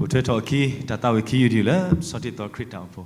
ပထံၣ်ထီၣ်အခံ တၢ်သးဝံၣ်ခံယူၢ်ထံၣ်လၢ ပစီတံၢ်သီခရံာ်တၢ်အိၣ်ဖှိၣ်.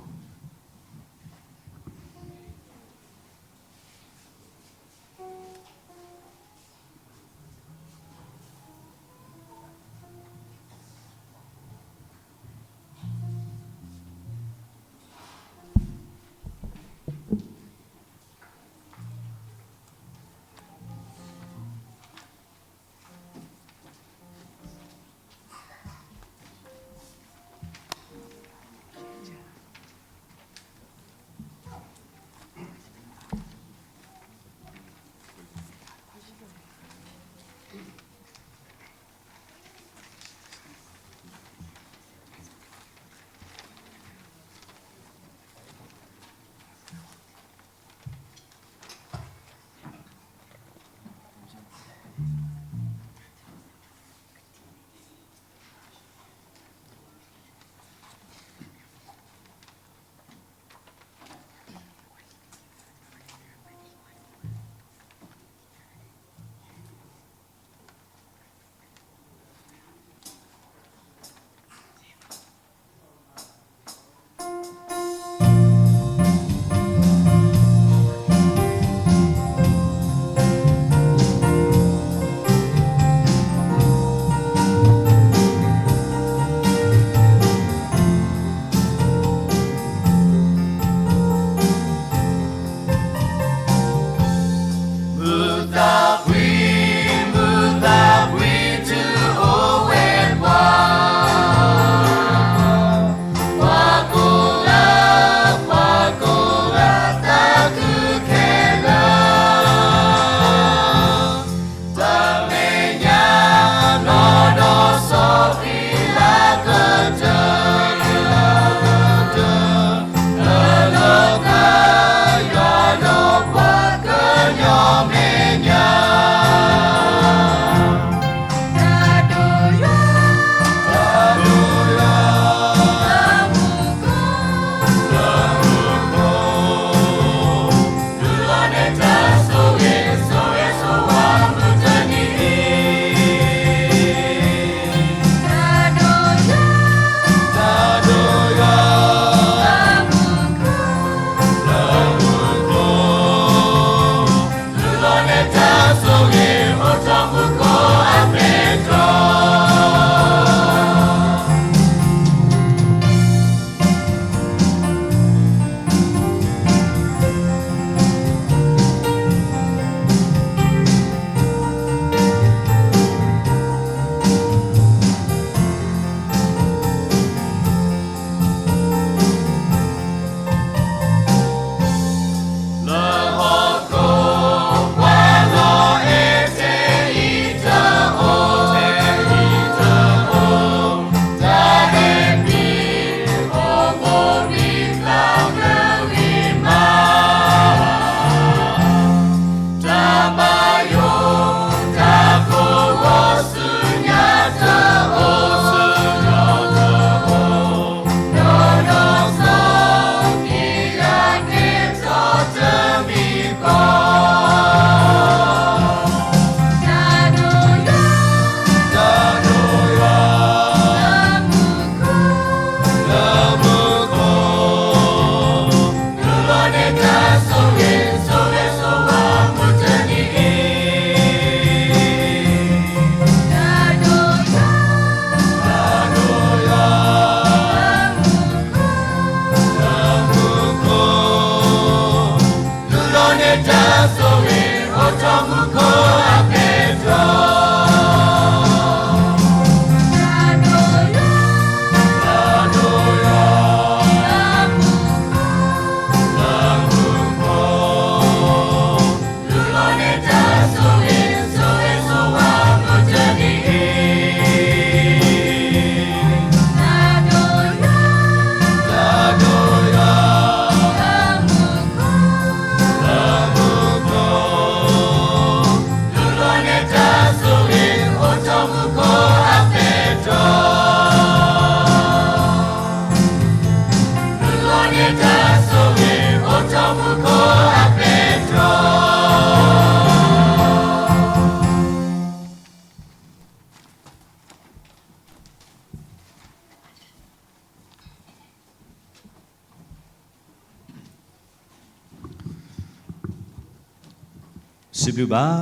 စံးဘျုးဘၣ်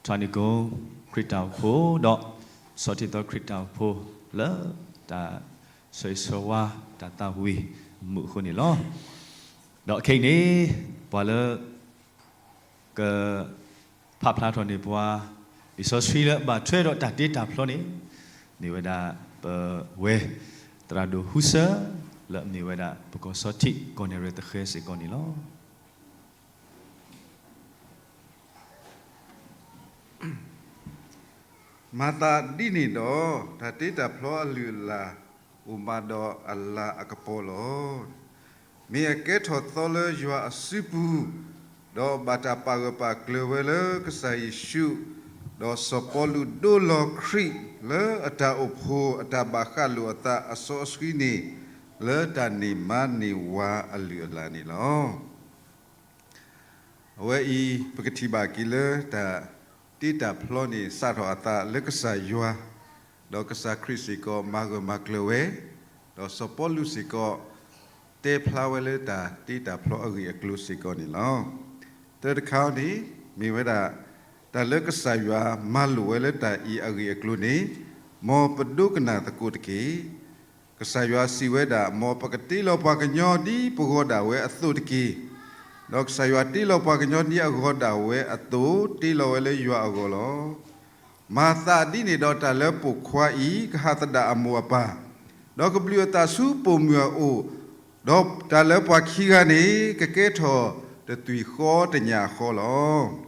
ထါနံၤကိ ခရံာ်တၢ်အိၣ်ဖှိၣ်ဒီး ဆီၣ်တံၢ်သီခရံာ်တၢ်အိၣ်ဖှိၣ်လၢ တၢ်ဆၢဂ့ၤဆၢဝါတၢ်သးဝံၣ်မုာ်အဃိန့ၣ်လီၤ. ဒီးခဲအံၤန့ၣ် ပှၤလၢ က ဖးဖျါထီၣ်န့ၢ်ပှၤ လံာ်စီဆှံလၢဘၣ်ထွဲဒီးတၢ်တ့တၢ်ဖျီန့ၣ် မ့ၢ်ဝဲဒၣ် ပဝဲ သရၣ်ဒိၣ်ဟူစၢ လၢအမ့ၢ်ဝဲဒၣ် ပကီၢ်စီထံးကီၢ်နဲၣ်ရွဲၣ်သဃဲစ့ၢ်ကီးန့ၣ်လီၤ. မၤသးဒ်န့ၣ်ဒီး တၢ်တ့တၢ်ဖျီအလုၢ်အလၢ် အိၣ်မးဒီးအလၤအကပီၤလီၤ. မ့ၢ်အကဲထီၣ်သီလၢယွၤအစုပူၤ, ဒီးဘၣ်တၢ်ပာ်ဂၢၢ်ပာ်ကျၢၤဝဲလၢကစၢ်ယ့ၣ်ရှူး, ဒီးစီၤပီလူးဒိလီၤခရံာ်လၢအတၢ်အိၣ်ဖှိၣ်အတၢ်ဘၣ်ဃးလိာ်အသးအစီအဆှံန့ၣ်, လၢတၢ်န့ၢ်မါန့ၢ်ဝၤအလုၢ်အလၢ်န့ၣ်လီၤ. အဝဲအံၤ ပကထံၣ်ဘၣ်က့ၤလၢတၢ်တ့တၢ်ဖျီန့ၣ် စးထီၣ်အသးလၢကစၢ်ယွၤ, ဒီးကစၢ်ခရံာ်စ့ၢ်ကီးမၤဂၢၢ်မၤကျၢၤဝဲ, ဒီးစီၤပီလူးစ့ၢ်ကီး တဲဖျါဝဲလၢတၢ်တ့တၢ်ဖျီအဂ့ၢ်အကျိၤစ့ၢ်ကီးန့ၣ်လီၤ. တၢ်တခါန့ၣ် မ့ၢ်ဝဲဒၣ် တၢ်လၢကစၢ်ယွၤမၤလိာ်ဝဲလၢတၢ်အံၤအဂ့ၢ်အကျိၤန့ၣ်, မ်ပဒိကနၣ်သကိးတက့ၢ်. ကစၢ်ယွၤစံးဝဲဒၣ်, မ်ပကတ့လီၤပှၤကညီဒ်ပဂီၢ်ဒၣ်ဝဲအသိးတက့ၢ်. ဒီးကစၢ်ယွၤတ့လီၤပှၤကညီဒ်အဂီၢ်ဒၣ်ဝဲအသိး, တ့လီၤဝဲလၢယွၤအဂီၢ်လီၤ. မၤသးဒ်န့ၣ်ဒီးတၢ်လၢပိာ်ခွါအံၤ ကဟးသဒၣ်အမိၢ်အပၢ်, ဒီးကဘျုးအသးဆူပိာ်မုၣ်အအိၣ်, ဒီးတၢ်လၢပှၤခံဂၤန့ၣ် ကကဲထီၣ်တသွံၣ်ဃီတညၣ်ဃီလီၤ.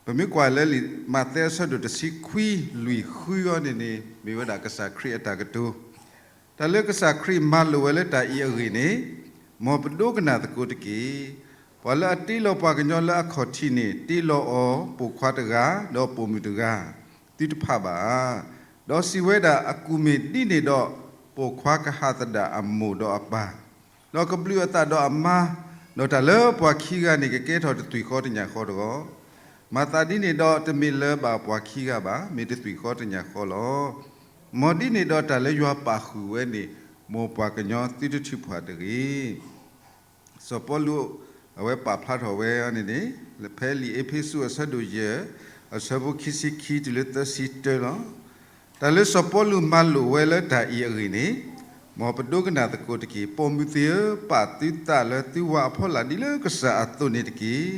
ပမ့ၢ်ကွၢ်လၢလံာ်မးသဲအဆၢဒိၣ်တဆံခွံ လွံၢ်ဃုအံၤန့ၣ်န့ၣ် မ့ၢ်ဝဲဒၣ်ကစၢ်ခရံာ်အတၢ်ကတိၤ, တၢ်လၢကစၢ်ခရံာ်မၤလိာ်ဝဲလၢတၢ်အံၤအဂ့ၢ်န့ၣ်, မ်ပဒိကနၣ်သကိးတက့ၢ်. ပှၤလၢအတ့လီၤပှၤကညီလၢအခီၣ်ထံးန့ၣ် တ့လီၤအီၤပိာ်ခွါတဂၤ, ဒီးပိာ်မုၣ်တဂၤ, သုတဖးဘၣ်ဧါ. ဒီးစံးဝဲဒၣ်, အကူၣ်မ့ၢ်ဒ်န့ၣ်ဒီး ပိာ်ခွါကဟးသဒၣ်အမိၢ်ဒီးအပၢ်, ဒီးကဘျုးအသးဒီးအမါ, ဒီးတၢ်လၢပှၤခံဂၤန့ၣ် ကကဲထီၣ်တသွံၣ်ဃီတညၣ်ဃီတဂီၢ်. မၤသးဒ်န့ၣ်ဒီး တမ့ၢ်လၢၤဘၣ်ပှၤခံဂၤဘၣ်, မ့ၢ်တသွံၣ်ဃီတညၣ်ဃီလီၤ. မ်ဒ်န့ၣ်ဒီးတၢ်လၢယွၤပာ်ဃုာ်ဝဲန့ၣ်, မ်ပှၤကညီသုတထုးဖှးတဂ့ၤ. စီၤပီလူး အဝဲပာ်ဖျါထီၣ်ဝဲန့ၣ်န့ၣ်, ဖဲလံာ်အ့းဖ့းစူးအဆၢဒိၣ်ယဲၢ်, အဆၢဖိခံဆံခံတုၤလၢသၢဆံတၢလီၤ. တၢ်လၢစီၤပီလူးမၤလိာ်ဝဲလၢတၢ်အံၤအဂ့ၢ်န့ၣ်, မ်ပဒိကနၣ်သကိးတက့ၢ်. ပိာ်မုၣ်သ့ၣ်ဧၢ, ပာ်သုသးလၢသုဝၤအဖီလာ်ဒ်လၢကစၢ်အသိးန့ၣ်တက့ၢ်.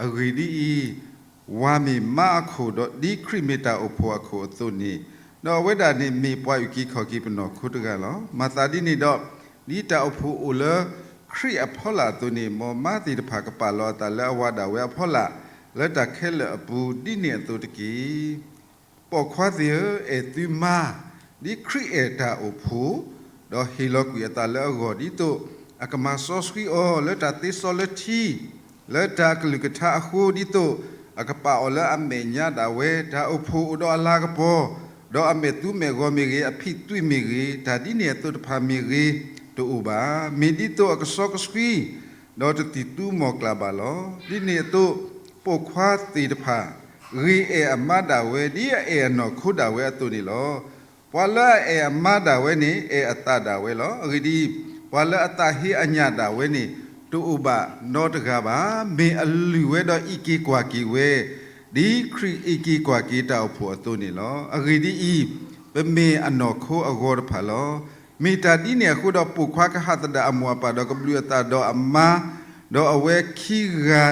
အဂ့ၢ်ဒ်အံၤ, ဝၤမ့ၢ်မါအခိၣ်ဒီးဒ်ခရံာ်မ့ၢ်တၢ်အိၣ်ဖှိၣ်အခိၣ်အသိးန့ၣ်, ဒီးအဝဲဒၣ်န့ၣ်မ့ၢ်ပှၤအုၣ်က့ၤခီၣ်က့ၤပနီၢ်ခိတဂၤလီၤ. မၤသးဒ်န့ၣ်ဒီး, ဒ်တၢ်အိၣ်ဖှိၣ်အိၣ်လၢခရံာ်အဖီလာ်အသိးန့ၣ်, မ်မါသ့ၣ်တဖၣ်ကပာ်လီၤအသးလၢအဝၤဒၣ်ဝဲအဖီလာ်, လၢတၢ်ခဲလၢာ်အပူၤဒ်န့ၣ်အသိးတက့ၢ်. ပိာ်ခွါသ့ၣ်ဧၢ, အဲၣ်သုမါ ဒ်ခရံာ်အဲၣ်တၢ်အိၣ်ဖှိၣ်, ဒီးဟ့ၣ်လီၤကွံာ်အသးလၢအဂီၢ်ဒ်သိး အကမၤစီဆှံအီၤလၢတၢ်သ့စီလၢထံ, လၢတၢ်အကလုၢ်ကထါအဃိဒ်သိး အကပာ်အီၤလၢအမဲာ်ညါဒၣ်ဝဲ, တၢ်အိၣ်ဖှိၣ်အိၣ်ဒီးအလၤကပီၤ, ဒီးအမဲာ်သူမဲာ်ဂီၤမ့ၢ်ဂ့ၤ, အဖံးသွံၣ်မ့ၢ်ဂ့ၤ, တၢ်ဒ်န့ၣ်အသိးတဖၣ်မ့ၢ်ဂ့ၤ, တအိၣ်ဘၣ်. မ့ၢ်ဒ်သိးအကစီကဆှံ ဒီးတသံၣ်သူမီၢ်ကျၢ်ဘၣ်လီၤ. ဒ်န့ၣ်အသိး, ပိာ်ခွါသ့ၣ်တဖၣ် ဂ့ၤအဲၣ်အမါဒၣ်ဝဲ ဒ်အအဲၣ်အနီၢ်ခိဒၣ်ဝဲအသိးန့ၣ်လီၤ. ပှၤလၢအအဲၣ်အမါဒၣ်ဝဲန့ၣ် အဲၣ်အသးဒၣ်ဝဲလီၤ. အဂ့ၢ်ဒ်အံၤ, ပှၤလၢအသးဟ့အညၣ်ဒၣ်ဝဲန့ၣ် တအိၣ်ဘၣ်နီတဂၤဘၣ်. မ့ၢ်အလုၢ်ဝဲဒီးအံးက့ၤကွၢ်က့ၤဝဲ, ဒ်ခရံာ်အံးက့ၤကွၢ်က့ၤတၢ်အိၣ်ဖှိၣ်အသိးန့ၣ်လီၤ. အဂ့ၢ်ဒ်အံၤ, ပမ့ၢ်အနီၢ်ခိအဂီၤတဖၣ်လီၤ. မ့ၢ်တၢ်ဒ်န့ၣ်အဃိဒီး ပိာ်ခွါကဟးသဒၣ်အမိၢ်အပၢ် ဒီးကဘျုးအသးဒီးအမါ, ဒီးအဝဲခံဂၤ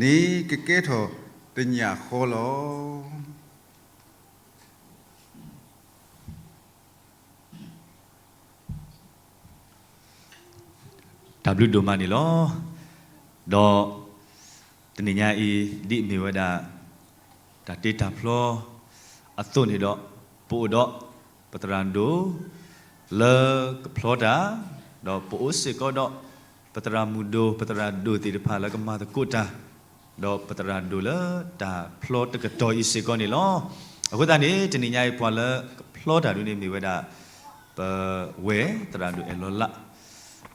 န့ၣ်ကကဲထီၣ်တညၣ်ဃီလီၤ. တၢ်ဘျုးဒိၣ်မးန့ၣ်လီၤ. ဒီးတနံၤညါအံၤ ဒ်အမ့ၢ်ဝဲဒၣ် တၢ်တ့တၢ်ဖျီအသိးန့ၣ်ဒီး ပအိၣ်ဒီးပသရၣ်ဒိၣ် လၢကဖျီတၢ်, ဒီးပအိၣ်စ့ၢ်ကီးဒီး ပသရၣ်မုၣ်ဒိၣ် ပသရၣ်ဒိၣ်သ့ၣ်တဖၣ်လၢကမၤသကိးတၢ်, ဒီးပသရၣ်ဒိၣ်လၢတၢ်ဖျီတကတီၢ်အံၤစ့ၢ်ကီးန့ၣ်လီၤ. အဃိသတးန့ၣ် တနံၤညါအံၤ ပှၤလၢကဖျီတၢ်ဒ်န့ၣ်မ့ၢ်ဝဲဒၣ် ပဝဲသရၣ်ဒိၣ်အဲၣ်လီၤလး,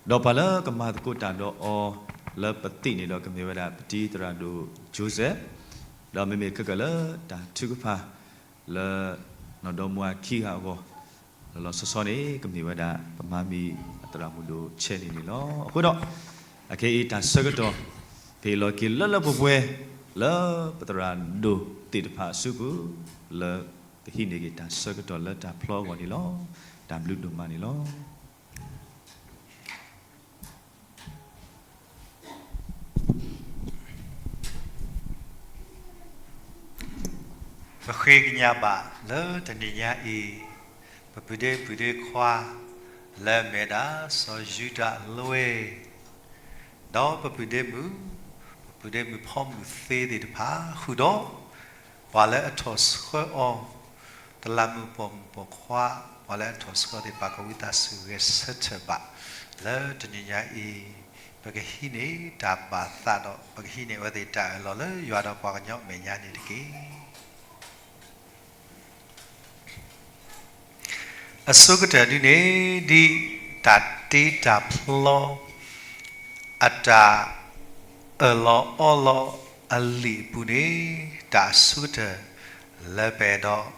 ဒီးပှၤလၢကမၤသကိးတၢ်ဒီးအီၤလၢပသ့ၣ်န့ၣ်ဒီး ကမ့ၢ်ဝဲဒၣ်ပတံၤသရၣ်ဒိၣ် Joseph, ဒီးမ့မ့ၢ်ခဲကၢၢ်လၢတၢ်ထုကဖၣ် လၢနီၢ်ဒီမါဝၤခံဂၤအဂီၢ် လီၤလီၤဆီဆီန့ၣ် ကမ့ၢ်ဝဲဒၣ်ပမါမံၤအသရၣ်မုၣ်ဒိၣ်ဆဲန့ၣ်န့ၣ်လီၤ. အဃိဒီး အခဲအံၤတၢ်ဆၢကတီၢ် ကဟ့ၣ်လီၤက့ၤလၢလၢပှဲၤပှဲၤ လၢပသရၣ်ဒိၣ်သ့ၣ်တဖၣ်အစုပူၤ, လၢကဟံးန့ၢ်က့ၤတၢ်ဆၢကတီၢ်လၢတၢ်ဖျီအဂီၢ်န့ၣ်လီၤ. တၢ်ဘျုးဒိၣ်မးန့ၣ်လီၤ. ပဃ့ကညးဘၣ်လၢတနံၤညါအံၤ, ပပုၢ်ဒ့ပုၢ်ဒ့ခွါ, လၢအမ့ၢ်ဒၣ်စီၤယူဒၤလွဲၢ်, ဒီးပပုၢ်ဒ့မုၣ်, ပပုၢ်ဒ့မုၣ်ဖီမုၢ်သ့သ့ၣ်တဖၣ်, ဃုာ်ဒီး ပှၤလၢအထီၣ်ဆှၢအီၤ, တလးမူးပိာ်မုၣ်ပိာ်ခွါ, ပှၤလၢအထီၣ်ဆှၢသ့ၣ်တဖၣ် ကဝံသးစူၤဂဲၤဆၢထၢၣ်ဘၣ်, လၢတနံၤညါအံၤ, ပကဟံးန့ၢ်တၢ်ဘၣ်သးဒီး ပကဟံးန့ၢ်အဝဲသ့ၣ်တၢ်အၢၣ်လီၤလၢယွၤဒီးပှၤကညီအမဲာ်ညါန့ၣ်တက့ၢ်. အဆိကတၢၢ်ဒ်န့ၣ်, ဒ်တၢ်တ့တၢ်ဖျီ အတၢ်အၢၣ်လီၤအီလီၤအလံာ်အပူၤန့ၣ်, တၢ်အဆိကတၢၢ်လၢပအဲၣ်ဒိး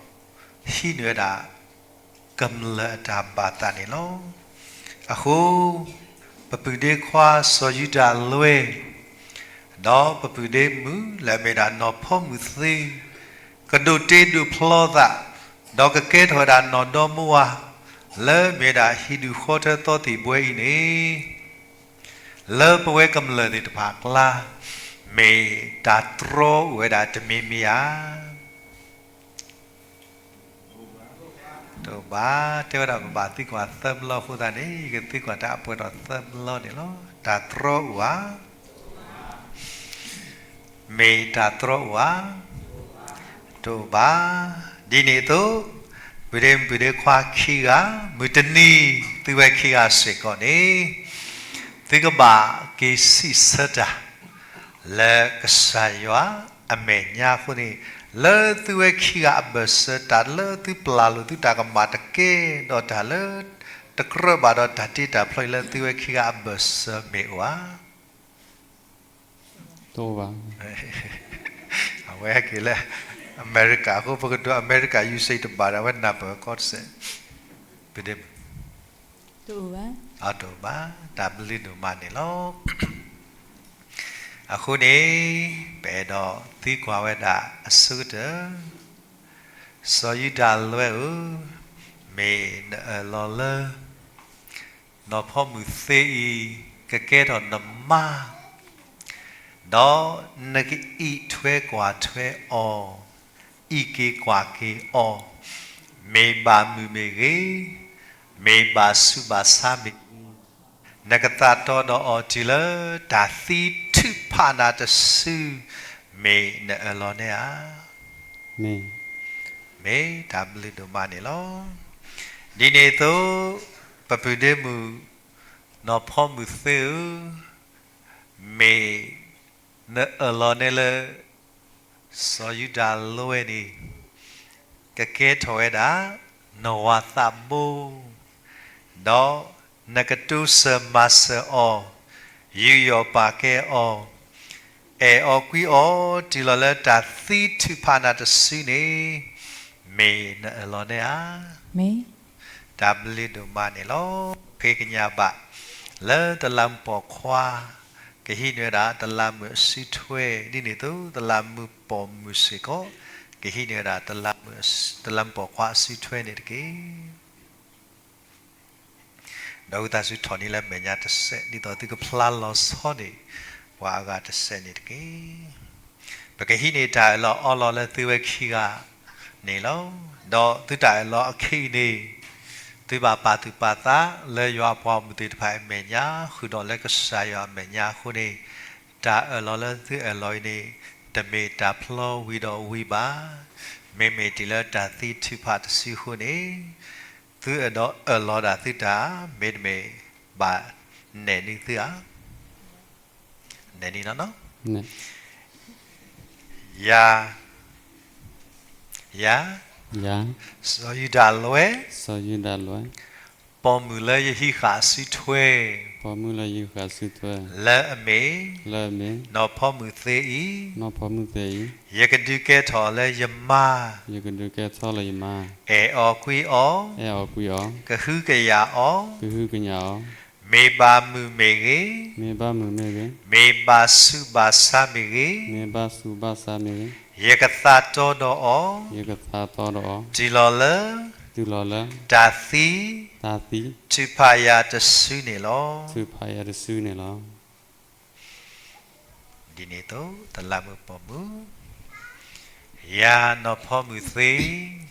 ဟံးန့ၢ်ဝဲဒၣ် ကမျၢၢ်အတၢ်ဘၣ်သးန့ၣ်လီၤ. အဃိ, ပပုၢ်ဒ့ခွါစီၤယူဒၤလွဲၢ်, ဒီးပပုၢ်ဒ့မုၣ်လၢအမ့ၢ်ဒၣ်နီၢ်ဖီမုၢ်သ့, ကဒိးတ့ဒိးဖျီသး, ဒီးကကဲထီၣ်ဝဲဒၣ်နီၢ်ဒီမါဝၤ, လၢအမ့ၢ်ဒၣ်ဟံၣ်ဒူၣ်ဃီထၢသီသံၣ်ဘှဲအံၤန့ၣ်, လၢပဝဲကမျၢၢ်သ့ၣ်တဖၣ်အကျါ, မ့ၢ်တၢ်တြီအိၣ်ဝဲဒၣ်တမံၤမံၤဧါ. တအိၣ်ဘၣ်, တဲဝဲဒၣ်ပဘၣ်သံကွၢ်သၢဘျီအဃိသတးန့ၣ်, ယကသံကွၢ်တၢ်အပှဲၤထီၣ်သၢဘျီန့ၣ်လီၤ. တၢ်တြီအိၣ်ဧါ. မ့ၢ်တၢ်တြီအိၣ်ဧါ. တအိၣ်ဘၣ်. ဒ်န့ၣ်အသိး, ပုၢ်ဒ့ပုၢ်ဒ့ခွါခံဂၤ, မုၢ်တနံၤ, သုဝဲခံဂၤစ့ၢ်ကီးန့ၣ်, သုကဘၣ်က့ၤစံးဆၢတၢ် လၢကစၢ်ယွၤအမဲာ်ညါအဃိန့ၣ်, လၢသုဝဲခံဂၤအဘၢၣ်စၢၤ တၢ်လၢသုပျၢ်လိာ်သုတၢ်ကမၣ်တကဲဒီးတၢ်လၢ တကြၢးဘၣ်ဒီးတၢ်တ့တၢ်ဖျီအံၤလၢသုဝဲခံဂၤအဘၢၣ်စၢၤမ့ၢ်အိၣ်ဧါ. တအိၣ်ဘၣ်. အဝဲဟဲက့ၤလၢ အမဲရကၤအဃိ ပကဒိးအမဲရကၤ ယူစ့တဘၣ်ဒီး အဝဲနၢ်ပၢၢ်ကီတစဲး တအိၣ်ဘၣ်, တၢ်ဘျုးဒိၣ်မးန့ၣ်လီၤ. အဃိန့ၣ်, ပအဲၣ်ဒိးသံကွၢ်ဝဲဒၣ်အဆိကတၢၢ်, စီၤယူဒၤလွဲၢ်ဧၢ, မ့ၢ်နအၢၣ်လီၤလၢ နီၢ်ဖီမုၢ်သ့အံၤ ကကဲထီၣ်နမါ, ဒီးနကအံးထွဲကွၢ်ထွဲအီၤ, အံးက့ၤကွၢ်က့ၤအီၤ, မ့ၢ်ဘၣ်မုာ်မ့ၢ်ဂ့ၤ, မ့ၢ်ဘၣ်ဆူးဘၣ်ဆါမ့ၢ်ဂ့ၤ, နကသးတီဒီးအီၤတုၤလၢတၢ်သံထုးဖးနၤတစု, မ့ၢ်နအၢၣ်လီၤန့ၣ်ဧါ. မ့ၢ်တၢ်ဘျုးဒိၣ်မးန့ၣ်လီၤ. ဒ်န့ၣ်အသိး, ပပုၢ်ဒ့မုၣ် နီၢ်ဖီမုၢ်သ့ဧၢ, မ့ၢ်နအၢၣ်လီၤန့ၢ်လၢ စီၤယူဒၤလွဲၢ်န့ၣ် ကကဲထီၣ်ဝဲဒၣ် နဝၤသးဘိ, ဒီးနကတိစၢၤမၤစၢၤအီၤ, ယူးယီၣ်ပာ်ကဲအီၤ, အဲၣ်အီၤကွံအီၤ တုၤလီၤလၢတၢ်သံထုးဖးနၤတစုန့ၣ်, မ့ၢ်နအၢၣ်လီၤန့ၣ်ဧါ. တၢ်ဘျုးဒိၣ်မးန့ၣ်လီၤ. ဃ့ကညးဘၣ် လၢတလးမူးပိာ်ခွါ ကဟံးန့ၢ်ဝဲဒၣ်တလးမုၢ်အစုထွဲ, ဒ်န့ၣ်အသိး တလးမူးပိာ်မုၣ်စ့ၢ်ကီး ကဟံးန့ၢ်ဝဲဒၣ် တလးမူးပိာ်ခွါအစုထွဲန့ၣ်တက့ၢ်. ဒီးဝံသးစူၤထီၣ်န့ၢ်လၢမဲာ်ညါတစဲး ဒ်သိးသုကဖျါလီၤဆီန့ၢ် ပှၤအဂၤတစဲးန့ၣ်တက့ၢ်. ပကဟံးန့ၢ်တၢ်အၢၣ်လီၤအီလီၤလၢသုဝဲခံဂၤန့ၣ်လီၤ. ဒီးသုတၢ်အၢၣ်လီၤအခံအံၤန့ၣ်, သုဘၣ်ပာ်သူၣ်ပာ်သးလၢယွၤအပှၤမုၢ်သ့ၣ်တဖၣ်အမဲာ်ညါ ဃုာ်ဒီးလၢကစၢ်ယွၤအမဲာ်ညါအဃိန့ၣ်, တၢ်အၢၣ်လီၤလၢသုအၢၣ်လီၤအံၤန့ၣ် တမ့ၢ်တၢ်ဖျီဝံၤဒီးဝံၤဘၣ်. မ့မ့ၢ်တုၤလၢတၢ်သံထုးဖးတစုအဃိန့ၣ်, သုအဲၣ်ဒိးအၢၣ်လီၤဒၣ်သုတၢ် မ့တမ့ၢ်ဘၣ်နဲၣ်နုာ်သုဧါ. နဲၣ်နုာ်လီၤ. ယၤ, ယၤ, စီၤယူဒၤလွဲၢ်, စီၤယူဒၤလွဲၢ်, ပိာ်မုၣ်လၢယဟံးဃာ်အစုထွဲ, ပိာ်မုၣ်လၢယဟံးဃာ်အစုထွဲ, လၢအမ့ၢ်, လၢအမ့ၢ်, နီၢ်ဖီမုၢ်သ့အံၤ, နီၢ်ဖီမုၢ်သ့အံၤ, ယကဒုးကဲထီၣ်လၢယမါ, ယကဒုးကဲထီၣ်လၢယမါ, အဲၣ်အီၤကွံအီၤ, အဲၣ်အီၤကွံအီၤ, ကဟုကယာ်အီၤ, ကဟုကယာ်အီၤ, မ့ၢ်ဘၣ်မုာ်မ့ၢ်ဂ့ၤ, မ့ၢ်ဘၣ်မုာ်မ့ၢ်ဂ့ၤ, မ့ၢ်ဘၣ်ဆူးဘၣ်ဆါမ့ၢ်ဂ့ၤ, မ့ၢ်ဘၣ်ဆူးဘၣ်ဆါမ့ၢ်ဂ့ၤ, ယကသးတီဒီးအီၤ, ယကသးတီဒီးအီၤ, တုၤလီၤလၢ, တုၤလီၤလၢ, တၢ်သံ, တၢ်သံ, ထုးဖးယၤတစုန့ၣ်လီၤ. ထုးဖးယၤတစုန့ၣ်လီၤ. ဒ်န့ၣ်အသိး တလးမူးပိာ်မုၣ်, ယၤနီၢ်ဖီမုၢ်သ့,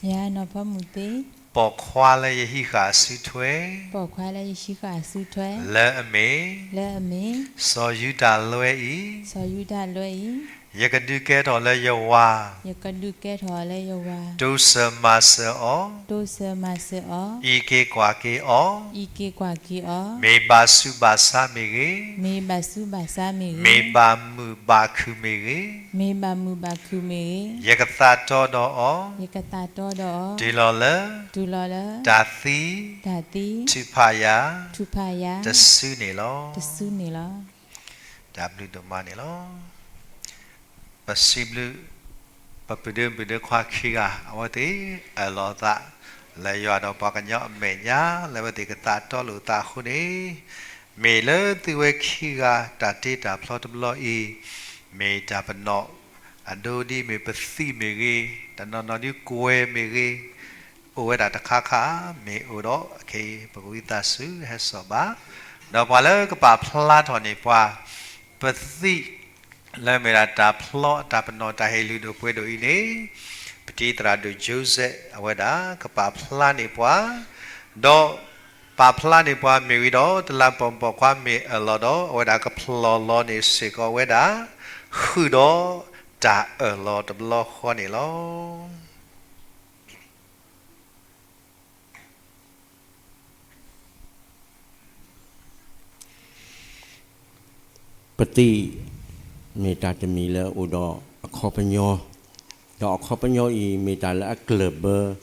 ယၤနီၢ်ဖီမုၢ်သ့, ပိာ်ခွါလၢယဟံးဃာ်အစုထွဲ, ပိာ်ခွါလၢယဟံးဃာ်အစုထွဲ, လၢအမ့ၢ်, လၢအမ့ၢ်, စီၤယူဒၤလွဲအံၤ, စီၤယူဒၤလွဲအံၤ, ယကဒုးကဲထီၣ်လၢယဝၤ, ယကဒုးကဲထီၣ်လၢယဝၤ, တိစၢၤမၤစၢၤအီၤ, တိစၢၤမၤစၢၤအီၤ, အံးက့ၤကွၢ်က့ၤအီၤ, အံးက့ၤကွၢ်က့ၤအီၤ, မ့ၢ်ဘၣ်ဆူးဘၣ်ဆါမ့ၢ်ဂ့ၤ, မ့ၢ်ဘၣ်ဆူးဘၣ်ဆါမ့ၢ်ဂ့ၤ, မ့ၢ်ဘၣ်မုာ်ဘၣ်ခုၣ်မ့ၢ်ဂ့ၤ, မ့ၢ်ဘၣ်မုာ်ဘၣ်ခုၣ်မ့ၢ်ဂ့ၤ, ယကသးတီဒီးအီၤ, ယကသးတီဒီးအီၤ, တုၤလီၤလၢ, တုၤလီၤလၢ, တၢ်သံ, တၢ်သံ, ထုးဖးယၤ, ထုးဖးယၤ, တစုန့ၣ်လီၤ. တစုန့ၣ်လီၤ. တၢ်ဘျုးဒိၣ်မးန့ၣ်လီၤ. ပစံးဘျုး ပပုၢ်ဒ့မုၣ်ဒ့ခွါခံဂၤ အဝဲသ့ၣ်အၢၣ်လီၤအသး လၢယွၤဒီးပှၤကညီအမဲာ်ညါ လၢအဝဲသ့ၣ်ကသးတီလိာ်သးအဃိန့ၣ်, မ့ၢ်လၢသုဝဲခံဂၤတၢ်တ့တၢ်ဖျီတဘျီအံၤ, မ့ၢ်တၢ်ပနီၣ် အဒိဒ်မ့ၢ်ပသံၣ်မ့ၢ်ဂ့ၤ, တနီၤနီၤဒ်ကွဲၤမ့ၢ်ဂ့ၤ, အိၣ်ဝဲဒၣ်တခါခါ မ့ၢ်အိၣ်ဒီးခဲအံၤ ပကဝံသးစူၤဟဲစိာ်ဘၣ်, ဒီးပှၤလၢကပာ်ဖျါထီၣ်န့ၢ်ပှၤ ပသံၣ် လၢမ့ၢ်ဒၣ်တၢ်ဖျီတၢ်ပနီၣ်တၢ်ဟ့ၣ်လုၢ်ဒိၣ်ပှ့ၤဒိၣ်အံၤန့ၣ်, ပတံၤသရၣ်ဒိၣ် Joseph အဝဲဒၣ်ကပာ်ဖျါန့ၢ်ပှၤ, ဒီးပာ်ဖျါန့ၢ်ပှၤမ့ၢ်ဝံၤဒီး တလးပိာ်မုၣ်ပိာ်ခွါမ့ၢ်အၢၣ်လီၤဒီး အဝဲဒၣ်ကဖျီၣ်လီၤန့ၢ်စ့ၢ်ကီးဝဲဒၣ် ဃုာ်ဒီးတၢ်အၢၣ်လီၤတဘျီဃီန့ၣ်လီၤ. ပသံၣ် မ့ၢ်တၢ်တမံၤလၢအိၣ်ဒီးအခီပညီ, ဒီးအခီပညီအံၤ မ့ၢ်တၢ်လၢအကျၢၢ်ဘၢ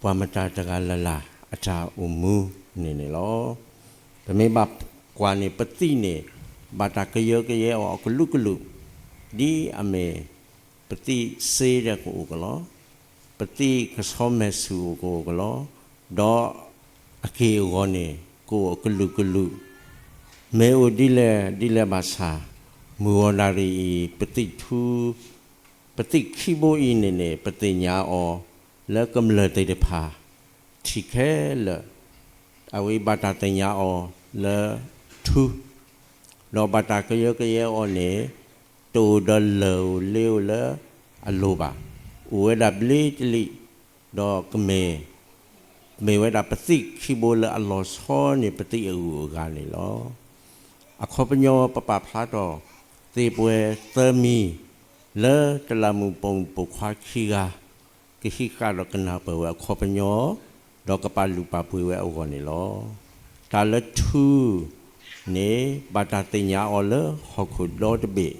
ပှၤမတၤတဂၤလၢ်လၢ်အတၢ်အိၣ်မူန့ၣ်န့ၣ်လီၤ. ပမ့ၢ်ဘၣ်ကွၢ်န့ၣ် ပသံၣ်န့ၣ် ဘၣ်တၢ်ကယၢကယဲအီၤအကလုာ်ကလုာ်, ဒ်အမ့ၢ် ပသံၣ်စ့ဒဲးကအိၣ်ကလီ, ပသံၣ်ကဆီမဲာ်ဆူၣ်အိၣ်ကအိၣ်ကလီ, ဒီးအက့ၢ်အဂီၤန့ၣ် ကအိၣ်အကလုာ်ကလုာ်, မ့ၢ်အိၣ်ဒ်လဲၣ်ဒ်လဲၣ်ဘၣ်ဆၣ်, မုၢ်ဂီၤနၣ်ရံၣ်အံၤ ပသံၣ်ထူ, ပသံၣ်ခံဘိအံၤန့ၣ်န့ၣ် ပသ့ၣ်ညါအီၤ လၢကမျၢၢ်သ့ၣ်တဖၣ် ထံၣ်ခဲလၢာ်, အဝဲဘၣ်တၢ်သ့ၣ်ညါအီၤလၢထူ, ဒီးဘၣ်တၢ်ကယၢကယဲအီၤန့ၣ် တအိၣ်ဒီးလၢၢ်ဧိၤလ့ဧိၤလၢအလိၤဘၣ်, အိၣ်ဝဲဒၣ်ဘျ့တလံး, ဒီးကမ့ၢ် မ့ၢ်ဝဲဒၣ်ပသံၣ်ခံဘိလၢအလီၤဆီန့ၢ်ပသံၣ်အဂုၤအဂၤန့ၣ်လီၤ. အခီပညီပပာ်ဖျါထီၣ်သ့ပှဲၤသၢမံၤ လၢတလးမူးပိာ်မုၣ်ပိာ်ခွါခံဂၤ ကဟံးဃာ်ဒီးကနၢ်ပၢၢ်ဝဲအခီပညီ, ဒီးကပာ်လုၢ်ပာ်ပှ့ၤဝဲအဂီၢ်န့ၣ်လီၤ. တၢ်လၢထူန့ၣ် ဘၣ်တၢ်သ့ၣ်ညါအီၤလၢဟီၣ်ခိၣ်ဒီတဘ့ၣ်,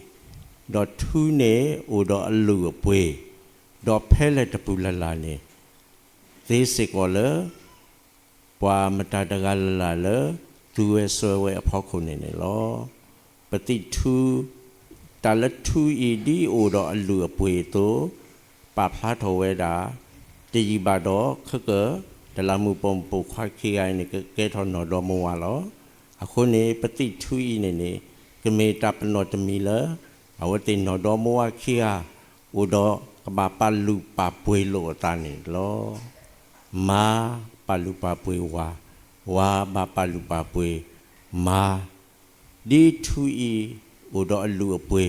ဒီးထူန့ၣ်အိၣ်ဒီးအလုၢ်အပှ့ၤ, ဒီးဖဲလဲၣ်တပူၤလၢ်လၢ်န့ၣ် သ့စ့ၢ်ကီးလၢ ပှၤမတၤတဂၤလၢ်လၢ်လၢ သူဝဲစွဲဝဲအဖီခိၣ်န့ၣ်န့ၣ်လီၤ. ပသံၣ်ထူ, တၢ်လၢထူအံၤဒ်အိၣ်ဒီးအလုၢ်အပှ့ၤအသိး, ပာ်ဖျါထီၣ်ဝဲဒၣ်, တယံာ်ဘၣ်ဒီး ခဲကၢၢ် တလးမူးပိာ်မုၣ်ပိာ်ခွါခံဂၤအံၤန့ၣ် ကကဲထီၣ်နီၢ်ဒီမါဝၤလီၤ. အဃိန့ၣ် ပသံၣ်ထူအံၤန့ၣ်န့ၣ် ကမ့ၢ်တၢ်ပနီၣ်တမံၤလၢ အဝဲသ့ၣ်နီၢ်ဒီမါဝၤခံဂၤ အိၣ်ဒီးကဘၣ်ပာ်လုၢ်ပာ်ပှ့ၤလိာ်အသးန့ၣ်လီၤ. မါပာ်လုၢ်ပာ်ပှ့ၤဝၤ, ဝၤဘၣ်ပာ်လုၢ်ပာ်ပှ့ၤမါ, ဒ်ထူအံၤအိၣ်ဒီးအလုၢ်အပှ့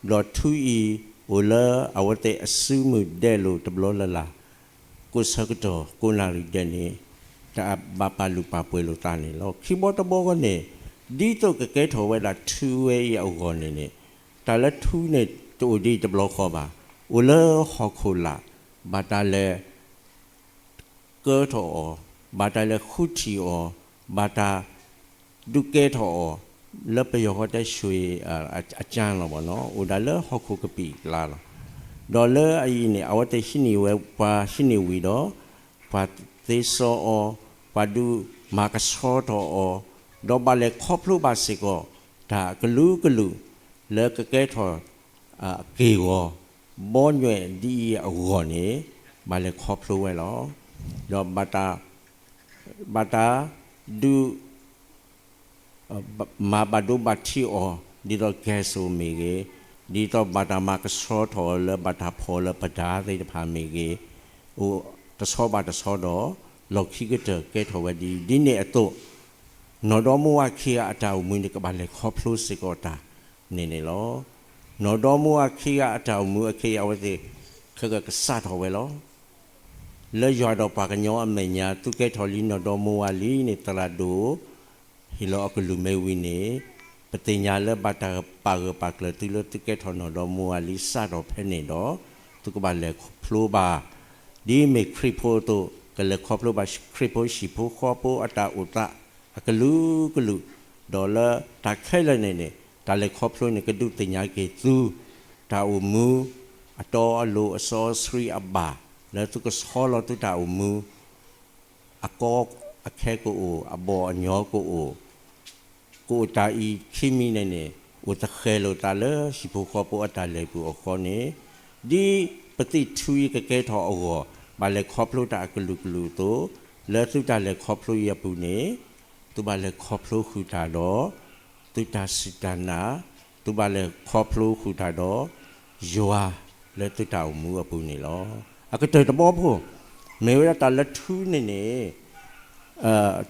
ၤ, ဒီးထူအံၤအိၣ်လၢအဝဲသ့ၣ်အစုမုၢ်ဒဲးလိာ်တဘျီလၢ်လၢ်, ကိးဆၢကတီၢ်ကိးနၣ်ရံၣ်ဒဲးန့ၣ် တဘၣ်ပာ်လုၢ်ပာ်ပှ့ၤလိာ်သးန့ၣ်လီၤ. ခံဘီတဘီဂီၢ်န့ၣ် ဒ်သိးကကဲထီၣ်ဝဲဒၣ်ထူဝဲအံၤအဂီၢ်န့ၣ်န့ၣ်, တၢ်လၢထူန့ၣ်တအိၣ်ဒံးတဘျီဃီဘၣ်, အိၣ်လၢဟီၣ်ခိၣ်လာ်, ဘၣ်တၢ်လဲၤ ကၢထီၣ်အီၤ, ဘၣ်တၢ်လဲၤဃုထံၣ်အီၤ, ဘၣ်တၢ်ဒုးကဲထီၣ်အီၤ, လၢပယီၤဃီတဲ ရွှေအကၠါလီၤဘၣ်နီၤ, အိၣ်ဒၣ်လၢဟီၣ်ခိၣ်ကပံာ်အကျါလီၤ. ဒီးလၢအအံၤန့ၣ် အဝဲသ့ၣ်ဟံးန့ၢ်ဝဲ ပှၤဟံးန့ၢ်ဝံၤဒီး ပှၤသ့စီအီၤ, ပှၤဒုးမၤကဆှီထီၣ်အီၤ, ဒီးဘၣ်လဲၤခီဖျိဘၣ်စ့ၢ်ကီး တၢ်အကလုာ်ကလုာ် လၢကကဲထီၣ် အက့ၢ်အဂီၤ, ဘီညွဲၣ်ဒ်အံၤအဂီၢ်န့ၣ် ဘၣ်လဲၤခီဖျိဝဲလီၤ. ဒီးဘၣ်တၢ်, ဘၣ်တၢ်ဒုး မၤဘၣ်ဒိဘၣ်ထံးအီၤ ဒ်သိး gas မ့ၢ်ဂ့ၤ, ဒ်သိးဘၣ်တၢ်မၤကဆှီထီၣ်အီၤလၢဘၣ်တၢ်ဖီၣ်လၢပဒါသ့ၣ်တဖၣ်မ့ၢ်ဂ့ၤ, အိၣ်တဆီဘၣ်တဆီဒီး လီၢ်ခံကတၢၢ်ကဲထီၣ်ဝဲဒ်အံၤ, ဒ်န့ၣ်အသိး နီၢ်ဒီမါဝၤခံဂၤအတၢ်အိၣ်မူန့ၣ် ကဘၣ်လဲၤခီဖျိစ့ၢ်ကီးတၢ်န့ၣ်န့ၣ်လီၤ. နီၢ်ဒီမါဝၤခံဂၤအတၢ်အိၣ်မူအခဲအံၤ အဝဲသ့ၣ်ခဲကစးထီၣ်ဝဲလီၤ. လၢယွၤဒီးပှၤကညီအမဲာ်ညါ သုကဲထီၣ်လံနီၢ်ဒီမါဝၤလံန့ၣ် သရၣ်ဒိၣ် ဟ့ၣ်လီၤအကလုၢ်မ့ၢ်ဝံၤန့ၣ်, ပသ့ၣ်ညါလၢဘၣ်တၢ်ပာ်ဂၢၢ်ပာ်ကျၢၤသုလၢသုကဲထီၣ်နီၢ်ဒီမါဝၤလံစးထီၣ်ဖဲန့ၣ်ဒီး, သုကဘၣ်လဲၤခီဖျိဘၣ်, ဒ်မ့ၢ်ခရံာ်ဖိအသိး ကလဲၤခီဖျိဘၣ်ခရံာ်ဖိဟံၣ်ဖိဃီဖိအတၢ်အိၣ်သးအကလုာ်ကလုာ်, ဒီးလၢတၢ်ခဲလၢာ်န့ၣ်န့ၣ် တၢ်လဲၤခီဖျိန့ၣ် ကဒုးသ့ၣ်ညါက့ၤသု တၢ်အိၣ်မူ အတီအလိၤအစီအဆှံအဘၣ်, လၢသုကဆီလီၤသုတၢ်အိၣ်မူ အကီအခဲကအိၣ်, အဘီၣ်အညီကအိၣ်, ကအိၣ်တၢ်အံၤခံမံၤန့ၣ်န့ၣ် အိၣ်သဃဲၤလိာ်သးလၢဟံၣ်ဖိဃီဖိအတၢ်လဲၤပူၤအဃိန့ၣ်, ဒ်ပသံၣ်ထူအံၤကကဲထီၣ်အဂီၢ်, ဘၣ်လဲၤခီဖျိတၢ်အကလုာ်ကလုာ်အသိး, လၢသုတၢ်လဲၤခီဖျိအံၤအပူၤန့ၣ်, သုဘၣ်လဲၤခီဖျိဃုာ်တၢ်ဒီး သုတၢ်စူၢ်တၢ်နာ်, သုဘၣ်လဲၤခီဖျိဃုာ်တၢ်ဒီး ယွၤလၢသုတၢ်အိၣ်မူအပူၤန့ၣ်လီၤ. အကတၢၢ်တဘီဖိ, မ့ၢ်ဝဲဒၣ်တၢ်လၢထူန့ၣ်န့ၣ်,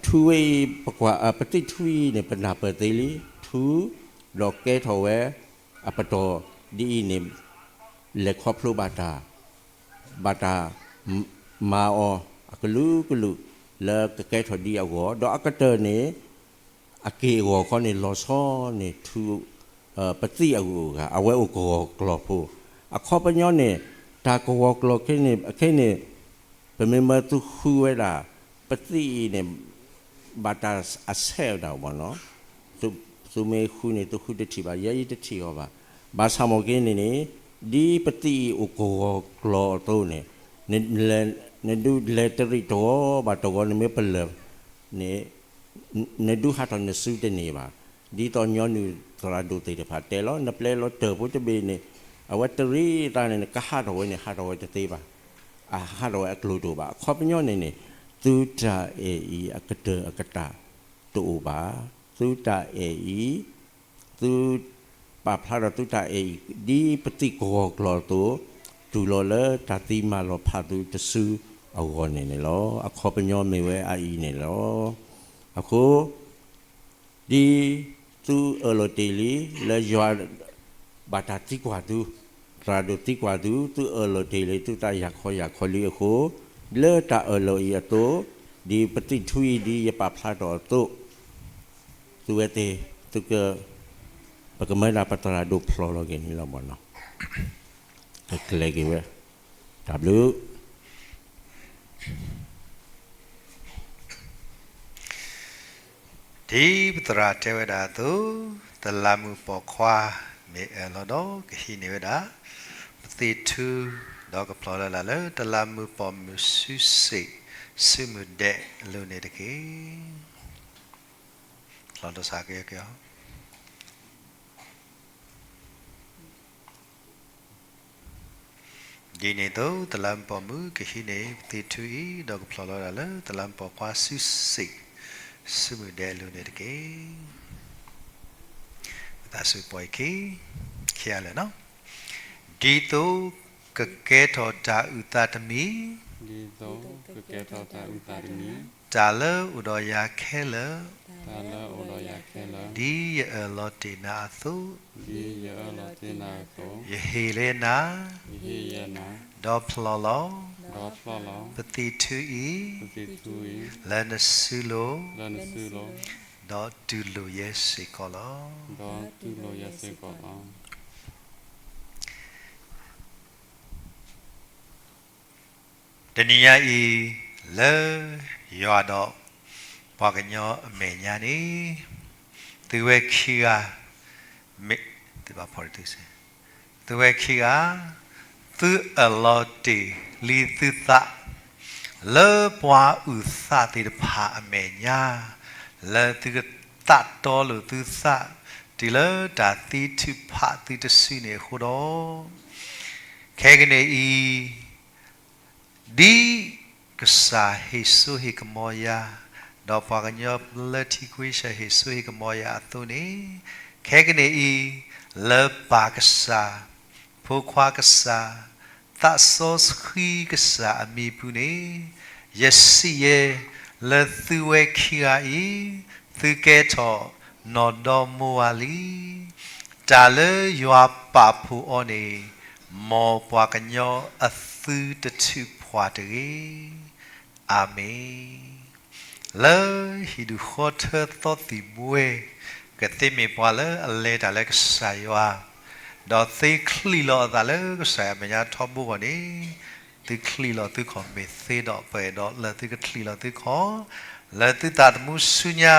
ထူဝဲအံၤ ပကွၢ် ပသံၣ်ထူအံၤန့ၣ် ပနၢ်ပၢၢ်သ့လံ, ထူ, ဒီးကဲထီၣ်ဝဲ အပတီၢ်ဒ်အံၤန့ၣ် လဲၤခီဖျိဘၣ်တၢ် ဘၣ်တၢ်မၤအီၤအကလုာ်ကလုာ် လၢကကဲထီၣ်ဒ်အဂီၢ်, ဒီးအကတၢၢ်န့ၣ် အက့ၢ်အဂီၤခီန့ၣ် လီၤဆီန့ၣ်ထူ ပသံၣ်အဂုၤအဂၤ အဝဲအိၣ်ကဝီၤကျီၢ်ဖိ, အခီပညီန့ၣ် တၢ်ကဝီၤကျီၢ်ခဲန့ၣ် ခဲန့ၣ် ပမ့ၢ်မၢသုဃုဝဲဒၣ် ပသံၣ်အံၤန့ၣ် ဘၣ်တၢ်အဆဲးဒၣ်မ့ၢ်နီၤ, သုမ့ၢ်ဃုန့ၣ် သုဃုတထံၣ်ဘၣ်, ယဲအံၤတထံၣ်အီၤဘၣ်. ဘၣ်ဆၣ်မ့ၢ်က့န့ၣ်န့ၣ် ဒ်ပသံၣ်အံၤအိၣ်ကဝီၤကျီၢ်အသိးန့ၣ် နဒုးလဲၤတရံးတဂီၤဘၣ်တဂီၤ နမ့ၢ်ပလၢၢ်န့ၣ် နဒုးဟးထီၣ်နစုတန့ၢ်ဘၣ်. ဒ်သိးညီနုၢ်သရၣ်ဒိၣ်သ့ၣ်တဖၣ်တဲလီၤ နပျဲလီၤတၢၢ်ဖိတဘ့ၣ်န့ၣ် အဝဲတရံးအသးန့ၣ် နကဟးထီၣ်ဝဲန့ၣ် ဟးထီၣ်ဝဲတသ့ဘၣ်, အဟးထီၣ်ဝဲအကျိၤတအိၣ်ဘၣ်. အခီပညီန့ၣ်န့ၣ် သုတၢ်အဲၣ်အံၤအကတၢၢ်အကတၢၢ်တအိၣ်ဘၣ်. သုတၢ်အဲၣ်အံၤ သုပာ်ဖျါထီၣ်သုတၢ်အဲၣ်အံၤ ဒ်ပသံၣ်ကဝီၤကျီၢ်အသိး တုၤလီၤလၢတၢ်သံမၤလီၤဖးသုတစုအဂီၢ်န့ၣ်န့ၣ်လီၤ. အခီပညီမ့ၢ်ဝဲအအံၤန့ၣ်လီၤ. အဃိ ဒ်သုအၢၣ်လီၤတ့ၢ်လံ လၢယွၤဘၣ်တၢ်သံကွၢ်သု, သရၣ်ဒိၣ်သံကွၢ်သု, သုအၢၣ်လီၤတ့ၢ်လံ သုသးယၤခီယၤခီလံအဃိ, လၢတၢ်အၢၣ်လီၤအံၤအသိး, ဒ်ပသံၣ်ထူအံၤဒ်ယပာ်ဖျါထီၣ်အသိး, သုဝဲသ့ၣ် သုက ပကမၢဒၣ်ပသရၣ်ဒိၣ်ဖျိးလီၤက့ၤန့ၣ်လီၤမ့ၢ်နီၤ. ကကျဲၤက့ၤဝဲ, တၢ်ဘျုး ဒ်ပသရၣ်တဲဝဲဒၣ်အသိး, တလးမုၢ်ပိာ်ခွါ မ့ၢ်အၢၣ်လီၤဒီး ကဟံးန့ၢ်ဝဲဒၣ် ပသံၣ်ထူ, ဒီးကဖျိးလၢ်လၢ်လၢ တလးမုၢ်ပိာ်မုၣ်စုစ့ၣ် စုမုၢ်ဒဲးအလိၤန့ၣ်တက့ၢ်. လီၤတစၢ်က့ၤက့ၤအီၤ ဒ်န့ၣ်အသိး တလးမုၢ်ပိာ်မုၣ်ကဟံးန့ၢ် ပသံၣ်ထူအံၤ ဒီးကဖျိးလီၤဒၣ်လၢ တလးမုၢ်ပိာ်ခွါစုစ့ၣ် စုမုၢ်ဒဲးအလိၤန့ၣ်တက့ၢ်. ပသးစူၤပှဲၤခံ, ခံဂၤလၢာ်နီၤ. ဒ်သိးကကဲထီၣ်တၢ်အုၣ်သးတမံၤ, ဒ်သိးကကဲထီၣ်တၢ်အုၣ်သးတမံၤ, တၢ်လၢအိၣ်ဒီးယၤခဲလၢာ်, တၢ်လၢအိၣ်ဒီးယၤခဲလၢာ်, ဒ်ယအၢၣ်လီၤတ့ၢ်နၤအသိး, ဒ်ယအၢၣ်လီၤတ့ၢ်နၤအသိး, ယဟ့ၣ်လၢနၤ, ယဟ့ၣ်လၢနၤ, ဒီးဖျိးလီၤ, ဒီးဖျိးလီၤ, ပသံၣ်ထူအံၤ, ပသံၣ်ထူအံၤ, လၢနစုလိၤ, လၢနစုလိၤ, ဒီးတူၢ်လိာ်ယဲစ့ၢ်ကီးလီၤ. ဒီးတူၢ်လိာ်ယဲစ့ၢ်ကီးလီၤ. တနံၤညါအံၤ လၢယွၤဒီးပှၤကညီအမဲာ်ညါန့ၣ် သုဝဲခံဂၤ မ့ၢ် သုဘၣ်ဖီၣ်တသုစ့ၢ် သုဝဲခံဂၤ သုအၢၣ်လီၤတ့ၢ်လံသုသး လၢပှၤအုၣ်သးသ့ၣ်တဖၣ်အမဲာ်ညါ လၢသုကသးတီလိာ်သုသး တုၤလၢတၢ်သံထုးဖးသုတစုန့ၣ်အဃိဒီး ခဲကနံၣ်အံၤ ဒ်ကစၢ်ဟ့ၣ်စိဟ့ၣ်ကမီၤယၤ, ဒီးပှၤကညီလၢထံခွံဆၢဟ့ၣ်စိဟ့ၣ်ကမီၤယၤအသိးန့ၣ်, ခဲကနံၣ်အံၤ, လၢပၢ်ကစၢ်, ဖိခွါကစၢ်, သးစီဆှံကစၢ်အမံၤပူၤန့ၣ်, ယစံးယဲ, လၢသုဝဲခံဂၤအံၤ, သုကဲထီၣ်နီၢ်ဒီမါဝၤလံ. တၢ်လၢယွၤပာ်ဖှိၣ်အီၤန့ၣ်, မ်ပှၤကညီအသုတထုးဖှၣ်တဂ့ၤ. အၤမ့ၣ်. လၢဟံၣ်ဒူၣ်ဃီထၢသီသံၣ်ဘှဲ, ကသ့မ့ၢ်ပှၤလၢအလဲၤတၢ်လၢကစၢ်ယွၤ, ဒီးသ့ချံးလီၤအသးလၢကစၢ်ယွၤအမဲာ်ညါထီဘိအဂီၢ်န့ၣ်, သုချံးလီၤသုခီၣ်မ့ၢ်သ့ဒီးပှဲၤဒီးလၢသုကချံးလီၤသုခီၣ်, လၢသုသးသမူဆူညါ,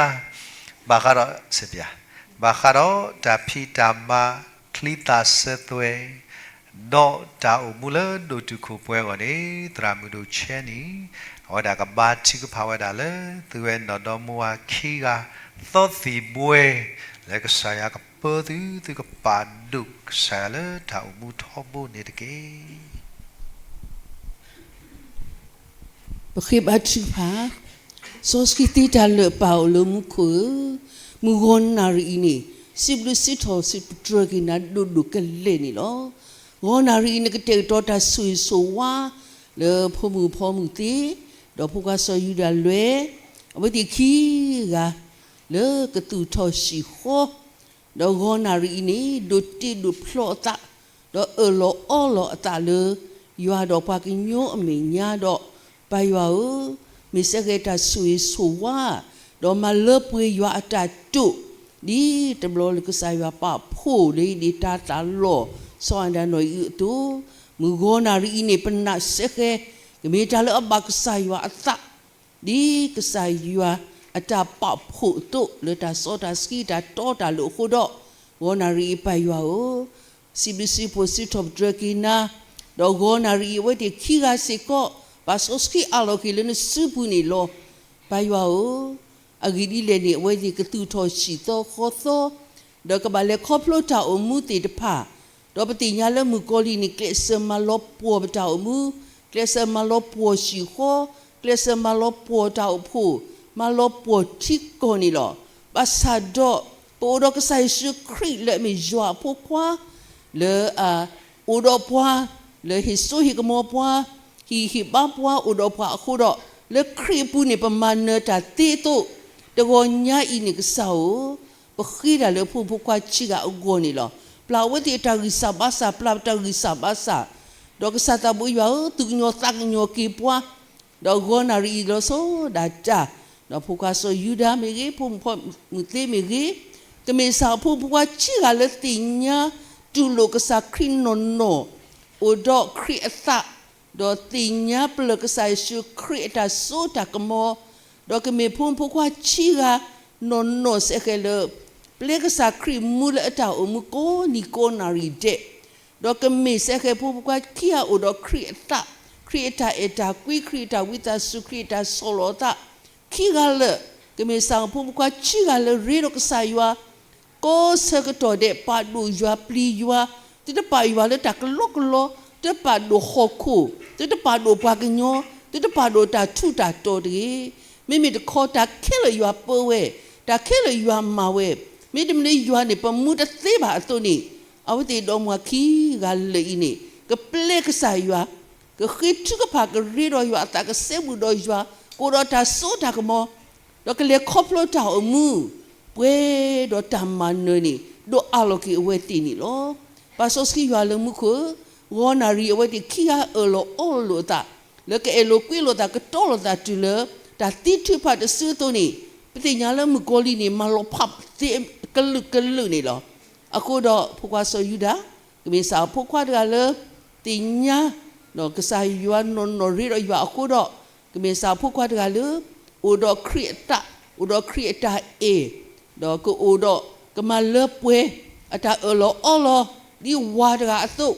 ဘၣ်ဃးဒီး, ဘၣ်ဃးဒီးတၢ်ဖံးတၢ်မၤ, ချံသၣ်စၢၤသွဲၣ် ဒီးတၢ်အိၣ်မူလၢဒိၣ်တုာ်ခိၣ်ပှဲၤအဂီၢ်န့ၣ်, သရၣ်မုၣ်ဒိၣ်ဆဲနံၣ်, အဝဲဒၣ်ကဘါထုကဖၣ်ဝဲဒၣ်လၢ သုဝဲနီၢ်ဒီမါဝၤခံဂၤ, သီသံၣ်ဘှဲ, လၢကစၢ်ယွၤကပၢသု, သုကပာ်ဒိၣ်ကစၢ်ယွၤလၢတၢ်အိၣ်မူထီဘိန့ၣ်တက့ၢ်. ပဃ့ဘါထုကဖၣ်, စီဆှံသ့တၢ်လၢာ်ပၢ်အိၣ်လၢမူခိၣ်ဧၢ, မုၢ်ဂီၤနၣ်ရံၣ်အံၤန့ၣ်, စံးဘျုးစံးထီၣ်စံးပတြၢၤက့ၤနၤဒိၣ်ဒိၣ်ကလဲာ်န့ၣ်လီၤ. ဂီၤနၣ်ရံၣ်အံၤ နကတဲာ်ကတီၤတၢ်ဆိၣ်ဂ့ၤဆိၣ်ဝါ, လၢဖိမုၣ်ဖိမုၣ်သ့, ဒီးဖိခွါစီၤယူဒၤလွဲၢ်, အဝဲသ့ၣ်ခံဂၤ, လၢကသူၣ်ထီၣ်ဟံၣ်ဃီ, ဒီးဂီၤနၣ်ရံၣ်အံၤန့ၣ် ဒိးတ့ဒိးဖျီအသး, ဒီးအၢၣ်လီၤအီလီၤအသးလၢ ယွၤဒီးပှၤကညီအမဲာ်ညါဒီး, ပၢ်ယွၤဧၢ, မ့ၢ်စဲဃဲၤတၢ်ဆိၣ်ဂ့ၤဆိၣ်ဝါ, ဒီးမၤလၢပှဲၤယွၤအတၢ်တိာ်, ဒ်တဘျီလၢကစၢ်ယွၤပာ်ဖှိၣ်လၢယဒ့တၢ်သးလီၢ်, စီၤအၤဒၣ်နီၢ်အံၤအသိး, မုၢ်ဂီၤနၣ်ရံၣ်အံၤန့ၣ် ပနာ်စဲဃဲၤ, ကမ့ၢ်တၢ်လၢအဘၣ်ကစၢ်ယွၤအသး ဒ်ကစၢ်ယွၤအတၢ်ပာ်ဖှိၣ်အသိး လၢတၢ်စီတၢ်ဆှံတၢ်တီတၢ်လိၤအဃိဒီး, ဂီၤနၣ်ရံၣ်အံၤပၢ်ယွၤဧၢ, စံးဘျုးစံးဖှိၣ်စံးထီၣ်ပတြၢၤက့ၤနၤ, ဒီးဂီၤနၣ်ရံၣ်အံၤအဝဲသ့ၣ်ခံဂၤစ့ၢ်ကီး, ပာ်စီဆှံအးလီၤက့ၤလၢနစုပူၤန့ၣ်လီၤ. ပၢ်ယွၤဧၢ, အဂ့ၢ်ဒ်လဲၣ်န့ၣ် အဝဲသ့ၣ်ကသူၣ်ထီၣ်ဟံၣ်သီဃီသီ, ဒီးကဘၣ်လဲၤခီဖျိတၢ်အိၣ်မူသ့ၣ်တဖၣ်, ဒီးပသ့ၣ်ညါလၢမုၣ်ကီၤလံၢ်န့ၣ် ကျဲးစၢးမၤလီၤပှီၢ်ပတၢ်အိၣ်မူ, ကျဲးစၢးမၤလီၤပှီၢ်ဟံၣ်ဃီ, ကျဲးစၢးမၤလီၤပှီၢ်တၢ်အိၣ်ဖှိၣ်, မၤလီၤပှီၢ်ထံကီၢ်န့ၣ်လီၤ. ဘၣ်ဆၣ်ဒီး, ပအိၣ်ဒီးကစၢ်ယ့ၣ်ၡူးခရံာ်လၢအမ့ၢ်ယွၤအဖိခွါ, လၢအအိၣ်ဒီးပှၤ, လၢဟ့ၣ်စိဟ့ၣ်ကမီၤပှၤ, ဟ့ၣ်ဟ့ၣ်ဘါပှၤအိၣ်ဒီးပှၤအဃိဒီး, လၢခရံာ်အပူၤန့ၣ် ပမၤနၢၤတၢ်သ့အသိး, တဂီၤညါအံၤန့ၣ်ကစၢ်ဧၢ, ပဃ့တၢ်လၢဖိမုၣ်ဖိခွါခံဂၤအဂီၢ်န့ၣ်လီၤ. ပျၢ်အဝဲသ့ၣ်အတၢ်ဂံၢ်စၢ်ဘါစၢ်, ပျၢ်ပတၢ်ဂံၢ်စၢ်ဘါစၢ်, ဒီးကစၢ်သးဘိယွၤဧၢ, သူၣ်ကညီၤသးကညီၤက့ၤပှၤ, ဒီးဂီၤနၣ်ရံၣ်အံၤလီၤဆီဒၣ်တၢ်, ဒီးဖိခွါစီၤယူဒၤမ့ၢ်ဂ့ၤ, ဖိမုၣ်ဖိမုၣ်သ့မ့ၢ်ဂ့ၤ, ကမ့ၢ်စၢ်ဖိမုၣ်ဖိခွါခံဂၤလၢသ့ၣ်ညါတူၢ်လိာ်ကစၢ်ခရံာ်နီၢ်နီၢ်, အိၣ်ဒီးခရံာ်အသး, ဒီးသ့ၣ်ညါပလၢၢ်ကစၢ်ယ့ၣ်ၡူးခရံာ်အတၢ်စိတၢ်ကမီၤ, ဒီးကမ့ၢ်ဖိမုၣ်ဖိခွါခံဂၤနီၢ်နီၢ်စဲဃဲၤလၢ ပျဲကစၢ်ခရံာ်မူလၢအတၢ်အိၣ်မူကိးနံၤကိးနၣ်ရံၣ်ဒဲး, ဒီးကမ့ၢ်စဲဃဲၤဖိမုၣ်ဖိခွါခံဂၤအိၣ်ဒီးခရံာ်အသး, ခရံာ်အတၢ်အဲၣ်တၢ်ကွံ, ခရံာ်အတၢ်ဝံသးစူၤ, ခရံာ်အတၢ်ဆီၣ်လီၤအသး, ခံဂၤလၢာ်, ကမ့ၢ်စၢ်ဖိမုၣ်ဖိခွါခံဂၤလၢရ့ဒီးကစၢ်ယွၤ ကိးဆၢကတီၢ်ဒဲး ပာ်ဒိၣ်ယွၤပျံၤယွၤ, သုတပာ်ယွၤလၢတၢ်ကလီကလီ, သုတပာ်ဒိၣ်ဟီၣ်ခိၣ်, သုတပာ်ဒိၣ်ပှၤကညီ, သုတပာ်ဒိၣ်တၢ်ထူးတၢ်တီၤတဂ့ၤ. မ့မ့ၢ်တခီတၢ်ခဲလၢာ်ယွၤပၢဝဲ, တၢ်ခဲလၢာ်ယွၤမၤဝဲ, မ့တမ့ၢ်လၢယွၤန့ၣ် ပမူတသ့ဘၣ်အသိးန့ၣ်, အဝဲသ့ၣ်ဒီမါဝၤခံဂၤလၢာ်အံၤန့ၣ် ကပျဲကစၢ်ယွၤ, ကဃ့ထုကဖၣ်ကရ့ဒီးယွၤ, အသးကစဲဘူးဒီးယွၤ, ကအိၣ်ဒီးတၢ်စိတၢ်ကမီၤ ဒီးကလဲၤခီဖျိတၢ်အိၣ်မူ, ပှဲၤဒီးတၢ်မၤနၢၤန့ၣ် ဒိးအးလီၤက့ၤအဝဲသ့ၣ်န့ၣ်လီၤ. ပၢ်စီဆှံယွၤလၢမူခိၣ်ဧၢ, ဂီၤနၣ်ရံၣ်အဝဲသ့ၣ်ခံဂၤအၢၣ်လီၤအီလီၤအသး, လၢကအဲၣ်လိာ်ကွံလိာ်သး ကတီလိာ်သးတုၤလၢ တၢ်သံထုးဖးတစုအသိးန့ၣ်, ပသ့ၣ်ညါလၢမုၣ်ကီၤလံၢ်န့ၣ် မၤလီၤဖးသ့ကလုာ်ကလုာ်န့ၣ်လီၤ. အဃိဒီးဖိခွါစီၤယူဒၤ, ကမ့ၢ်စၢ်ဖိခွါတဂၤလၢ သ့ၣ်ညါ ကစၢ်ယွၤနီၢ်နီၢ်ရ့ဒီးယွၤအဃိဒီး, ကမ့ၢ်စၢ်ဖိခွါတဂၤလၢ အိၣ်ဒီးခရံာ်အသး, အိၣ်ဒီးခရံာ်အတၢ်အဲၣ်, ဒီးကအိၣ်ဒီး ကမၤလၢပှဲၤ အတၢ်အၢၣ်လီၤအီလီၤ ဒ်ဝၤတဂၤအသိး,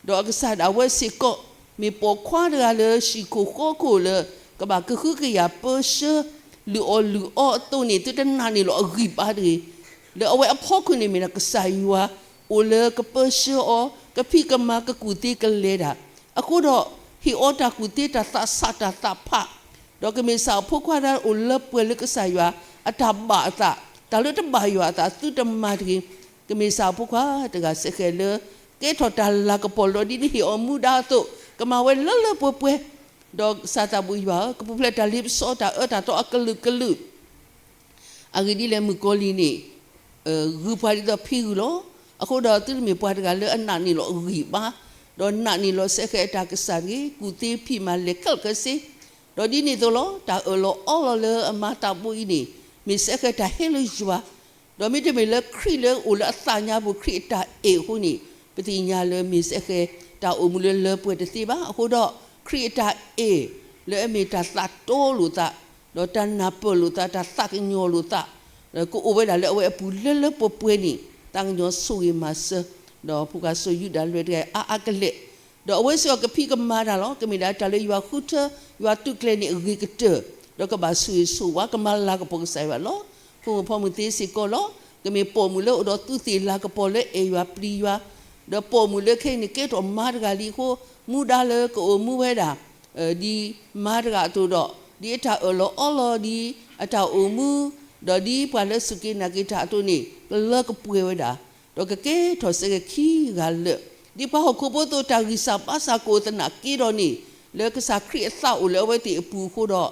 ဒီးအကစၢ်ဒၣ်ဝဲစ့ၢ်ကီး မ့ၢ်ပိာ်ခွါတဂၤလၢဟံၣ်ခိၣ်ဃီခိၣ်လၢ ကဘၣ်ကဟုကယာ်ပၢဆှၢ လုၢ်အီၣ်လုၢ်အီအသိးန့ၣ် သုတနာ်န့ၢ်လီၤအဂံၢ်ဘါတဂ့ၤ. လၢအဝဲအဖီခိၣ်န့ၣ်မ့ၢ်ဒၣ် ကစၢ်ယွၤအိၣ်လၢကပၢဆှၢအီၤ, ကဖံးကမၤကကူၣ်သ့ကလဲၤတၢ်, အဃိဒီး ဟ့ၣ်အီၤတၢ်ကူၣ်သ့တၢ်သးဆးတၢ်သးဖး, ဒီးကမ့ၢ်စၢ်ဖိခွါတဂၤအိၣ်လၢပှဲၤလၢကစၢ်ယွၤအတၢ်ဘၣ်အသး, တၢ်လၢတဘၣ်ယွၤအသးသုတမၤတဂ့ၤ. ကမ့ၢ်စၢ်ဖိခွါတဂၤစဲဃဲးလၢ ကဲထီၣ်တၢ်လၤကပီၤလၢဒ်နဟ့ၣ်အီၤမူဒါအသိး, ကမၤဝဲလၢလၢပှဲၤပှဲၤ, ဒီးကစၢ်သးဘိယွၤဧၢ, ကပူၤဖျဲးတၢ်လ့ပစီတၢ်အၢတၢ်သီအကလုာ်ကလုာ် အဂ့ၢ်ဒ်လဲၣ် မုၣ်ကီၤလံၢ်န့ၣ် ဂုၤပှၤဒ်သိးဖံဂုၢ်လီၤ. အဃိဒီးသုတမ့ၢ်ပှၤတဂၤလၢအနာ်န့ၢ်လီၤအဂံၢ်အဘါ, ဒီးနာ်န့ၢ်လီၤစဲဃဲးအတၢ်ကစၢ်တဂ့ၤ, ကူၣ်သ့ဖံးမၤလဲၤခဲလၢာ်ခဲဆ့, ဒီးဒ်န့ၣ်အသိးလီၤ. တၢ်အၢၣ်လီၤအီလီၤလၢအမၤသးဘိအံၤန့ၣ် မ့ၢ်စဲဃဲးတၢ်ဟဲလၢယွၤ ဒီးမ့တမ့ၢ်လၢခရံာ်လၢအိၣ်လၢအသးညါပူၤ ခရံာ်အတၢ်အဲၣ်အဃိန့ၣ် ပသ့ၣ်ညါလၢမ့ၢ်စဲဃဲး တၢ်အိၣ်မူလၢလၢပှဲၤတသ့ဘၣ်. အဃိဒီး ခရံာ်အတၢ်အဲၣ်လၢအမ့ၢ်တၢ်သးတီလိာ်သး, ဒီးတၢ်နၢ်ပၢၢ်လိာ်သး, တၢ်သးကညီၤလိာ်သး, ကအိၣ်ဝဲဒၣ်လၢအဝဲအပူၤလၢလၢပှဲၤပှဲၤန့ၣ် သးကညီၤဆိၣ်ဂ့ၤမၤစၢၤ, ဒီးဖိခွါစိၤယူဒၤလွဲၢ်တဂၤအါအါကလဲာ် ဒီးအဝဲစ့ၢ်ကီးကဖံးကမၤတၢ်လီၤ. ကမ့ၢ်ဒၣ်တၢ်လၢယွၤဃုထၢ ယွၤသုးကျဲၤန့ၣ်အဂ့ၤကတၢၢ်, ဒီးကဘၣ်ဆိၣ်ဂ့ၤဆိၣ်ဝါ ကမၤလၤကပီၤကစၢ်ယွၤလီၤ. ဖိမုၣ်ဖိမုၣ်သ့စ့ၢ်ကီးလီၤ. ကမ့ၢ်ပိာ်မုၣ်လၢအိၣ်ဒီးသူးသ့ၣ်လၤကပီၤလၢအဲၣ်ယွၤပျံၤယွၤ, ဒီးပိာ်မုၣ်လၢခဲအံၤန့ၣ်ကဲထီၣ်မါတဂၤလံအဃိ, မူဒါလၢကအိၣ်မူဝဲဒၣ် ဒ်မါတဂၤအသိးဒီး ဒ်အတၢ်အၢၣ်လီၤအီလီၤဒ်အတၢ်အိၣ်မူ, ဒီးဒ်ပှၤလၢစူၢ်က့ၤနာ်က့ၤတၢ်အသိးန့ၣ် ကလၢကပှဲၤဝဲဒၣ် ဒီးကကဲထီၣ်စဲဃဲးခံဂၤလၢာ်, ဒ်ပှၤဟီၣ်ခိၣ်ဖိအသိး တၢ်ဂံၢ်စၢ်ဘါစၢ်ကအိၣ်သနာ်က့ဒီးန့ၣ်, လၢကစၢ်ခရံာ်အသးအိၣ်လၢအဝဲသ့ၣ်အပူၤအဃိဒီး,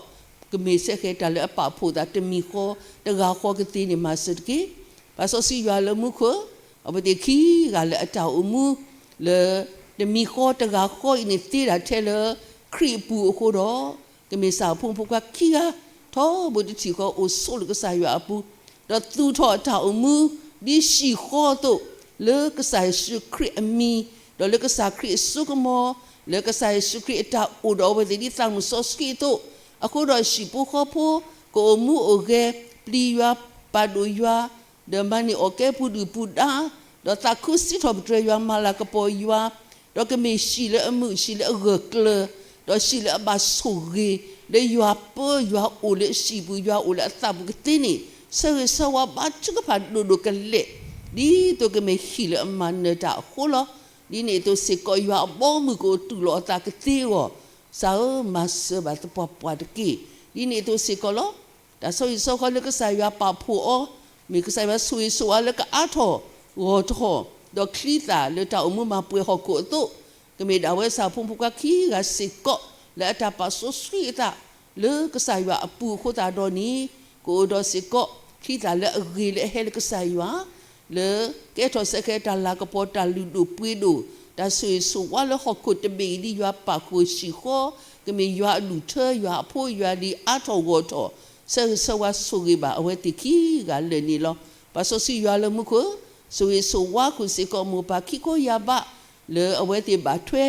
ကမ့ၢ်စဲဃဲးတၢ်လၢအပာ်ဖှိၣ်သးတမံၤဃီတဂၤဃီကသ့န့ၣ် မၤစၢၤတက့ၢ်. ပၢ်စီဆှံယွၤလၢမူခိၣ်, အဝဲသ့ၣ်ခံဂၤလၢအတၢ်အိၣ်မူ လၢတမံၤဃီတဂၤဃီအံၤန့ၣ် သ့ဒၣ်ထဲလၢခရံာ်အပူၤအဃိဒီး, ကမ့ၢ်စၢ်ဖိမုၣ်ဖိခွါခံဂၤ ထီဘိတထံၣ်ဃီအိၣ်ဆိးလၢကစၢ်ယွၤအပူၤ, ဒီးသူၣ်ထီၣ်အတၢ်အိၣ်မူ ဒ်ဟံၣ်ဃီအသိး, လၢကစၢ်ယ့ၣ်ၡူးခရံာ်အမံၤ, ဒီးလၢကစၢ်ခရံာ်အစိကမီၤ, လၢကစၢ်ယ့ၣ်ၡူးခရံာ်အတၢ်အိၣ်ဒီးအဝဲသ့ၣ်ဒ်သးမုၢ်စီဆှံအသိး, အဃိဒီးဟံၣ်ဖိဃီဖိ ကအိၣ်မူအိၣ်ဂဲၤ, ပျံၤယွၤ, ပာ်ဒိၣ်ယွၤ, ဒီးမၤန့ၢ်အီၣ်ကဲပူၤဒုၣ်ပူၤဒါ, ဒီးသးခုစံးထီၣ်ပတြၢၤယွၤ မၤလၤကပီၤယွၤ, ဒီးကမ့ၢ်ဟံၣ်လၢအမုာ် ဟံၣ်လၢအဂၢၢ်ကျၢၤ, ဒီးဟံၣ်လၢအဘၣ်ဆိၣ်ဂ့ၤ, လၢယွၤပၢယွၤအိၣ်လၢဟံၣ်ပူၤ ယွၤအိၣ်လၢအသးပူၤကသ့န့ၣ်, ဆၢဂ့ၤဆၢဝါဘါထုကဖၣ်ဒိၣ်ဒိၣ်ကလဲာ်, ဒ်သိးကမ့ၢ်ဟံၣ်လၢအမၤနၢၤတၢ်အဃိလီၤ. ဒ်န့ၣ်အသိးစ့ၢ်ကီး ယွၤအဘီအမုၢ်ကအိၣ်တူၢ်လိာ်အသးကသ့အဂီၢ်, စၢ်ဧၢ, မၤစၢၤဘၣ်သပှၢ်ပှၢ်တက့ၢ်. ဒ်န့ၣ်အသိးစ့ၢ်ကီးလီၤ. တၢ်ဆီဟံၣ်ဆီဃီလၢကစၢ်ယွၤပာ်ဖှိၣ်အီၤ, မ့ၢ်ကစၢ်ယွၤဆိၣ်ဂ့ၤဆိၣ်ဝါလၢကအါထီၣ်ဂီၢ်ထီၣ်, ဒီးချံသၣ်လၢတၢ်အိၣ်မူမၤပှဲၤဟီၣ်ခိၣ်အသိး, ကမ့ၢ်ဒၣ်ဝဲစၢ်ဖိမုၣ်ဖိခွါခံဂၤစ့ၢ်ကီး လၢအတၢ်ပာ်စီဆှံအသး လၢကစၢ်ယွၤအပူၤအဃိသတးဒီးန့ၣ်, ကအိၣ်ဒီးစ့ၢ်ကီး ချံသၣ်လၢအဂ့ၤလၢအဟဲလၢကစၢ်ယွၤ လၢကဲထီၣ်စဲဃဲးတၢ်လၤကပီၤ တၢ်လုၢ်ဒိၣ်ပှ့ၤဒိၣ်, တၢ်ဆိၣ်ဂ့ၤဆိၣ်ဝါလၢဟီၣ်ခိၣ်တဘ့ၣ်အံၤ ဒ်ယွၤပာ်ဃုာ်ဟံၣ်ဃီ, ကမ့ၢ်ယွၤအဒူၣ်ထၢ ယွၤအဖိယွၤလံၤအါထီၣ်ဂီၢ်ထီၣ်, ဆၢဂ့ၤဆၢဝါဆိၣ်ဂ့ၤဘၣ်အဝဲသ့ၣ်ခံဂၤလၢာ်န့ၣ်လီၤ. ပၢ်စီဆှံယွၤလၢမူခိၣ်, ဆိၣ်ဂ့ၤဆိၣ်ဝါဃုာ်စ့ၢ်ကီးမိၢ်ပၢ်ခံခိယၤဘး လၢအဝဲသ့ၣ်ဘၣ်ထွဲ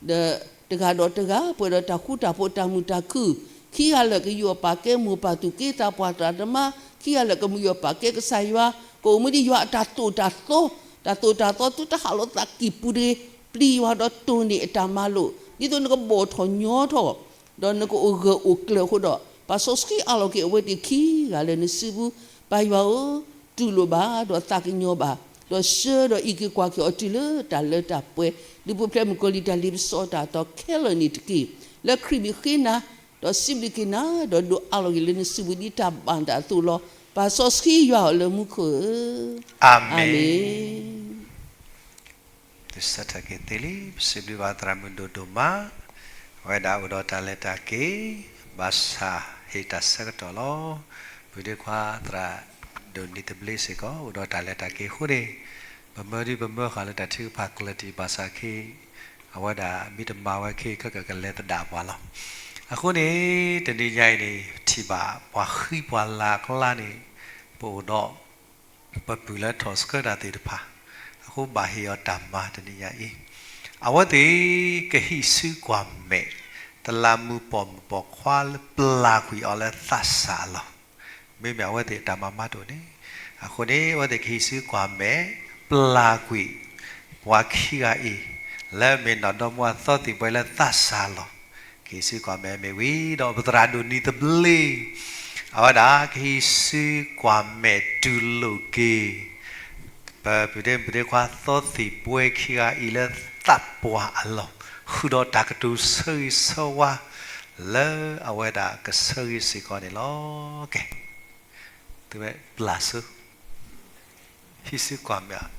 ဒီးတဂၤဒီးတဂၤ ပှဲၤဒီးတၢ်ဃူတၢ်ဖိး တၢ်မုာ်တၢ်ခုၣ်, ခံဂၤလၢာ်ကယူးယီၣ်ပာ်ကဲမိၢ်ပၢ်သူၣ်က့သးပှၢ်သရၣ်သမါ, ခံဂၤလၢာ်ကယူးယီၣ်ပာ်ကဲကစၢ်ယွၤ, ကအိၣ်မူဒ်ယွၤအတၢ်သိၣ်တၢ်သီ, တၢ်သိၣ်တၢ်သီသုတဟးလီၤသးကံၢ်ပူၤတဂ့ၤ, ပျံၤယွၤဒီးတိၢ်န့ၢ်အတၢ်မၤလိာ်, ဒ်သိးနကဘီၣ်ထီၣ်ညီထီၣ်, ဒီးနကအိၣ်ဂၢၢ်အိၣ်ကျၢၤအဃိဒီး, ပၢ်စီဆှံအးလီၤက့ၤအဝဲသ့ၣ်ခံဂၤလၢာ်နစုပူၤ, ပၢ်ယွၤဧၢ, တူၢ်လိာ်ဘၣ်ဒီးသးကညီၤဘၣ်, ဒီးဆှၢဒီးအံးက့ၤကွၢ်က့ၤအီၤတုၤလၢတၢ်လၢတၢ်ပှဲၤ, ဒုးပူၤဖျဲးမုၣ်ကီၤလံၢ်တၢ်လ့ပစီအတၢ်အသီခဲလၢာ်န့ၣ်တက့ၢ်. လၢခရံာ်မံၤဃ့နၤ, ဒီးစံးဘျုးက့ၤနၤ, ဒီးဒိးအးလီၤက့ၤလၢနစုပူၤဒ်တၢ်ဘၣ်နသးအသိးလီၤ. ပၢ်စီဆှံယွၤဧၢလၢမူခိၣ်ဧၢ, အၤမ့ၣ်. သုဆၢထၢၣ်က့ၤသ့လံ, ပစံးဘျုးဘၣ်သရၣ်မုၣ်ဒိၣ်ဒိၣ်မး, အဝဲဒၣ်အိၣ်ဒီးတၢ်လဲၤတၢ်က့ၤ, ဘၣ်ဆၣ်ဟ့ၣ်တၢ်ဆၢကတီၢ်လီၤ. ပုၢ်ဒ့ခွါသရၣ်ဒိၣ်နံၤသဘျ့စ့ၢ်ကီး အိၣ်ဒီးတၢ်လဲၤတၢ်က့ၤအဃိန့ၣ်, ပမၢဒုပမၢဃာ်လၢတၢ်ထုကဖၣ်ကျၢၢ်တံၢ်ဘၣ်ဆၣ်ခ့, အဝဲဒၣ်မ့ၢ်တမၤဝဲခ့ ခဲကကလဲၤသဒၣ်ပှၤလီၤ. အဃိန့ၣ် တနံၤညါအံၤန့ၣ် ထံၣ်ဘၣ်ပှၤဃံပှၤလၤအကျါန့ၣ်, ပအိၣ်ဒီး ပပုၢ်လၢထီၣ်ဆှၢတၢ်သ့ၣ်တဖၣ်, အဃိဘၣ်ဟ့ၣ်အီၤတၢ်မၤတနံၤညါအံၤ, အဝဲသ့ၣ်ကဟံးစုကွၢ်မဲာ် တလးမူးပိာ်မုၣ်ပိာ်ခွါလၢပျၢ်ကွံာ်အီၤလၢသးစၢ်အလီၢ်, မ့မ့ၢ်အဝဲသ့ၣ်တၢ်မၤမၤတအိၣ်န့ၣ်, အဃိန့ၣ် အဝဲသ့ၣ်ကဟံးစုကွၢ်မဲာ် ပျၢ်ကွံာ် ပှၤခံဂၤအံၤ လၢအမ့ၢ်နီၢ်ဒီမါဝၤသီသံၣ်ဘှဲလၢသးစၢ်အလီၢ်, ကဟံးစုကွၢ်မဲာ်မ့ၢ်ဝံၤဒီး ပသရၣ်ဒိၣ်နံၤသဘျ့ အဝဲဒၣ်ကဟံးစုကွၢ်မဲာ်တူၢ်လိာ်က့ၤ ပပုၢ်ဒ့မုၣ်ဒ့ခွါသီသံၣ်ဘှဲခံဂၤအံၤလၢသးပှၢ်အလီၢ်, ဃုာ်ဒီးတၢ်ကတိၤဆၢဂ့ၤဆၢဝါ လၢအဝဲဒၣ်ကဆၢဂ့ၤစ့ၢ်ကီးန့ၣ်လီၤ. ကဲ, သုဝဲပျၢ်ဆူ, ဟံးစုကွၢ်မဲာ်,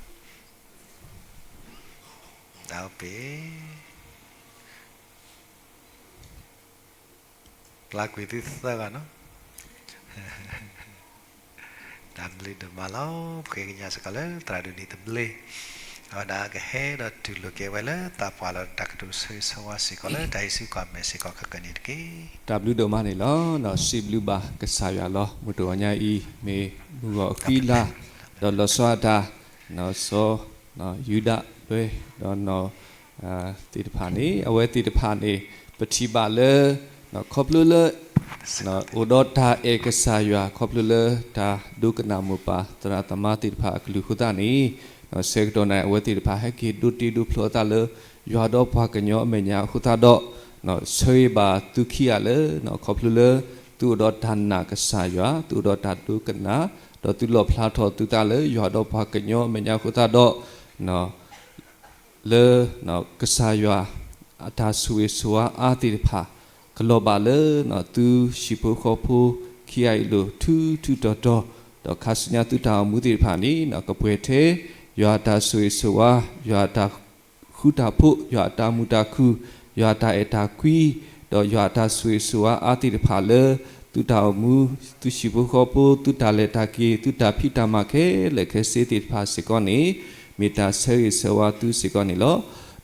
ဒၣ်ပ့ၤ, ပျၢ်ကွံာ်သုသၢဂၤနီၤ. တၢ်ဘျုးဒိၣ်မးလီၤ. ပဃ့ကညးစ့ၢ်ကီးလၢသရၣ်ဒိၣ်န့ၣ်တဘျ့, အဝဲဒၣ်ကဟဲဒီးတူၢ်လိာ်က့ၤဝဲလၢတၢ်ပှၢ်လီၤတၢ်ကတိၤဆၢဂ့ၤဆၢဝါစ့ၢ်ကီးလၢတၢ်ဟံးစုကွၢ်မဲာ်စ့ၢ်ကီးခဲကနံၣ်တက့ၢ်. တၢ်ဘျုးဒိၣ်မးန့ၣ်လီၤ. စံးဘျုးဘၣ်ကစၢ်ယွၤလီၤ. မုၢ်တဂီၤညါအံၤ မ့ၢ်မုၢ်ဂီၤအဃံလၤ, ဒီးလီၤဆီဒၣ်တၢ် စီၤယူဒၤဝဲ ဒီး သ့ၣ်တဖၣ်န့ၣ်, အဝဲသ့ၣ်တဖၣ်န့ၣ် ပထံၣ်ဘၣ်လၢ ခီဖျိလၢ အိၣ်ဒီးတၢ်အဲၣ်ကစၢ်ယွၤ ခီဖျိလၢတၢ်ဒိကနၣ်မိၢ်ပၢ်သရၣ်သမါသ့ၣ်တဖၣ်အကလုၢ်အဃိသတးန့ၣ်, ဆၢကတီၢ်န့ၣ် အဝဲသ့ၣ်တဖၣ်ဟဲက့ၤဒိးတ့ဒိးဖျိအသးလၢ ယွၤဒီးပှၤကညီအမဲာ်ညါအဃိသတးဒီး ဆၢဂ့ၤဘၣ်သုခံဂၤလၢ ခီဖျိလၢ သုအိၣ်ဒီးတၢ်နာ်ကစၢ်ယွၤ, သုအိၣ်ဒီးတၢ်ဒိကနၣ်, ဒီးသုလီၣ်ဖျါထီၣ်သုသးလၢယွၤဒီးပှၤကညီအမဲာ်ညါအဃိသတးဒီး လၢ ကစၢ်ယွၤအတၢ်ဆိၣ်ဂ့ၤဆိၣ်ဝါအါသ့ၣ်တဖၣ် ကလီၤဘၣ်လၢ သုဟံၣ်ဖိဃီဖိခံဂၤအံၤအလိၤ ထူထူတီၤတီၤ, ဒီးခါဆူညါသုတၢ်အိၣ်မူသ့ၣ်တဖၣ်န့ၣ် ကပှဲၤထဲ ယွၤအတၢ်ဆိၣ်ဂ့ၤဆိၣ်ဝါ, ယွၤအတၢ်ဃူတၢ်ဖိး, ယွၤအတၢ်မုာ်တၢ်ခုၣ်, ယွၤအတၢ်အဲၣ်တၢ်ကွံ, ဒီးယွၤအတၢ်ဆိၣ်ဂ့ၤဆိၣ်ဝါအါသ့ၣ်တဖၣ်လၢ သုတၢ်အိၣ်မူ, သုဟံၣ်ဖိဃီဖိ, သုတၢ်လဲၤတၢ်က့ၤ, သုတၢ်ဖံးတၢ်မၤခဲလၢာ်ခဲဆ့သ့ၣ်တဖၣ်စ့ၢ်ကီးန့ၣ် မ့ၢ်တၢ်ဆၢဂ့ၤဆၢဝါသုစ့ၢ်ကီးန့ၣ်လီၤ.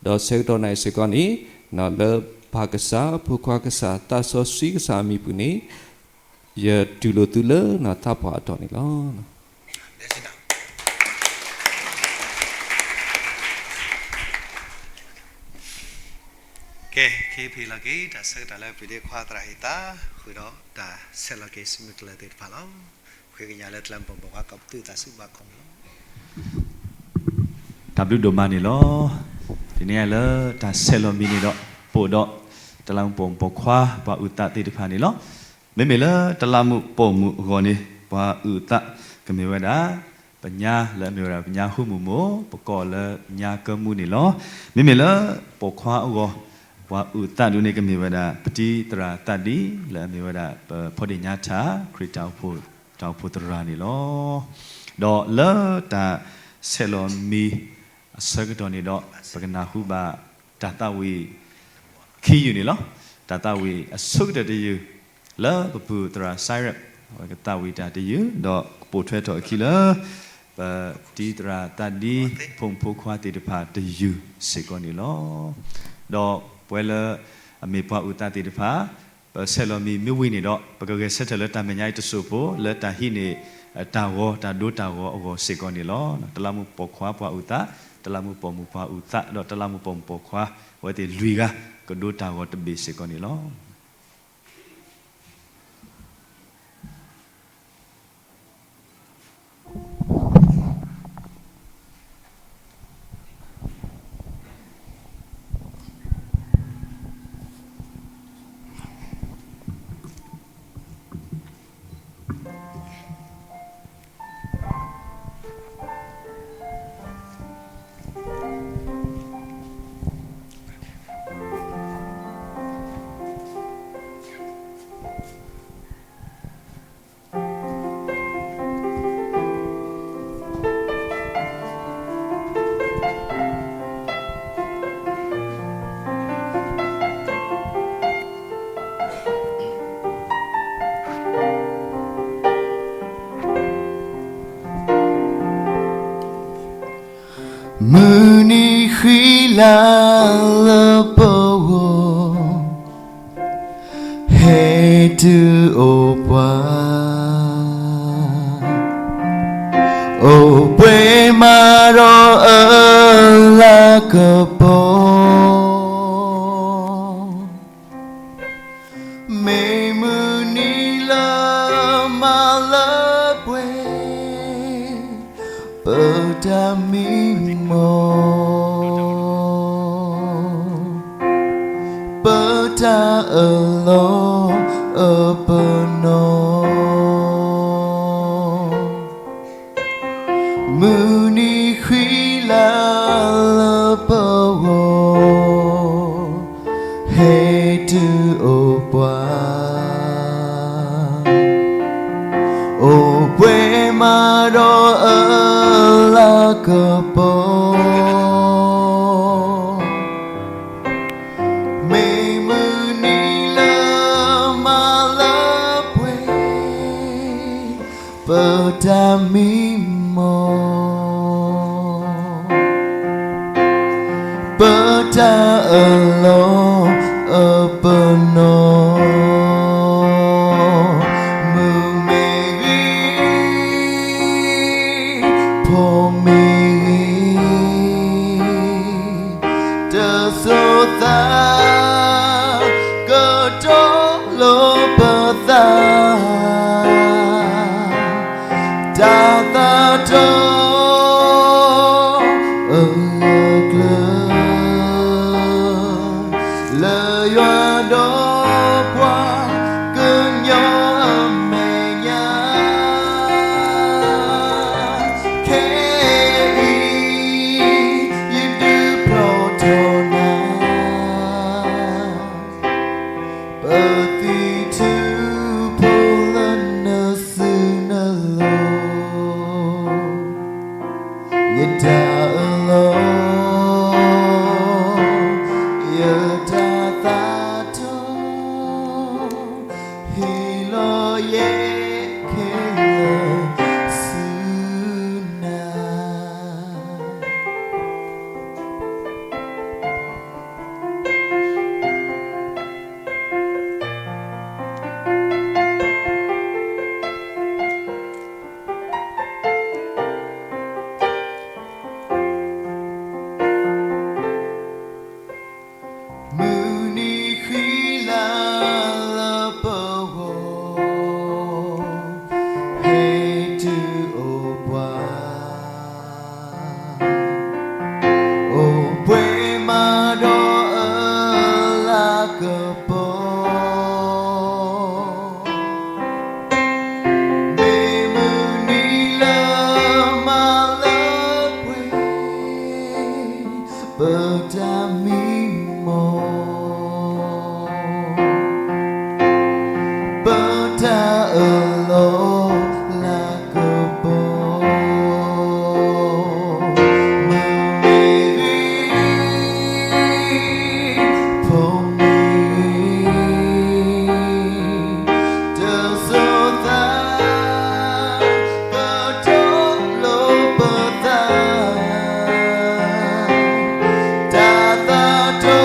ဒီးဆၢကတီၢ်နၣ်အံၤစ့ၢ်ကီးန့ၣ် လၢပၢ်ကစၢ်, ဖိခွါကစၢ်, သးစီဆှံကစၢ်အမံၤပူၤန့ၣ် ယတူၢ်လိာ်သုလၢသးပှၢ်အတီၢ်န့ၣ်လီၤ. ကဲ, ခဲအံၤပဟ့ၣ်လီၤက့ၤ တၢ်ဆၢကတီၢ်လၢပဒ့ခွါသရၣ်ဟ့ၣ်သး, ဃုာ်ဒီးတၢ်ဆဲးလီၤက့ၤစုမုၢ်ကလၢၤသ့ၣ်တဖၣ်လီၤ. ပဃ့ကညးလၢတလးမူးပိာ်မုၣ်ပိာ်ခွါ ကိးပသူၣ်သးစုဘၣ်ခီၣ်မူလီၤ. တၢ်ဘျုးဒိၣ်မးန့ၣ်လီၤ. တနံၤအံၤလၢတၢ်ဆဲးလီၤမံၤန့ၣ်ဒီး ပအိၣ်ဒီး တလးမူးပိာ်မုၣ်ပိာ်ခွါ ပှၤအုၣ်သးသ့ၣ်တဖၣ်န့ၣ်လီၤ. မ့မ့ၢ်လၢတလးမူးပိာ်မုၣ်အဂီၢ်န့ၣ် ပှၤအုၣ်သးကမ့ၢ်ဝဲဒၣ် ပညါလၢအမ့ၢ်ဝဲဒၣ် ပညါဃူမူးမူး, ပကိးလၢညါကၢမူန့ၣ်လီၤ. မ့မ့ၢ်လၢပိာ်ခွါအဂီၢ် ပှၤအုၣ်သးဒ်န့ၣ် ကမ့ၢ်ဝဲဒၣ် ပတံၤသရၣ်သးဒံ လၢအမ့ၢ်ဝဲဒၣ် ပဖီဒ့ၣ်ညါထၣ် ခရံာ်တၢ်အိၣ်ဖှိၣ်သရၣ်န့ၣ်လီၤ. ဒီးလၢတၢ်ဆဲးလီၤမံၤအဆၢကတီၢ်န့ၣ်ဒီး ပကနၢ်ဟူဘၣ်တၢ်သးဝံၣ်ခံယုၢ်န့ၣ်လီၤ. တၢ်သးဝံၣ်အဆိကတၢၢ်တယုၢ် လၢပပုၢ်သရၣ်စဲးရဲး အဝဲကသးဝံၣ်တၢ်တယုၢ် ဒီးကပိာ်ထွဲထီၣ်အခံလၢ ပတံၤသရၣ်သးဒံ ဖိမုၣ်ဖိခွါသ့ၣ်တဖၣ်တယုၢ်စ့ၢ်ကီးန့ၣ်လီၤ. ဒီးပဝဲလၢအမ့ၢ်ပှၤအုၣ်သးသ့ၣ်တဖၣ် ပဆဲးလီၤမံၤမ့ၢ်ဝံၤန့ၣ်ဒီး ပကဂဲၤဆၢထၢၣ်လၢတၢ်မဲာ်ညါအံၤတစိၢ်ဖိ လၢတၢ်ဟံးန့ၢ်တၢ်ဂီၤ တၢ်ဒိတၢ်ဂီၤအဂီၢ်စ့ၢ်ကီးန့ၣ်လီၤ. တလးမူးပိာ်ခွါပှၤအုၣ်သး, တလးမူးပိာ်မုၣ်ပှၤအုၣ်သး ဒီးတလးမူးပိာ်မုၣ်ပိာ်ခွါ အဝဲသ့ၣ်လွံၢ်ဂၤ ကဒိတၢ်ဂီၤတဘ့ၣ်စ့ၢ်ကီးန့ၣ်လီၤ. မုၢ်နံၤဃံလၤလၢပဂီၢ် ဟဲတုၤအိၣ်ပှၤ, အိၣ်ပှဲၤမးဒီးအလၤကပီၤ, မ့ၢ်မုၢ်နံၤလၢမၤလၢပှဲၤ ပတၢ်မံမီၢ်, ပတၢ်အလီၢ်အပနီၣ်, မုၢ်နံၤဃံလၤလၢပဂီၢ် ဟဲတုၤအိၣ်ပှၤ အိၣ်ပှဲၤမးဒီးအလၤကပီၤ, မ့ၢ်မုၢ်နံၤလၢမၤလၢပှဲၤ ပတၢ်မံမီၢ်, ပတၢ်အလီၢ်အပနီၣ်, မုၢ်မ့ၢ်ဂ့ၤ, ဖိမ့ၢ်ဂ့ၤ, တစိၤသး ကတီၤလီၤပသး, တၢ်သးတီ အဂၢၢ်ကျၢၤ လၢယွၤဒီးပှၤကညီအမဲာ်ညါ, ခဲအံၤ ယဒုးဖျီၣ်ထီၣ်နၤ ပသံၣ်ထူဖိလၢနစုနလိၤ, ယတၢ်အလီၢ် ယတၢ်သးတီ ဟ့ၣ်လီၤယဲခဲလၢာ်ဆူနၤ. မုၢ်နံၤဃံလၤလၢပဂီၢ် ဟဲတုၤအိၣ်ပှၤ အိၣ်ပှဲၤမးဒီးအလၤကပီၤ, မ့ၢ်မုၢ်နံၤလၢမၤလၢပှဲၤ ပတၢ်မံမီၢ်, ပတၢ်အလီၢ်လၤကပီၤ, မုၢ်မ့ၢ်ဂ့ၤ, ဖိမ့ၢ်ဂ့ၤ, တစိၤသး ကတီၤလီၤပသး, တၢ်သးတီ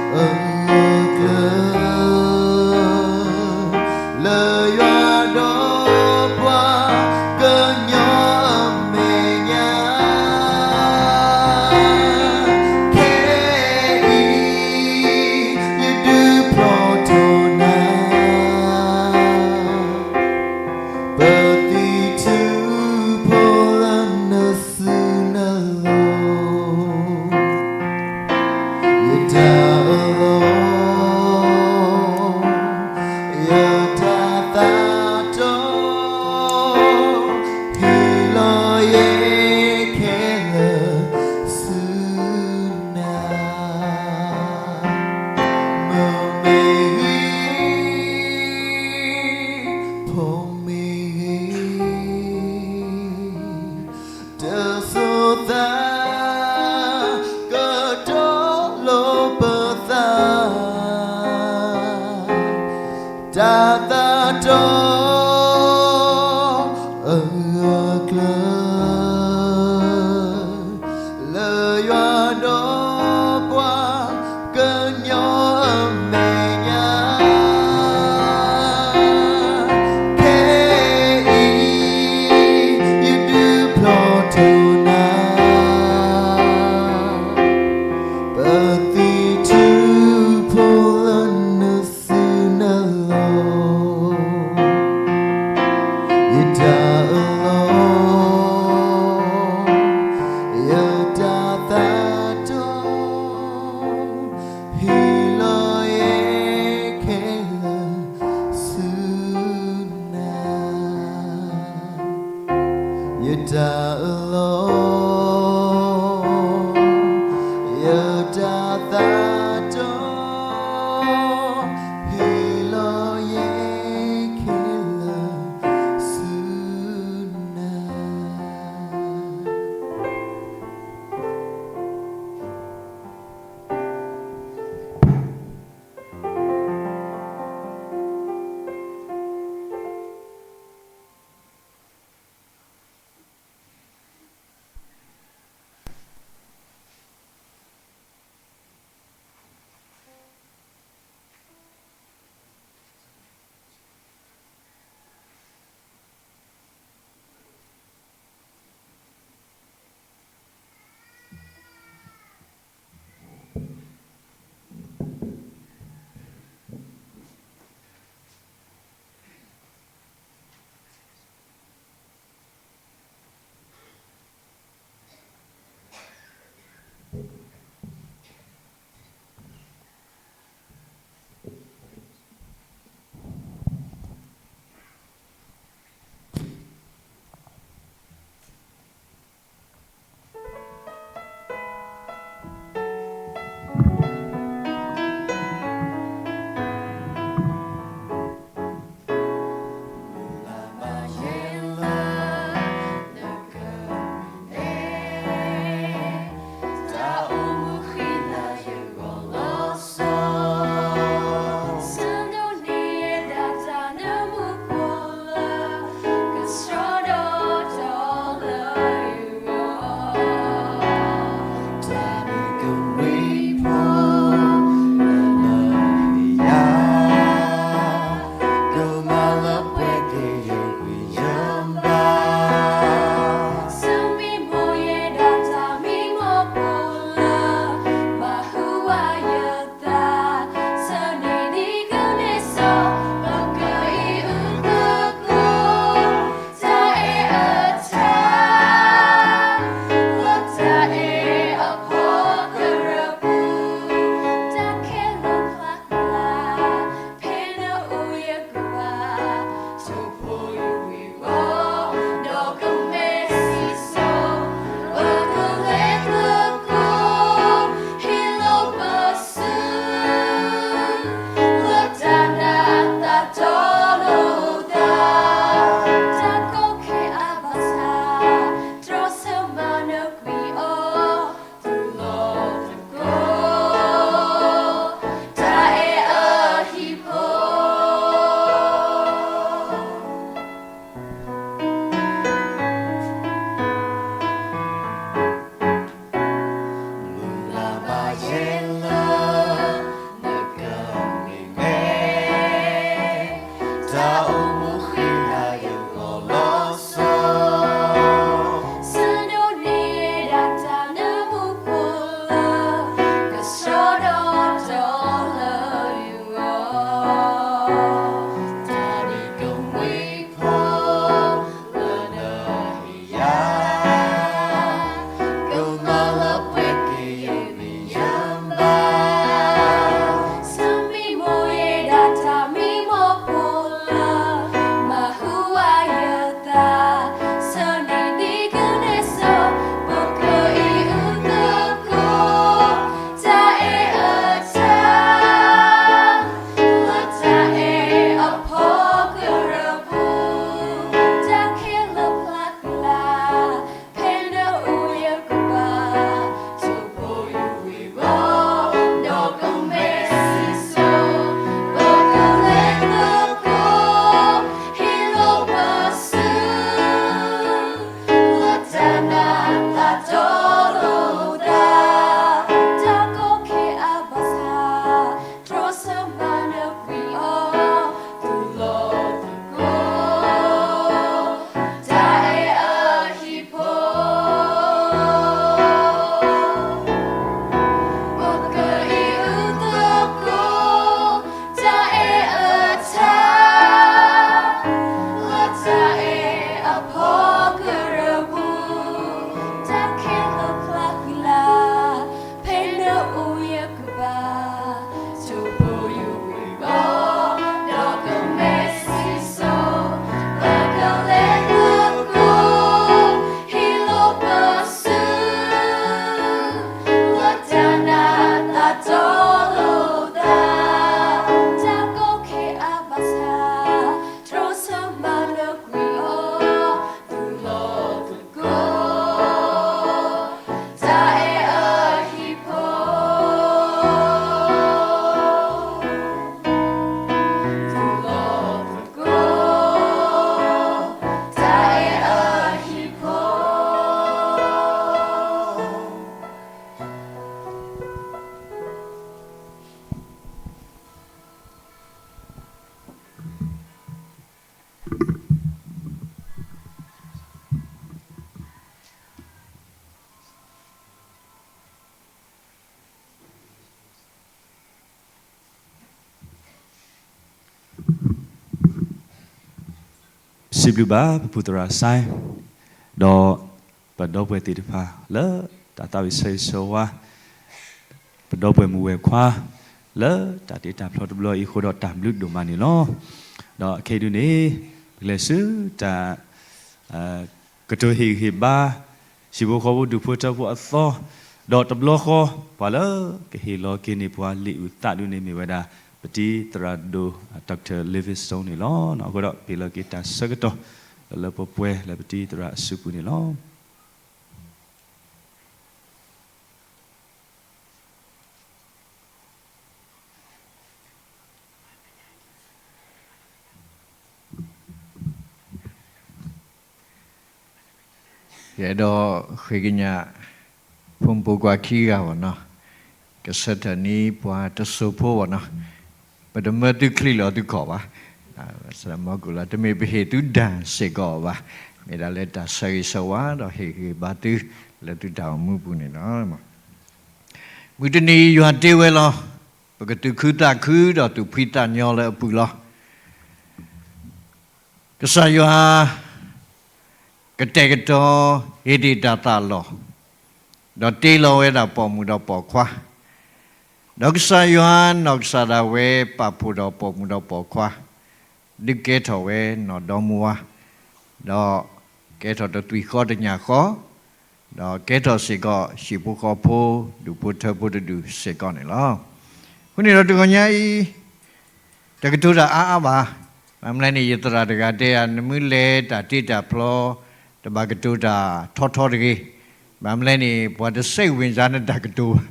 အဂၢၢ်ကျၢၤ လၢယွၤဒီးပှၤကညီအမဲာ်ညါ, ခဲအံၤ ယဒုးဖျီၣ်ထီၣ်နၤ ပသံၣ်ထူဖိလၢနစုနလိၤ, ယတၢ်အလီၢ် ယတၢ်သးတီ ဟ့ၣ်လီၤယဲခဲလၢာ်ဆူနၤ, မုၢ်မ့ၢ်ဂ့ၤ, ဖိမ့ၢ်ဂ့ၤ, တစိၤသး ကတီၤလီၤပသး, တၢ်သးတီ အဂၢၢ်ကျၢၤ လၢယွၤဒီးပှၤကညီအမဲာ်ညါ, ခဲအံၤ ယဒုးဖျီၣ်ထီၣ်နၤ ပသံၣ်ထူဖိလၢနစုနလိၤ, ယတၢ်အလီၢ် ယတၢ်သးတီ ဟ့ၣ်လီၤယဲခဲလၢာ်ဆူနၤ, ယတၢ်အလီၢ် ယတၢ်သးတီ ဟ့ၣ်လီၤယဲခဲလၢာ် စံးဘျုးဘၣ်ပဖုသရၣ်စဲ ဒီးပဒီပုၢ်ဝဲၢ်သ့ၣ်တဖၣ်လၢတၢ်သးဝံၣ်ဆၢဂ့ၤဆၢဝါ ပဒီပုၢ်ဝဲၢ်မုၣ်ဝဲၢ်ခွါ လၢတၢ်တ့တၢ်ဖျီတဘျီအံၤအဃိဒီးတၢ်ဘျုးဒိၣ်မးန့ၣ်လီၤ. ဒီးခဲအံၤဒုန့ၣ် ပကလဲၤဆူတၢ် ကတိၤဟ့ၣ်ဂံၢ်ဟ့ၣ်ဘါ ဟံၣ်ဖိဃီဖိဒူၣ်ဖိထၢဖိအသီ, ဒီးတဘျီဃီ ပှၤလၢကဟ့ၣ်လီၤက့ၤန့ၢ်ပှၤလံာ်အုၣ်သးဒုန့ၣ်မ့ၢ်ဝဲဒၣ် ပတံၤသရၣ်ဒိၣ် Doctor Livingstone န့ၣ်လီၤ. အဃိဒီးပဟ့ၣ်လီၤက့ၤတၢ်ဆၢကတီၢ် လၢလၢပှဲၤပှဲၤလၢပတံၤသရၣ်အစုပူၤန့ၣ်လီၤ. ယအဲၣ်ဒိးဃ့ကညး ဖိမုၣ်ဖိခွါခံဂၤဘၣ်နီၤ, ကဆၢထၢၣ်န့ၢ်ပှၤတစိၢ်ဖိဘၣ်နီၤ, ပတမၢသုချံးလီၤသုခီၣ်ဘၣ်, စမီကူလီၤ တမ့ၢ်ပဟ့ၣ်သုဒၣ်စ့ၢ်ကီးဘၣ်, မ့ၢ်ဒၣ်လၢတၢ်ဆၢဂ့ၤဆၢဝါဒီးဟ့ၣ်ဂံၢ်ဘါသု လၢသုတၢ်အိၣ်မူပူၤန့ၣ်လီၤ. မုၢ်တနံၤယွၤတ့ဝဲလီၤ, ပကသူၣ်ခုသးခုဒီးသူၣ်ဖှံသးညီလၢအပူၤလီၤ. ကစၢ်ယွၤ ကတဲာ်ကတီၤ ဟ့ၣ်တ့ၢ်တၢ်သးလီၤ, ဒီးတ့လီၤဝဲဒၣ်ပိာ်မုၣ်ဒီးပိာ်ခွါ, ဒီးကစၢ်ယွၤနီၢ်ကစၢ်ဒၣ်ဝဲပာ်ဖှိၣ်ဒီးပိာ်မုၣ်ဒီးပိာ်ခွါ, ဒုးကဲထီၣ်ဝဲနီၢ်ဒီမါဝၤ, ဒီးကဲထီၣ်တသွံၣ်ဃီတညၣ်ဃီ, ဒီးကဲထီၣ်စ့ၢ်ကီးဟံၣ်ဖိဃီဖိ ဒူၣ်ဖိထၢဖိတဒူၣ်စ့ၢ်ကီးန့ၣ်လီၤ. အဃိန့ၣ်ဒီးတဂီၤညါအံၤ တကတိၤတၢ်အါအါဘၣ်. ဘၣ်မနုၤလဲၣ်န့ၣ် ယသရၣ်တဂၤတဲယၤ နမ့ၢ်လဲၤတၢ်တ့တၢ်ဖျီ တဘၣ်ကတိၤတၢ်ထီထီတဂ့ၤ. ဘၣ်မနုၤလဲၣ်န့ၣ် ပှၤတစိတ်ဝင်စားနတၢ်ကတိၤဘၣ်.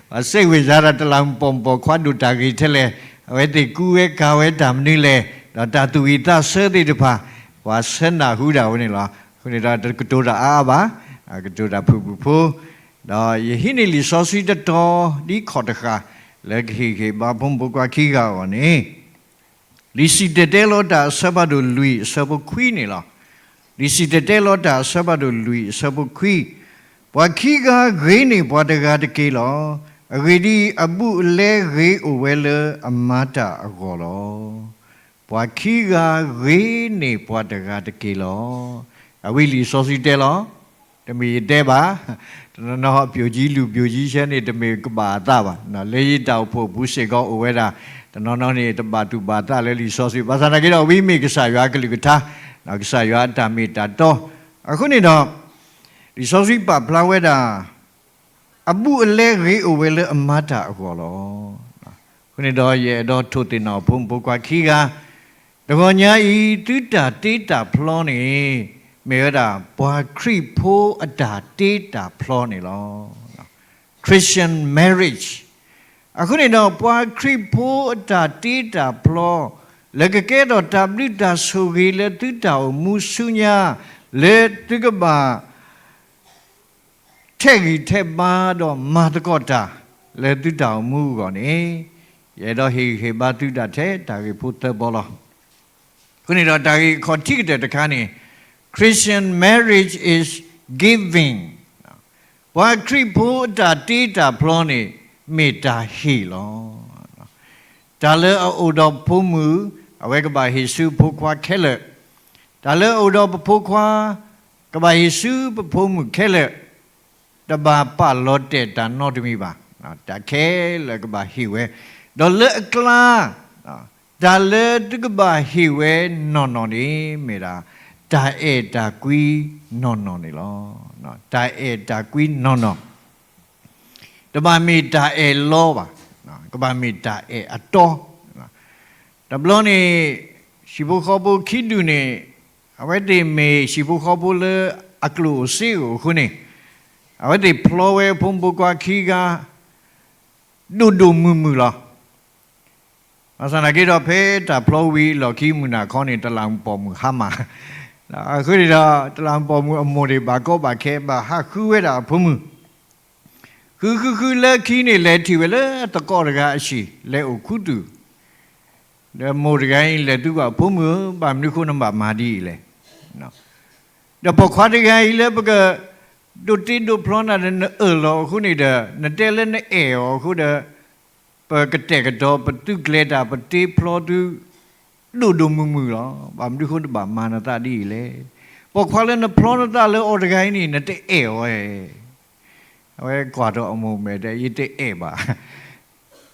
ပှၤစိတ်ဝင်စားတၢ်တလးမူးပိာ်မုၣ်ပိာ်ခွါဒိၣ်တၢ်ဂ့ၤထဲလဲၣ်, အဝဲသ့ၣ်ကူဝဲကၤဝဲတၢ်မနုၤလဲၣ်, ဒီးတၢ်သူၣ်ဝံၣ်သးဆၢသ့ၣ်တဖၣ် ပှၤဆၢနၢ်ဟူဒၣ်ဝဲန့ၣ်လီၤ. အဃိန့ၣ်ဒီးတကတိၤတၢ်အါအါဘၣ်, ကတိၤတၢ်ဖုၣ်ဖုၣ်ဖိ, ဒီးယဟံးန့ၢ်လံာ်စီဆှံတတီၤ ဒ်ခီၣ်တဃၣ် လၢကဟ့ၣ်ဂံၢ်ဟ့ၣ်ဘါဖိမုၣ်ဖိခွါခံဂၤအဂီၢ်န့ၣ် လံာ်စံၣ်တဲၤတဲလီၤတၢ်အဆၢဖးဒိၣ်လွံၢ်အဆၢဖိခွံန့ၣ်လီၤ. လံာ်စံၣ်တဲၤတဲလီၤတၢ်အဆၢဖးဒိၣ်လွံၢ်အဆၢဖိခွံ, ပှၤခံဂၤဂ့ၤန့ၢ်ပှၤတဂၤတက့ၢ်လီၤ. အဂ့ၢ်ဒ်အံၤ, အဘူးအလဲဂ့ၤအိၣ်ဝဲလၢအမၤတၢ်အဂီၢ်လီၤ. ပှၤခံဂၤဂ့ၤန့ၢ်ပှၤတဂၤတက့ၢ်လီၤ. အဝဲလံာ်စီဆှံတဲလီၤ. တမ့ၢ်ယတဲဘၣ်, တနီၤနီၤ ပျိၣ်ကံလူၤပျိၣ်ကံဆဲန့ၣ် တမ့ၢ်ကဘၣ်အသးဘၣ်. လၢယတၢ်အိၣ်ဖှိၣ်ပူၤစ့ၢ်ကီးအိၣ်ဝဲဒၣ်, တနီၤနီၤန့ၣ် တဘၣ်တူၢ်ဘၣ်သးလၢလံာ်စီဆှံ, ဘၣ်ဆၣ်သနာ်က့ဒီး ဝံမ့ၢ်ကစၢ်ယွၤအကလုၢ်ကထါ, ကစၢ်ယွၤအတၢ်မ့ၢ်တၢ်တီ. အဃိန့ၣ်ဒီး လံာ်စီဆှံပာ်ဖျါဝဲဒၣ် အဘူးအလဲဂ့ၤအိၣ်ဝဲလၢအမၤတၢ်အဂီၢ်လီၤ. အဃိန့ၣ်ဒီး ယအဲၣ်ဒိးထိၣ်သ့ၣ်နီၣ်ဖိမုၣ်ဖိခွါခံဂၤ, တဂီၤညါအံၤ သုတၢ်တ့တၢ်ဖျီန့ၣ် မ့ၢ်ဝဲဒၣ် ပှၤခရံာ်ဖိအတၢ်တ့တၢ်ဖျီန့ၣ်လီၤ. Christian marriage. အဃိန့ၣ်ဒီး ပှၤခရံာ်ဖိအတၢ်တ့တၢ်ဖျီ လၢကကဲထီၣ်တၢ်ဘျုးတၢ်ဆိၣ်ဂ့ၤလၢသုတၢ်အိၣ်မူဆူညါ, လၢသုကဘၣ် ထဲးဂံၢ်ထဲးဘါဒီးမၤသကိးတၢ်လၢသုတၢ်အိၣ်မူအဂီၢ်န့ၣ်, ယအဲၣ်ဒိးဟ့ၣ်ဂံၢ်ဟ့ၣ်ဘါသုဒၣ်ထဲတၢ်ဂ့ၢ်ဖိသၢဘီလီၤ. အဃိန့ၣ်ဒီးတၢ်ဂ့ၢ်ခီၣ်ထံးကတၢၢ်တခါန့ၣ်, Christian marriage is giving. ပှၤခရံာ်ဖိအတၢ်တ့တၢ်ဖျီန့ၣ် မ့ၢ်တၢ်ဟ့ၣ်လီၤ. တၢ်လၢအအိၣ်ဒီးဖိမုၣ်, အဝဲကဘၣ်ဟ့ၣ်ဆူဖိခွါခဲလၢာ်, တၢ်လၢအအိၣ်ဒီးပဖိခွါ, ကဘၣ်ဟ့ၣ်ဆူပဖိမုၣ်ခဲလၢာ်, တဘၣ်ပာ်လီၤတဲာ်တၢ်နီတမံၤဘၣ်, တၢ်ခဲလၢာ်ကဘၣ်ဟ့ၣ်ဝဲ, ဒီးလၢအကျါ, တၢ်လၢသုကဘၣ်ဟ့ၣ်ဝဲနီၢ်နီၢ်န့ၣ် မ့ၢ်ဒၣ် တၢ်အဲၣ်တၢ်ကွံနီၢ်နီၢ်န့ၣ်လီၤ. တၢ်အဲၣ်တၢ်ကွံနီၢ်နီၢ် တဘၣ်မ့ၢ်တၢ်အဲၣ်လီၤဘၣ်, ကဘၣ်မ့ၢ်တၢ်အဲၣ်အတီ. တဘျီန့ၣ် ဟံၣ်ဖိဃီဖိခံဒူၣ်န့ၣ်, အဝဲသ့ၣ်မ့ၢ်ဟံၣ်ဖိဃီဖိလၢအကျိၣ်အိၣ်စ့အိၣ်အဃိန့ၣ်, အဝဲသ့ၣ်ဖျီဝဲဖိမုၣ်ဖိခွါခံဂၤ ဒိၣ်ဒိၣ်မုၢ်မုၢ်လီၤ. ဘၣ်ဆၣ်သနာ်က့ဒီး ဖဲတၢ်ဖျီဝံၤအလီၢ်ခံ မုၢ်နၤခီန့ၣ် တလးမူးပိာ်မုၣ်ဟါမၢ်, အဃိန့ၣ်ဒီး တလးမူးပိာ်မုၣ်အမိၢ်န့ၣ် ဘၣ်ကီဘၣ်ခဲ ဘၣ်ဟးဃုဝဲဒၣ်အဖိမုၣ်, ဃုဃုဃုလၢခံန့ၣ် လဲၤထံၣ်ဝဲလၢသကိးတဂၤအဟံၣ် လဲၤအိၣ်ခူသူၣ်, ဒီးမိၢ်တဂၤအံၤလဲၤသံကွၢ် ဖိမုၣ်ဧၢ, ဘၣ်မနုၤအဃိနဘၣ်မၤဒ်အံၤလဲၣ်. ဒီးပိာ်ခွါတဂၤအံၤလၢပက ဒိးတ့ဒိးဖျီနၤဒီးနအၢၣ်လီၤအဃိန့ၣ်ဒီး နတဲလၢနအဲၣ်အီၤအဃိဒီး ပကတဲာ်ကတီၤပသုးကျဲၤတၢ် ပတ့ဖျီသု ဒိၣ်ဒိၣ်မုၢ်မုၢ်လီၤ. ဘၣ်မနုၤအဃိနဘၣ်မၤနသးဒ်အံၤလဲၣ်. ပိာ်ခွါလၢနဖျီနသးလၢအီၤတဂၤအံၤန့ၣ် နတအဲၣ်အီၤဧါ. အဝဲကွၢ်ဒီးအမိၢ်မဲာ်ဒီး ယတအဲၣ်ဘၣ်.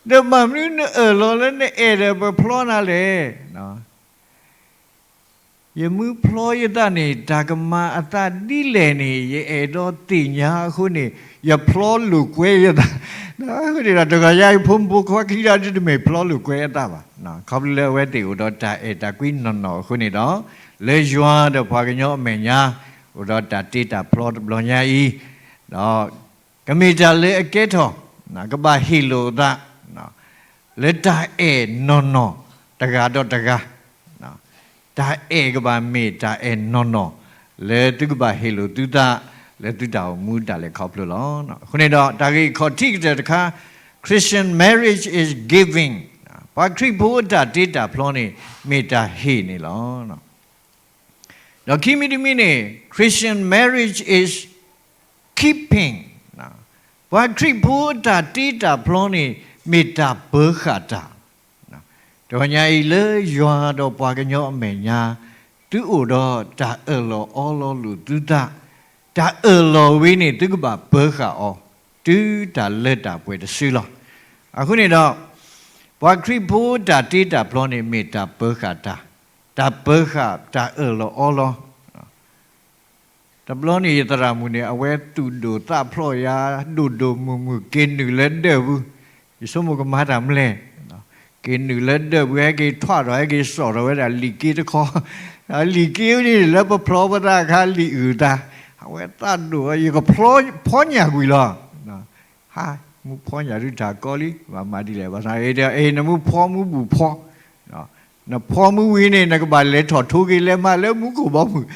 ဒီးဘၣ်မနုၤနအၢၣ်လီၤလၢနအဲၣ်ဒီးပဖျီနၤလဲၣ်. ယမ့ၢ်ဖျီယသးန့ၣ် တၢ်ကမၤအသးဒ်လဲၣ်န့ၣ် ယအဲၣ်ဒိးသ့ၣ်ညါအဃိန့ၣ် ယဖျီလိာ်ကွဲယသး. အဃိန့ၣ်ဒီး တဂီၤညါအံၤ ဖိမုၣ်ဖိခွါခံဂၤဒုး တမ့ၢ်ဖျီလိာ်ကွဲအသးဘၣ်. ခီဖျိလၢအဝဲသ့ၣ်အိၣ်ဒီးတၢ်အဲၣ်တၢ်ကွံနီၢ်နီၢ်အဃိန့ၣ်ဒီး လၢယွၤဒီးပှၤကညီအမဲာ်ညါ အိၣ်ဒီးတၢ်တ့တၢ်ဖျီတဘျီညါအံၤ ဒီး ကမ့ၢ်တၢ်လၢအကဲထီၣ် ကဘၣ်ဟ့ၣ်လိာ်အသး လၢတၢ်အဲၣ်နီၢ်နီၢ် တဂၤဒီးတဂၤ, တၢ်အဲၣ်ကဘၣ်မ့ၢ်တၢ်အဲၣ်နီၢ်နီၢ် လၢသုကဘၣ်ဟ့ၣ်လိာ်သုသး လၢသုတၢ်အိၣ်မူတၢ်လဲၤခီဖျိလီၤ. အဃိန့ၣ်ဒီး တၢ်ဂ့ၢ်ခီၣ်ထံးကတၢၢ်တခါ Christian marriage is giving, ပှၤခရံာ်ဖိအတၢ်တ့တၢ်ဖျီန့ၣ် မ့ၢ်တၢ်ဟ့ၣ်န့ၣ်လီၤ. ဒီးခံမံၤတမံၤန့ၣ် Christian marriage is keeping, ပှၤခရံာ်ဖိအတၢ်တ့တၢ်ဖျီန့ၣ် မ့ၢ်တၢ်ပၢၤဃာ်တၢ်. တဂီၤညါအံၤလၢယွၤဒီးပှၤကညီအမဲာ်ညါ သုအိၣ်ဒီးတၢ်အၢၣ်လီၤအီလီၤလိာ်သုသး, တၢ်အၢၣ်လီၤဝဲန့ၣ် သုကဘၣ်ပၢၤဃာ်အီၤ တုၤတၢ်လၢတၢ်ပှဲၤတစုလီၤ. အဃိန့ၣ်ဒီး ပှၤခရံာ်ဖိတၢ်တ့တၢ်ဖျီန့ၣ် မ့ၢ်တၢ်ပၢၤဃာ်တၢ်, တၢ်ပၢၤဃာ်တၢ်အၢၣ်လီၤအီလီၤ တဘျီန့ၣ် ယသရၣ်မုၣ်န့ၣ် အဝဲသူၣ်ဒိၣ်သးဖျိးယၤ ဒိၣ်ဒိၣ်မုၢ်မုၢ် က့ၤနုာ်လၢဒၢးပူၤ, ယဆိကမိၣ်ကမၤတၢ်မလဲၣ်, က့ၤနုာ်လၢဒၢးပူၤ ဟဲက့ၤထွးဒီး ဟဲက့ၤစိာ်ထီၣ်ဝဲဒၣ်လံာ်က့တခီ, လံာ်က့န့ၣ် လၢပဖျီပသးအခါ လံာ်အုၣ်အသး, အဝဲသးဒိၣ် ယကဖျီညၣ်ကွံာ်လီၤ. ဟါ, မူဖီညၣ်ဒုးတၢ်ကီလံ, ဘၣ်မၤဒ်လဲၣ်, ဘၣ်ဆၣ်အံၤဒီး အ့ နမူဖီမူဘူၣ်ဖီ, နဖီမူဝံၤန့ၣ် နကဘၣ်လဲၤထီၣ်ထိက့ၤလဲၤမးလၢမူခိၣ်ဘီမုၢ်,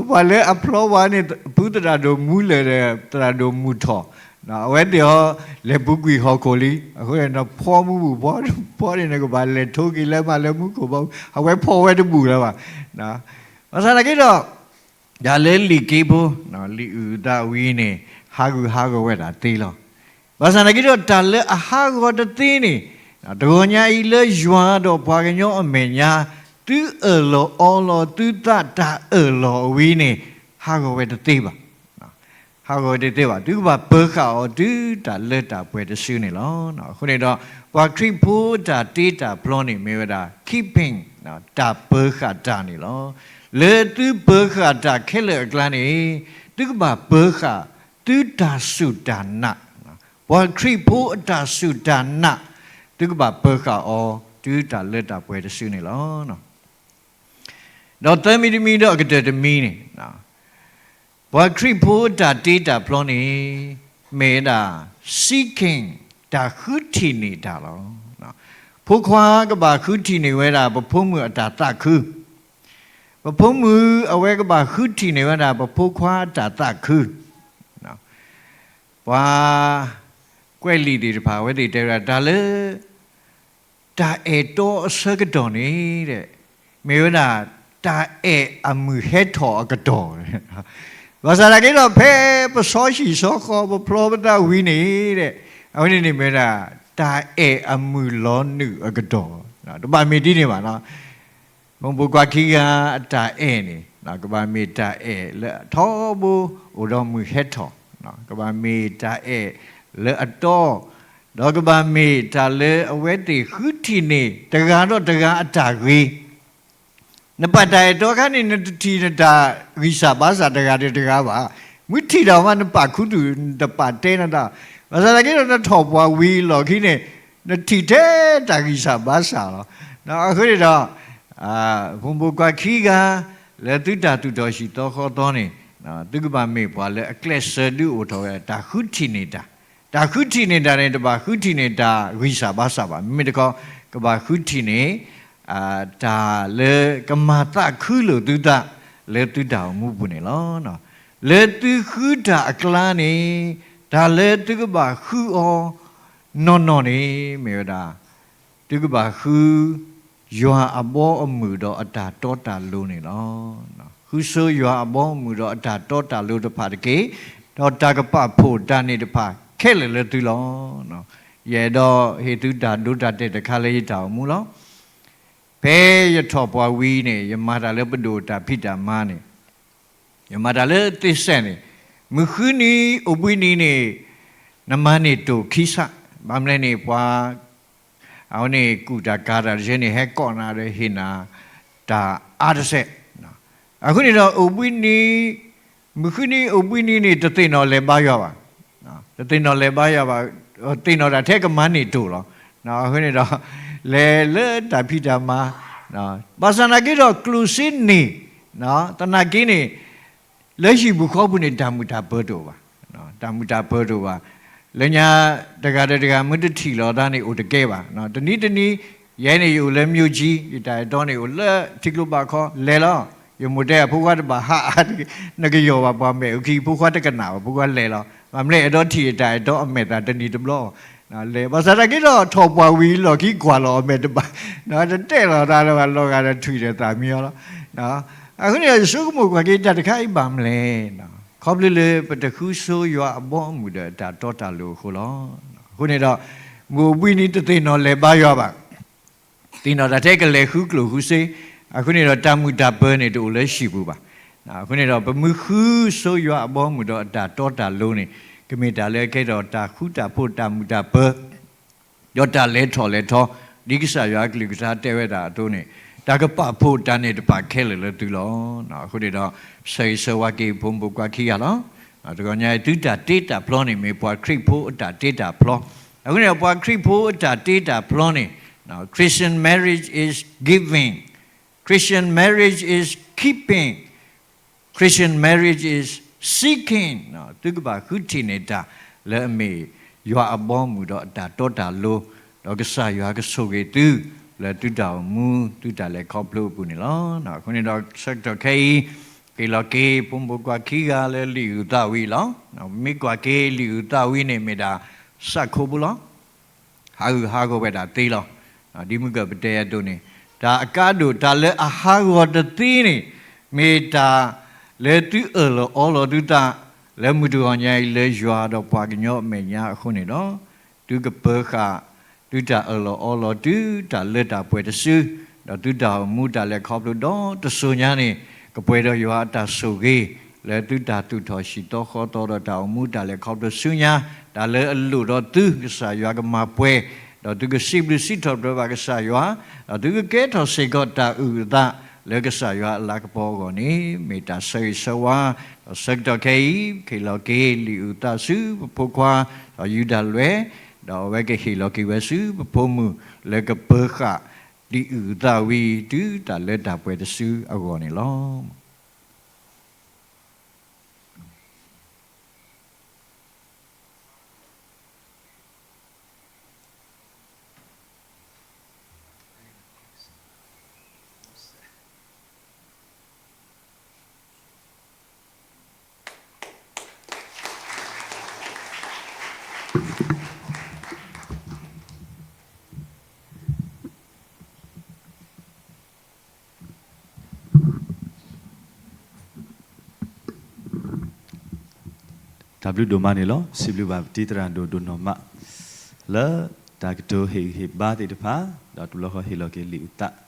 ပှၤလၢအဖျီပှၤန့ၣ် ဖုသရၣ်ဒိၣ်မူလၢာ်ဒီး သရၣ်ဒိၣ်မုၢ်ထီၣ်, အဝဲသ့ၣ်ဟီ လဲၤပူၤကွံာ်ဟီၣ်ခိၣ်လံ, အဃိန့ၣ် နဖီမူဘူၣ်ဖီ, ဖီန့ၣ် နကဘၣ်လဲၤထိက့ၤလဲၤမးလၢမူခိၣ်ဘီမုၢ်, အဝဲဖီဝဲတဘူၣ်လၢၤဘၣ်. ဘၣ်ဆၣ်သနာ်က့ဒီး တၢ်လၢလံာ်က့ဖိ, လံာ်အုၣ်အသးဝံၤန့ၣ် ဟးဂူာ်ဟးဂီၤဝဲဒၣ်သ့လီၤ. ဘၣ်ဆၣ်သနာ်က့ဒီး တၢ်လၢအဟးဂီၤတသ့န့ၣ်, တဂီၤညါအံၤလၢယွၤဒီးပှၤကညီအမဲာ်ညါ သုအၢၣ်လီၤအီလီၤသုသးတၢ်အၢၣ်လီၤဝံၤန့ၣ် ဟးဂီၤဝဲတသ့ဘၣ်. ဟးဂီၤဝဲတသ့ဘၣ်. သုကဘၣ်ပၢၤဃာ်အီၤတုၤတၢ်လၢတၢ်ပှဲၤတစုန့ၣ်လီၤ. အဃိန့ၣ်ဒီး ပှၤခရံာ်ဖိတၢ်တ့တၢ်ဖျီန့ၣ် မ့ၢ်ဝဲဒၣ် keeping, တၢ်ပၢၤဃာ်တၢ်န့ၣ်လီၤ. လၢသုပၢၤဃာ်တၢ်ခဲလၢာ်အကျါန့ၣ် သုကဘၣ်ပၢၤဃာ်သုတၢ်စူၢ်တၢ်နာ်, ပှၤခရံာ်ဖိအတၢ်စူၢ်တၢ်နာ်, သုကဘၣ်ပၢၤဃာ်အီၤတုၤတၢ်လၢတၢ်ပှဲၤတစုန့ၣ်လီၤ. ဒီးသၢမံၤတမံၤဒီးအကတၢၢ်တမံၤန့ၣ်, ပှၤခရံာ်ဖိတၢ်တ့တၢ်ဖျီန့ၣ် မ့ၢ်ဝဲဒၣ် seeking, တၢ်ဃုထံၣ်န့ၢ်တၢ်လီၤ. ဖိခွါကဘၣ်ဃုထံၣ်န့ၢ်ဝဲဒၣ် ပဖိမုၣ်အတၢ်သးခု, ပဖိမုၣ်အဝဲကဘၣ်ဃုထံၣ်န့ၢ်ဝဲဒၣ် ပဖိခွါအတၢ်သးခု. ပှၤကွဲးလံာ်သ့ၣ်တဖၣ် အဝဲသ့ၣ်တဲဝဲဒၣ် တၢ်လၢ တၢ်အဲၣ်တီအဆၢကတီၢ်န့ၣ် မ့ၢ်ဝဲဒၣ် တၢ်အဲၣ်အမုၢ်ဟဲထီၣ်အကတီၢ်, ဘၣ်ဆၣ်သနာ်က့ဒီး ဖဲပဆီဟံၣ်ဆီဃီ ပဖျီပသးဝံၤန့ၣ် အဝဲန့ၣ်န့ၣ်မ့ၢ်ဝဲဒၣ် တၢ်အဲၣ်အမုၢ်လီၤနုာ်အကတီၢ်, တဘၣ်မ့ၢ်ဒ်န့ၣ်ဘၣ်. မုၢ်ဘိကွၢ်ခံဂၤအတၢ်အဲၣ်န့ၣ် ကဘၣ်မ့ၢ်တၢ်အဲၣ်လၢအထီဘိ အိၣ်ဒီးမုၢ်ဟဲထီၣ်, ကဘၣ်မ့ၢ်တၢ်အဲၣ်လၢအတီ, ဒီးကဘၣ်မ့ၢ်တၢ်လၢအဝဲသ့ၣ်ဃုထံၣ်န့ၢ် တဂၤဒီးတဂၤအတၢ်ဂ့ၤ နပာ်တၢ်အဲၣ်တီအခါန့ၣ် နတထံၣ်နတၢ်ဂံၢ်စၢ်ဘါစၢ်တဂၤဒီးတဂၤဘၣ်. မ့ၢ်ထံၣ်တၢ်မး နပာ်ခူသူၣ် နတပာ်တဲနတၢ်, ဘၣ်ဆၣ်သနာ်က့ဒီး နထီၣ်ပှၤဝံၤအလီၢ်ခံန့ၣ် နထံၣ်ထဲတၢ်ဂံၢ်စၢ်ဘါစၢ်လီၤ. အဃိန့ၣ်ဒီး ဖိမုၣ်ဖိခွါခံဂၤ လၢသုတၢ်သူၣ်ထီၣ်ဟံၣ်သီဃီသီန့ၣ် သုကဘၣ်မ့ၢ်ပှၤလၢအကျဲးစၢးဒုးအိၣ်ထီၣ်ဝဲ တၢ်ဃုထံၣ်န့ၢ်တၢ်, တၢ်ဃုထံၣ်န့ၢ်တၢ်န့ၣ် တဘၣ်ဃုထံၣ်န့ၢ်တၢ်ဂံၢ်စၢ်ဘါစၢ်ဘၣ်. မ့မ့ၢ်တခီ ကဘၣ်ဃုထံၣ်န့ၢ် တၢ်လၢကမၤသးခုလိာ်သုသး လၢသုတၢ်အိၣ်မူပူၤန့ၣ်လီၤ. လၢသုဃုတၢ်အကျါန့ၣ် တၢ်လၢသုကဘၣ်ဃုအီၤနီၢ်နီၢ်န့ၣ် မ့ၢ်ဝဲဒၣ် သုကဘၣ်ဃု ယွၤအဘီအမုၢ်ဒီးအတၢ်တီတၢ်လိၤန့ၣ်လီၤ. ဃုဆိယွၤအဘီအမုၢ်ဒီးအတၢ်တီတၢ်လိၤတဖၣ်တက့ၢ်, ဒီးတၢ်ကပာ်ဖှိၣ်တၢ်န့ၣ်တဖၣ်ခဲလၢာ်လၢသုလီၤ. ယအဲၣ်ဒိးဟ့ၣ်သုတၢ်ဒိတၢ်တဲာ်တခါလၢယတၢ်အိၣ်မူလီၤ. ဖဲယထီၣ်ပှၤဝံၤန့ၣ် ယမၤတၢ်လၢပဒိၣ်တၢ်ဖံးတၢ်မၤန့ၣ် ယမၤတၢ်လၢသ့ၣ်စဲးန့ၣ်, မုၢ်ဃုနံၤအိၣ်ဘှံးနံၤန့ၣ် နမၤန့ၢ်တိၢ်ခံဆး, ဘၣ်မနုၤလဲၣ်န့ၣ် ပှၤ အဝဲန့ၣ် ကူၣ်တၢ်ကၤတၢ်တဆဲန့ၣ် ဟဲကိးနၤဒီးဟ့ၣ်နၤ တၢ်အါတစဲး. အဃိန့ၣ်ဒီး အိၣ်ဘှံးနံၤ, မုၢ်ဃုနံၤအိၣ်ဘှံးနံၤန့ၣ် တသ့ၣ်နီၣ်လဲၤဘါယွၤဘၣ်. တသ့ၣ်နီၣ်လဲၤဘါယွၤဘၣ်, သ့ၣ်နီၣ်တၢ်ထဲကမၤန့ၢ်တိၢ်လီၤ. အဃိန့ၣ်ဒီး လဲၤလၢတၢ်ဖံးတၢ်မၤ, ဘၣ်ဆၣ်သနာ်က့ဒီး ကျိၣ်စ့န့ၣ်, သနာ်က့န့ၣ် လၢဟံၣ်ပူၤဃီပူၤန့ၣ် တၢ်မုာ်တၢ်ပၢၤတအိၣ်ဘၣ်. တၢ်မုာ်တၢ်ပၢၤတအိၣ်ဘၣ်. လၢညါတဂၤဒီးတဂၤ မ့ၢ်တထံၣ်လိာ်သးန့ၣ် အိၣ်တကဲဘၣ်. တနံၤတနံၤ ယဲန့ၣ် ယအိၣ်လၢ မြို့ကြီး, ယတၢ်အဲၣ်တီန့ၣ် အိၣ်လၢထံကျိဘၣ်ခီ, လဲၤလီၤ. ယမိၢ်တဲ ဖိခွါတဘၣ်ဟးအါ, နကယီၢ်ဘၣ်ပှၤမဲာ်အုၣ်ခံ, ဖိခွါတကနၣ်ဘၣ်, ဖိခွါလဲၤလီၤ. ဘၣ်မနုၤလဲၣ် အဲၣ်ဒိးထံၣ်ယတၢ်အဲၣ်တီအမဲာ်သၣ်တနံၤတဘျီ လဲၤ, ဘၣ်ဆၣ်သနာ်က့ဒီး ထီၣ်ပှၤဝံၤလီၢ်ခံကွၢ်လီၤအမဲာ်တဘၣ်, တတဲလိာ်သးလၢၤဘၣ်, လီၤဂာ်ဒီးထွံၣ်ဒီးသးမံအီၤလီၤ. အဃိန့ၣ်ဒီး ယဆိကမိၣ်ကွၢ်က့ၤတၢ်တခါအံၤဘၣ်မနုၤလဲၣ်, ခီဖျိလၢပတဃုဆိယွၤအဘီအမုၢ်ဒီးအတၢ်တီတၢ်လိၤအဃိလီၤ. အဃိန့ၣ်ဒီး မုၢ်အိၣ်ဘှံးနံၤတသ့ၣ်နီၣ်လဲၤဘါယွၤဘၣ်. သ့ၣ်နီၣ်တၢ်ထဲကလဲၤဃုကျိၣ်ဃုစ့, အဃိန့ၣ်ဒီး တၢ်မုာ်တၢ်ပၢၤန့ၣ်တအိၣ်လၢဟံၣ်ပူၤဘၣ်. အဃိန့ၣ်ဒီး ပမ့ၢ်ဃုဆိယွၤအဘီအမုၢ်ဒီးအတၢ်တီတၢ်လိၤန့ၣ် ကမ့ၢ်တၢ်လၢအကဲထီၣ်တၢ်ဃူတၢ်ဖိး တၢ်မုာ်တၢ်ပၢၤ ဒီးတၢ်လဲၤထီၣ်လဲၤထီ, ဒ်ကစၢ်ယွၤအကလုၢ်ကထါတဲဝဲဒၣ်အသိးန့ၣ်, တၢ်ကပာ်ဖှိၣ်တၢ်န့ၣ်တဖၣ်ခဲလၢာ်လၢသုလီၤ. အဃိန့ၣ်ဒီး ဆၢဂ့ၤဆၢဝါက့ၤဖိမုၣ်ဖိခွါခံဂၤလီၤ. တဂီၤညါအံၤ သုတၢ်တ့တၢ်ဖျီန့ၣ် မ့ၢ်ပှၤခရံာ်ဖိအတၢ်တ့တၢ်ဖျီ. အဃိန့ၣ်ဒီး ပှၤခရံာ်ဖိအတၢ်တ့တၢ်ဖျီန့ၣ်, Christian marriage is giving, Christian marriage is keeping, Christian marriage is seeking. သုကဘၣ်ဃုထံၣ်န့ၢ်တၢ် လၢအမ့ၢ်ယွၤအဘီအမုၢ်ဒီးအတၢ်တီတၢ်လိၤ, ဒီးကစၢ်ယွၤကဆိၣ်ဂ့ၤသု လၢသုတၢ်အိၣ်မူ သုတၢ်လဲၤခီဖျိအပူၤန့ၣ်လီၤ. အဃိန့ၣ်ဒီး ဆၢကတီၢ်ခဲအံၤ ဟ့ၣ်လီၤက့ၤဖိမုၣ်ဖိခွါခံဂၤလၢလံာ်အုၣ်သးဝံၤလီၤ. မ့ၢ်ကွၢ်က့ၤလံာ်အုၣ်သးဝံၤန့ၣ် မ့ၢ်ဒၣ်စးခိပူၤလီၤ. ဟးဂူာ်ဟးဂီၤဝဲဒၣ်သ့လီၤ. ဒ်မုၢ်ကပတဲအသိးန့ၣ်, တၢ်အကါဒိၣ် တၢ်လၢအဟးဂီၤတသ့န့ၣ် မ့ၢ်တၢ်လၢသုအၢၣ်လီၤအီလီၤသုသး လၢမုၢ်တဂီၤညါအံၤ လၢယွၤဒီးပှၤကညီအမဲာ်ညါအဃိန့ၣ်လီၤ. သုကပၢၤဃာ် သုတၢ်အၢၣ်လီၤအီလီၤ သုတၢ်လၢတၢ်ပှဲၤတစု, ဒီးသုတၢ်အိၣ်မူတၢ်လဲၤခီဖျိဒီတစိၤညါန့ၣ် ကပှဲၤဒီးယွၤအတၢ်ဆိၣ်ဂ့ၤ လၢသုတၢ်သူၣ်ထီၣ်ဟံၣ်သီဃီသီဒီးတၢ်အိၣ်မူတၢ်လဲၤခီဖျိဆူညါ, တၢ်လၢအလိၣ်ဒီးသု ကစၢ်ယွၤကမၤပှဲၤ, ဒီးသုကစံးဘျုးစံးထီၣ်ပတြၢၤဘၣ်ကစၢ်ယွၤ, ဒီးသုကကဲထီၣ်စ့ၢ်ကီးတၢ်အုၣ်အသး လၢကစၢ်ယွၤအလၤကပီၤအဂီၢ်န့ၣ် မ့ၢ်တၢ်ဆၢဂ့ၤဆၢဝါ, ဒီးဆၢကတီၢ်ခဲအံၤ ဟ့ၣ်လီၤက့ၤလံာ်အုၣ်သးဆူပဖိခွါ, ဒီးယူဒၤလွဲၢ်, ဒီးအဝဲကဟ့ၣ်လီၤက့ၤဝဲဆူပဖိမုၣ် လၢကပၢၤဃာ် လံာ်အုၣ်သးဝံၤ တုၤတၢ်လၢတၢ်ပှဲၤတစုအဂီၢ်န့ၣ်လီၤ. တၢ်ဘျုးဒိၣ်မးန့ၣ်လီၤ. စံးဘျုးဘၣ်ပတံၤသရၣ်ဒိၣ်ဒိၣ်နီၢ်မး လၢတၢ်ကတိၤဟ့ၣ်ဂံၢ်ဟ့ၣ်ဘါသ့ၣ်တဖၣ်, ဒီးတဘျီဃီဟ့ၣ်လီၤက့ၤ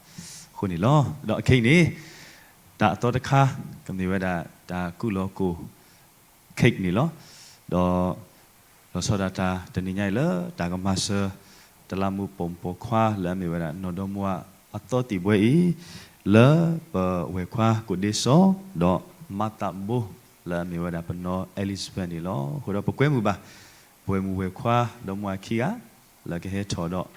လံာ်အုၣ်သးအဃိန့ၣ်လီၤ. ဒီးအခဲအံၤန့ၣ် တၢ်အသီတခါ ကမ့ၢ်ဝဲဒၣ်တၢ်ကူၣ်လီၤကိၢ် cake န့ၣ်လီၤ. ဒီး လီၤဆီဒၣ်တၢ်တနံၤညါအံၤလၢတၢ်ကမၤစၢၤ တလးမူးပိာ်မုၣ်ပိာ်ခွါလၢအမ့ၢ်ဝဲဒၣ်နီၢ်ဒီမါဝၤအသီသံၣ်ဘှဲအံၤ လၢပဝဲၢ်ခွါကိးဒ့စီ ဒီးမါသးဘိ လၢအမ့ၢ်ဝဲဒၣ်ပနီၢ် Elizabeth န့ၣ်လီၤ. အဃိဒီးပကွဲမုာ်ဘၣ် ပဝဲၢ်မုၣ်ဝဲၢ်ခွါဒီမါဝၤခံဂၤ လၢကဟဲထီၣ်ဒီး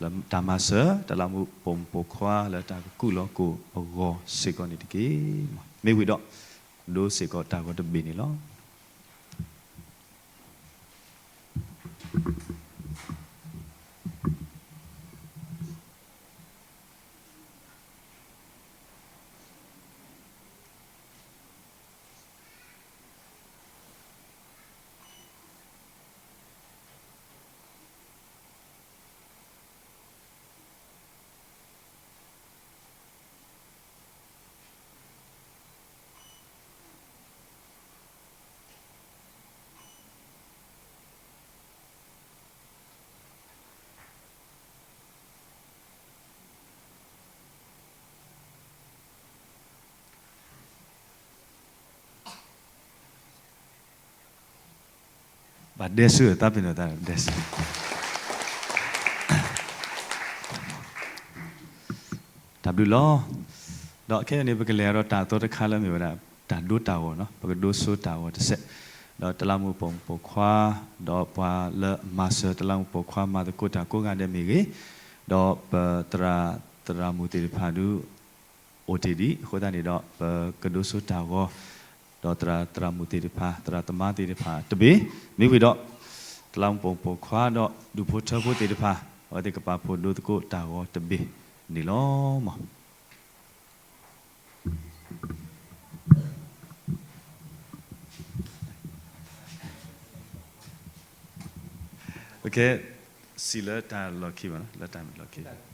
လၢတၢ်မၤစၢၤ တလးမူးပိာ်မုၣ်ပိာ်ခွါလၢတၢ်ကကူၣ်လီၤကိၢ်အဂီၢ်စ့ၢ်ကီးန့ၣ်တက့ၢ်. မ့ၢ်ဝံၤဒီး ဒိးစ့ၢ်ကီးတၢ်ဂီၤတဘ့ၣ်န့ၣ်လီၤ. ဘၣ်ဒဲဆူသးပ့ၤနီၣ်သးဒဲဆူ တၢ်ဘျုးလီၤ. ဒီးခဲအံၤန့ၣ် ပကလဲၤဒီးတၢ်အသီတခါလၢမ့ၢ်ဝဲဒၣ် တၢ်ဒိတၢ်ဂီၤနီၤ, ပကဒိဆိတၢ်ဂီၤတစဲး, ဒီးတလးမူးပိာ်မုၣ်ပိာ်ခွါ, ဒီးပှၤလၢမၤစၢၤတလးမူးပိာ်ခွါမၤသကိးတၢ်ကိးဂၤဒဲးမ့ၢ်ဂ့ၤ, ဒီးပသရၣ်သရၣ်မုၣ်သ့ၣ်တဖၣ်ဒုး အိၣ်တ့ၢ်ဒံးအဃိသတးန့ၣ်ဒီး ပကဒိဆိတၢ်ဂီၤ ဒီးသရၣ်သရၣ်မုၣ်သ့ၣ်တဖၣ် သရၣ်သမါသ့ၣ်တဖၣ်တဘ့ၣ်, မ့ၢ်ဝံၤဒီး တလးမူးပိာ်မုၣ်ပိာ်ခွါဒီးဒူၣ်ဖိထၢဖိသ့ၣ်တဖၣ် အဝဲသ့ၣ်ကပာ်ဖှိၣ်ဒိသကိးတၢ်ဂီၤတဘ့ၣ်န့ၣ်လီၤ. Okay, စံးလၢတၢ်လီၢ်ခံဘၣ်နီၤ, လၢတၢ်မ့ၢ်လီၢ်ခံ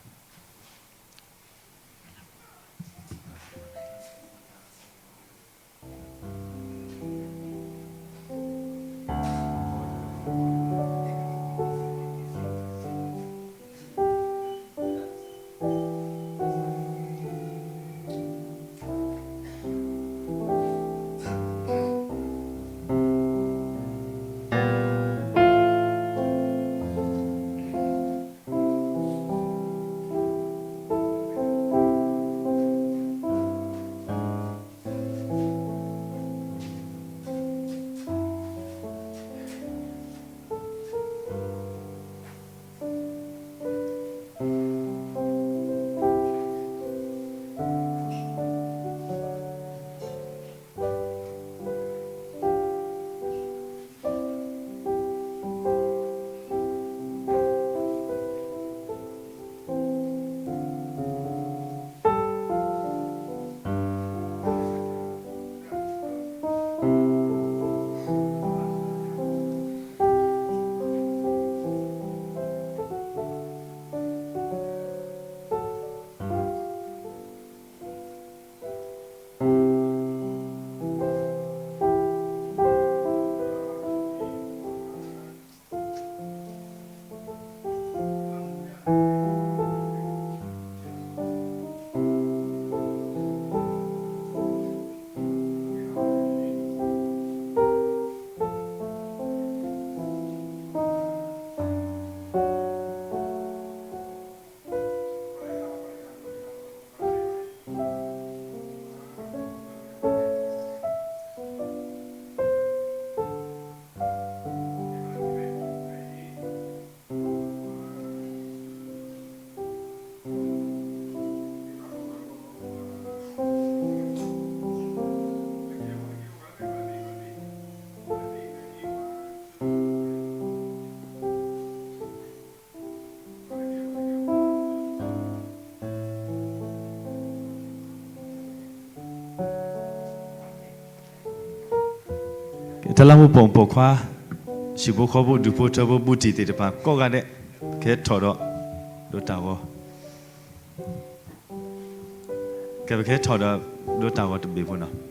တလးမူးပိာ်မုၣ်ပိာ်ခွါ, ဟံၣ်ဖိဃီဖိ ဒူၣ်ဖိထၢဖိ ဘူးတံၢ်သ့ၣ်တဖၣ်ကိးဂၤဒဲး, ကဟဲထီၣ်ဒီး ဒိတၢ်ဂီၤ, ကဲ ပကဟဲထီၣ်ဒီး ဒိတၢ်ဂီၤတဘ့ၣ်ဖိနီၤ.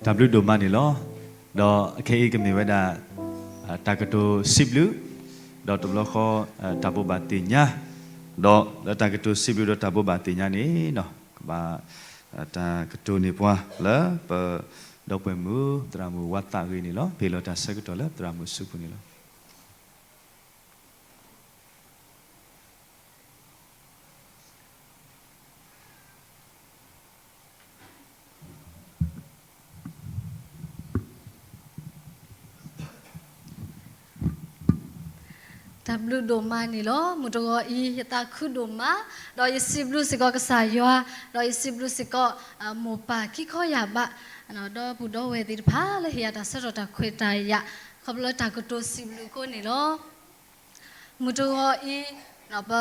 တၢ်ဘျုးဒိၣ်မးန့ၣ်လီၤ. ဒီးခဲအံၤကမ့ၢ်ဝဲဒၣ် တၢ်ကတိၤစံးဘျုး ဒီးတဘျီဃီ တၢ်ဘိးဘၣ်သ့ၣ်ညါ ဒီးလၢတၢ်ကတိၤစံးဘျုးဒီးတၢ်ဘိးဘၣ်သ့ၣ်ညါန့ၣ် ကဘၣ် တၢ်ကတိၤန့ၢ်ပှၤလၢပ ဒီပုၢ်ဝဲၢ်မုၣ် သရၣ်မုၣ်ဝါသးဂ့ၤန့ၣ်လီၤ. ပဟ့ၣ်လီၤတၢ်ဆၢကတီၢ်လၢသရၣ်မုၣ်စုပူၤန့ၣ်လီၤ. တၢ်ဘျုးဒိၣ်မးန့ၣ်လီၤ. မုၢ်တဂီၤအံၤ ယသးခုဒိၣ်မး, ဒီးယစံးဘျုးစ့ၢ်ကီးကစၢ်ယွၤ, ဒီးယစံးဘျုးစ့ၢ်ကီး မိၢ်ပၢ်ခံခီယၢ်ဘး, ဒီပုၢ်ဒီဝဲၢ်သ့ၣ်တဖၣ် လၢဟ့ၣ်ယၤတၢ်ဆၢထီၣ်တၢ်ခွဲးတၢ်ယာ် ခီဖျိလၢတၢ်ကတိၤစံးဘျုးအဃိန့ၣ်လီၤ. မုၢ်တဂီၤအံၤ ပ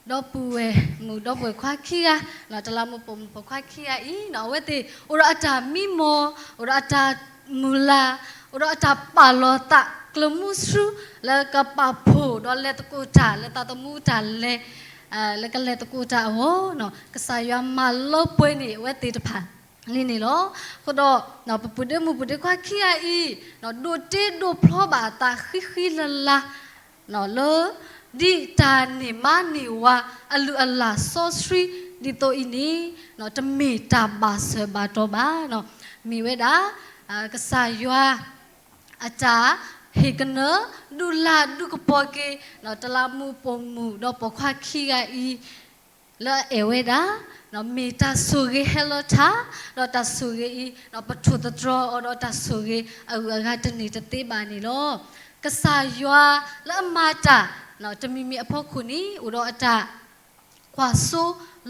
ဒီပုၢ်ဝဲၢ်မုၣ်ဒီပုၢ်ဝဲၢ်ခွါခံဂၤ, တလးမူးပိာ်မုၣ်ပိာ်ခွါခံဂၤအံၤ အဝဲသ့ၣ်အိၣ်ဒီးအတၢ်မံမီၢ်, အိၣ်ဒီးအတၢ်မုၢ်လၢ်, အိၣ်ဒီးအတၢ်ပာ်လီၤသး ကျၢၤမူဆှူ လၢကပာ်ဖှိၣ်ဒီးလဲၤသကိးတၢ် လၢသးသမူတၢ်လဲၤ လၢကလဲၤသကိးတၢ်အဂီၢ်, ကစၢ်ယွၤမၤလၢပှဲၤန့ၢ်အဝဲသ့ၣ်တဖၣ်လံန့ၣ်လီၤ. အဃိဒီး ပပုၢ်ဒ့မုၣ်ပုၢ်ဒ့ခွါခံဂၤအံၤ ဒိးတ့ဒိးဖျီဘၣ်အသးဃံဃံလၤလၤ လၢ ဒ်တၢ်န့ၢ်မါန့ၢ်ဝၤ အလုၢ်အလၢ်စီဆှံဒ်သိးအံၤန့ၣ် တမ့ၢ်တၢ်ဘၣ်ဆၢဘၣ်တီၤဘၣ်. မ့ၢ်ဝဲဒၣ် ကစၢ်ယွၤ အတၢ်ဟ့ၣ်ကနၢ ဒုးလၤဒုးကပီၤက့ၤ တလးမူးပိာ်မုၣ်ဒီးပိာ်ခွါခံဂၤအံၤ လၢအအဲၣ်ဝဲဒၣ် မ့ၢ်တၢ်ဆိၣ်ဂ့ၤဟဲလၢထး, ဒီးတၢ်ဆိၣ်ဂ့ၤအံၤ ပထိၣ်သတြီၤအီၤဒီးတၢ်ဆိၣ်ဂ့ၤအဂုၤအဂၤတန့ၢ်တသ့ဘၣ်န့ၣ်လီၤ. ကစၢ်ယွၤလၢအမၤတၢ် တမံၤမံၤအဖီခိၣ်န့ၣ် အိၣ်ဒီးအတၢ် ကွၢ်စိ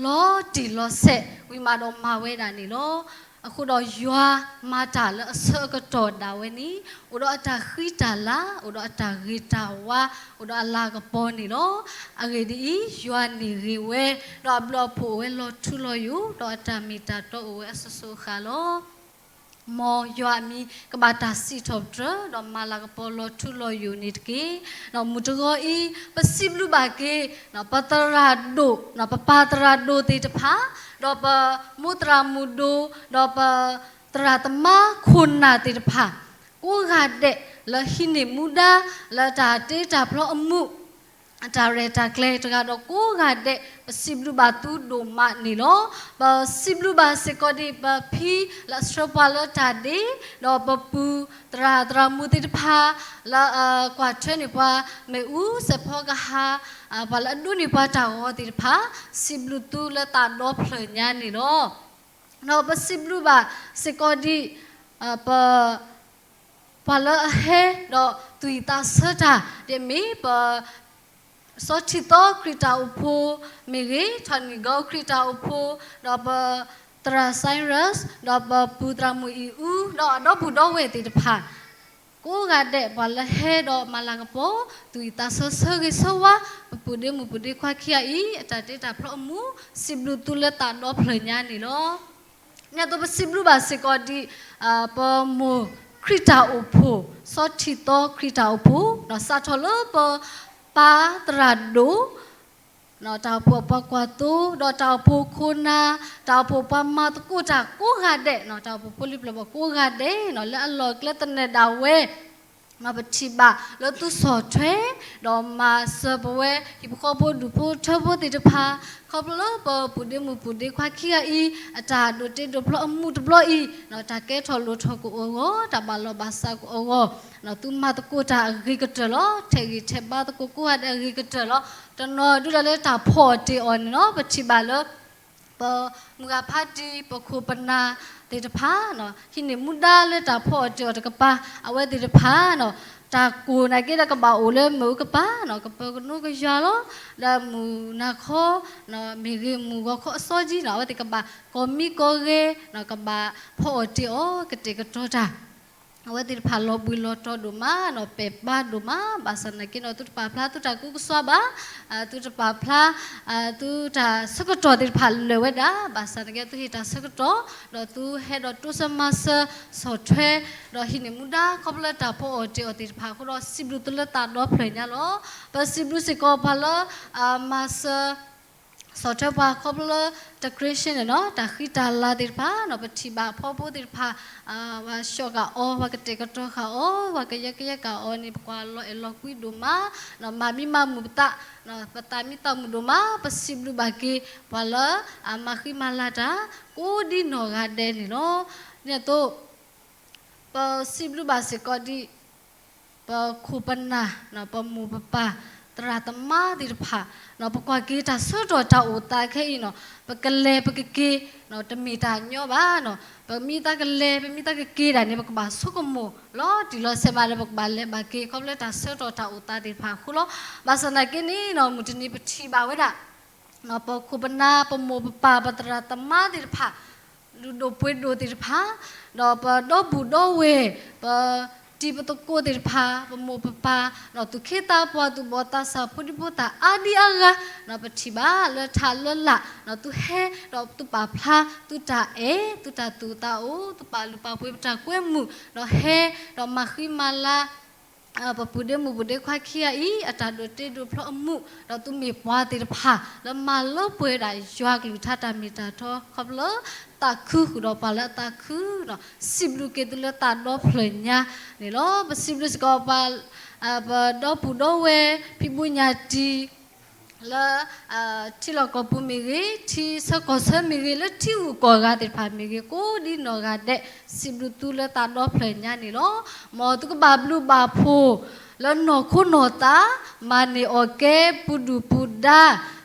လီၤတံၢ်လီၤဆဲး ဝံၤမးဒီးမၤဝဲဒၣ်န့ၣ်လီၤ. အဃိဒီးယွၤမၤတၢ်လၢအဆၢကတီၢ်ဒၣ်ဝဲန့ၣ် အိၣ်ဒီးအတၢ်ဃံတၢ်လၤ, အိၣ်ဒီးအတၢ်ဂ့ၤတၢ်ဝါ, အိၣ်ဒီးအလၤကပီၤန့ၣ်လီၤ. အဂ့ၢ်ဒ်အံၤ, ယွၤန့ၣ်ဂ့ၤဝဲ, ဒီးအဘျုးအဖှိၣ်အိၣ်ဝဲလီၤထူလီၤယိာ်, ဒီးအတၢ်မ့ၢ်တၢ်တီအိၣ်ဝဲအစိၤစိၤအဃၣ်လီၤ. မ်ယွၤအမံၤကဘၣ်တၢ်စံးထီၣ်ပတြၢၤ ဒီးမၤလၤကပီၤလီၤထူလီၤယိာ်န့ၣ်တက့ၢ်. မုၢ်တဂီၤအံၤ ပစံးဘျုးဘၣ်က့ၤ ပသရၣ်ဒိၣ်, ပပၢ်သရၣ်ဒိၣ်သ့ၣ်တဖၣ်, ဒီးပမိၢ်သရၣ်မုၣ်ဒိၣ်, ဒီးပသရၣ်သမါခိၣ်နၢ်သ့ၣ်တဖၣ် ကိးဂၤဒဲး လၢဟံးန့ၢ်မူဒါ လၢတၢ်တ့တၢ်ဖျီအမူး အတၢ်ရဲၣ်တၢ်ကျဲၤတဂၤဒီးကိးဂၤဒဲး ပစံးဘျုးဘၣ်သုဒိၣ်မးန့ၣ်လီၤ. ပစံးဘျုးဘၣ်စ့ၢ်ကီးဒ်ပဖံလၢအဆှၢပှၤလၢတၢ်ဒ့, ဒီးပပုၢ်သရၣ်သရၣ်မုၣ်သ့ၣ်တဖၣ် လၢကွၢ်ထွဲန့ၢ်ပှၤမ့ၣ်အူစဲးဖီကဟၣ်, ပှၤလၢအဒိးန့ၢ်ပှၤတၢ်ဂီၤသ့ၣ်တဖၣ် စံးဘျုးသုလၢသးဒီဖျၢၣ်ညါန့ၣ်လီၤ. ဒီးပစံးဘျုးဘၣ်စ့ၢ်ကီးဒ် ပ ပှၤလၢအဟဲဒီးသူၣ်ဝံၣ်သးဆၢတၢ် ဒ်အမ့ၢ်ပ စီၤထံသီခရံာ်တၢ်အိၣ်ဖှိၣ်မ့ၢ်ဂ့ၤ, ထီၣ်နံၣ်ဂီၤခရံာ်တၢ်အိၣ်ဖှိၣ်, ဒီးပသရၣ် Cyrus, ဒီးပပုၢ်သရၣ်မုၣ်အံၤအူ, ဒီးအဒီပုၢ်ဒီဝဲၢ်သ့ၣ်တဖၣ် ကိးဂၤဒဲးပှၤလၢဟဲဒီးမၤလၤကပီၤ သူၣ်ဝံၣ်သးဆၢဆၢဂ့ၤဆၢဝါ ပပုၢ်ဒ့မုၣ်ပုၢ်ဒ့ခွါခံဂၤအံၤ အတၢ်တ့တၢ်ဖျီအမူး စံးဘျုးသုလၢသးဒီဖျၢၣ်ညါန့ၣ်လီၤ. ဒ်သိးပစံးဘျုးဘၣ်စ့ၢ်ကီးဒ် ပမိၢ်ခရံာ်တၢ်အိၣ်ဖှိၣ် စီၤထံသီခရံာ်တၢ်အိၣ်ဖှိၣ် ဒီးစးထီၣ်လၢပပၢ်သရၣ်ဒိၣ် တၢ်အိၣ်ဖှိၣ်အပှၤကွၢ်သိ, ဒီးတၢ်အိၣ်ဖှိၣ်ခိၣ်နၢ်, တၢ်အိၣ်ဖှိၣ်ပှၤမၤသကိးတၢ်ကိးဂၤဒဲး, တၢ်အိၣ်ဖှိၣ်ဖိလံၤပျၢၤဘီၣ်ကိးဂၤဒဲး လၢအလီၢ်ကျဲသနၢၣ်ဒၣ်ဝဲ ပထံၣ်ဘၣ်လၢသူၣ်ဆီၣ်ထွဲ ဒီးမၤစၢၤပဝဲ ဟံၣ်ဖိဃီဖိဒူၣ်ဖိထၢဖိသ့ၣ်တဖၣ် ခီဖျိလၢပပုၢ်ဒ့မုၣ်ပုၢ်ဒ့ခွါခံဂၤအံၤ အတၢ်ဒိးတ့ဒိးဖျီအမူးတဘျီအံၤ တၢ်ကဲထီၣ်လိၣ်ထီၣ်ကအိၣ်အဂီၢ် တၢ်ဘၣ်လီၢ်ဘၣ်စးကအိၣ်အဂီၢ် သုမၤသကိးတၢ်အဂ့ၤကတၢၢ်လီၤ. ထဲးဂံၢ်ထဲးဘါသကိးကိးဂၤဒဲးအဂ့ၤကတၢၢ်လီၤ. တနီၤဒုးဒၣ်လၢတၢ်ဖီၣ်အီၣ်တ့ၢ်အီၤန့ၣ်လီၤ. ပထံၣ်ဘၣ်လၢ ပမုၢ်ဂၤဖးတံၢ် ပခိၣ်ပနၢ်သ့ၣ်တဖၣ် ဟံးန့ၢ်မူဒါလၢတၢ်ဖီၣ်အီၣ်တ့ၢ်အီၤတကပၤ အဝဲသ့ၣ်တဖၣ် တၢ်ကိၢ်နာ်က့ဒီးကဘၣ်အိၣ်လၢမ့ၣ်အူကပၤ ကပၢၤကနိကယၤလီၤ. ဒီးမုၢ်နၤခီ မ့ၢ်ဂ့ၤမုၢ်ဂီၤခီအစီဒံး အဝဲသ့ၣ်ကဘၣ်ကိးမံကိးဂဲၤ ကဘၣ်ဖီၣ်အီၣ်တ့ၢ်အီၤကတဲာ်ကတီၤတၢ် အဝဲသ့ၣ်တဖၣ်လီၤဘှံးလီၤတီၤဒိၣ်မး ဒီးပဲာ်ဘါဒိၣ်မး ဘၣ်ဆၣ်နာ်က့ဒီး သုတပာ်ဖျါသုတၢ်ကူၣ်ကစွါဘၣ်, သုတပာ်ဖျါ သုတၢ်ဆၢကတီၢ်သ့ၣ်တဖၣ်လၢာ်ဝဲဒၣ် ဘၣ်ဆၣ်နာ်က့သုဟ့ၣ်တၢ်ဆၢကတီၢ် ဒီးသုဟဲဒီးတိစၢၤမၤစၢၤဆီၣ်ထွဲ ဒီးဟံးန့ၢ်မူဒါခီဖျိလၢတၢ်ဖီၣ်အီၣ်တ့ၢ်အီၤသ့ၣ်တဖၣ်အဃိဒီး စံးဘျုးသုလၢသးဒီဖျၢၣ်ညါလီၤ. ပစံးဘျုးစ့ၢ်ကီးပှၤလၢ မၤစၢၤ ဆီၣ်ထွဲပှၤခီဖျိလၢ တၢ် Christian န့ၣ်နီၤ, တၢ်ဃံတၢ်လၤသ့ၣ်တဖၣ်နီၤ, ပထံၣ်ဘၣ်အဖီဖိသ့ၣ်တဖၣ် ပှၤဆှီၣ်ဃာ်အီၤ, ပှၤကတဲာ်ကတီၤဃာ်အီၤ, ပှၤကယၢကယဲၢ်ဃာ်အီၤန့ၣ် ပကွၢ်လီၤအဲၣ်လီၤကွံဒိၣ်မး, မၤမံမၤမုာ်ပသး, ပသးမံသးမုာ်ဒိၣ်မး, ပစံးဘျုးဘၣ်က့ၤ ပှၤလၢအမၤဃံမၤလၤတၢ် ကိးဒ်နီၢ်ဂၤဒဲးန့ၣ်လီၤ. ဒ်န့ၣ်အသိး ပစံးဘျုးဘၣ်စ့ၢ်ကီးဒ် ပခိၣ်ပနၢ်, ပမိၢ်ပပၢ်, သရၣ်သမါသ့ၣ်တဖၣ်, ပကွၢ်က့ၤတၢ်ဆၢကတီၢ်တၢ်အိၣ်သးခဲအံၤနီၤ, ပကလဲၤပကက့ၤ တမ့ၢ်တၢ်ညီဘၣ်နီၤ, ပမ့ၢ်သးကလဲၤ ပမ့ၢ်သးကက့ၤဒၣ်န့ၣ် ပကဘၣ်ဆိကမိၣ်လီၤတံၢ်လီၤဆဲးမးဒီး ပကဘၣ်လဲၤဘၣ်က့ၤ ခီဖျိလၢတၢ်ဆၢကတီၢ်တၢ်အိၣ်သးသ့ၣ်တဖၣ်အဃိလီၤ. ဘၣ်ဆၣ်သနာ်က့န့ၣ်နီၤ မုၢ်တနံၤပထံၣ်ဘၣ်ဝဲဒၣ် ပခိၣ်ပနၢ် ပမိၢ်ပပၢ် ပသရၣ်သမါသ့ၣ်တဖၣ် လုၢ်ဒိၣ်ပှ့ၤဒိၣ်သ့ၣ်တဖၣ်, ဒီးပဒီပုၢ်ဒီဝဲၢ်, ပတံၤပသကိးသ့ၣ်တဖၣ်, ပမိၢ်ပပၢ်, သူၣ်က့သးပှၢ် သူၣ်ဘီၣ်သးစၢ် ဖိဒံဖိသၣ်အါဒံအါဂၤ, ပထံၣ်ဘၣ်လၢထးလၢလာ်, သုဟဲဒီးသုပာ်ဖျါ သုတၢ်အဲၣ် သုတၢ်သူၣ်သးအိၣ် သုပာ်လုၢ်ပာ်ပှ့ၤပတၢ်ကွဲမုာ်, ဒီးဟဲဒီးမၤဃံမၤလၤ ပပုၢ်ဒ့မုၣ်ဖိဒ့ခွါခံဂၤအံၤ အတၢ်ဒိးတ့ဒိးဖျီအမူး, ဒီးသုမ့ၢ်ပှၤသ့ၣ်တဖၣ် လၢမၤလၢပှဲၤဒၣ်ယွၤကလုၢ်ကထါတၢ်မ့ၢ်တၢ်တီ ခီဖျိလၢ သးခုဃုာ်ဒီးပှၤလၢအသးခုနီၤ, စံးဘျုးက့ၤသုလၢသးဒီဖျၢၣ်ညါန့ၣ်လီၤ. ပစံးဘျုးစ့ၢ်ကီးပှၤ ပဒီပုၢ်ဒီဝဲၢ် ဖံဘိညၣ်တံၢ် လၢ ထံလီၢ်ကီၢ်ပူၤမ့ၢ်ဂ့ၤ, ထံဆၢကီၢ်ဆၢမ့ၢ်ဂ့ၤ, လၢထံဂုၤကီၢ်ဂၤသ့ၣ်တဖၣ်မ့ၢ်ဂ့ၤ, ကိးဒ်နီၢ်ဂၤဒဲး စံးဘျုးသုလၢသးဒီဖျၢၣ်ညါန့ၣ်လီၤ. မ်သုကဘၣ်ဘျုးဘၣ်ဖှိၣ် လၢနီၢ်ခိနီၢ်သး မၤန့ၢ်အီၣ်ကဲ ပူၤဒုၣ်ပူၤဒါ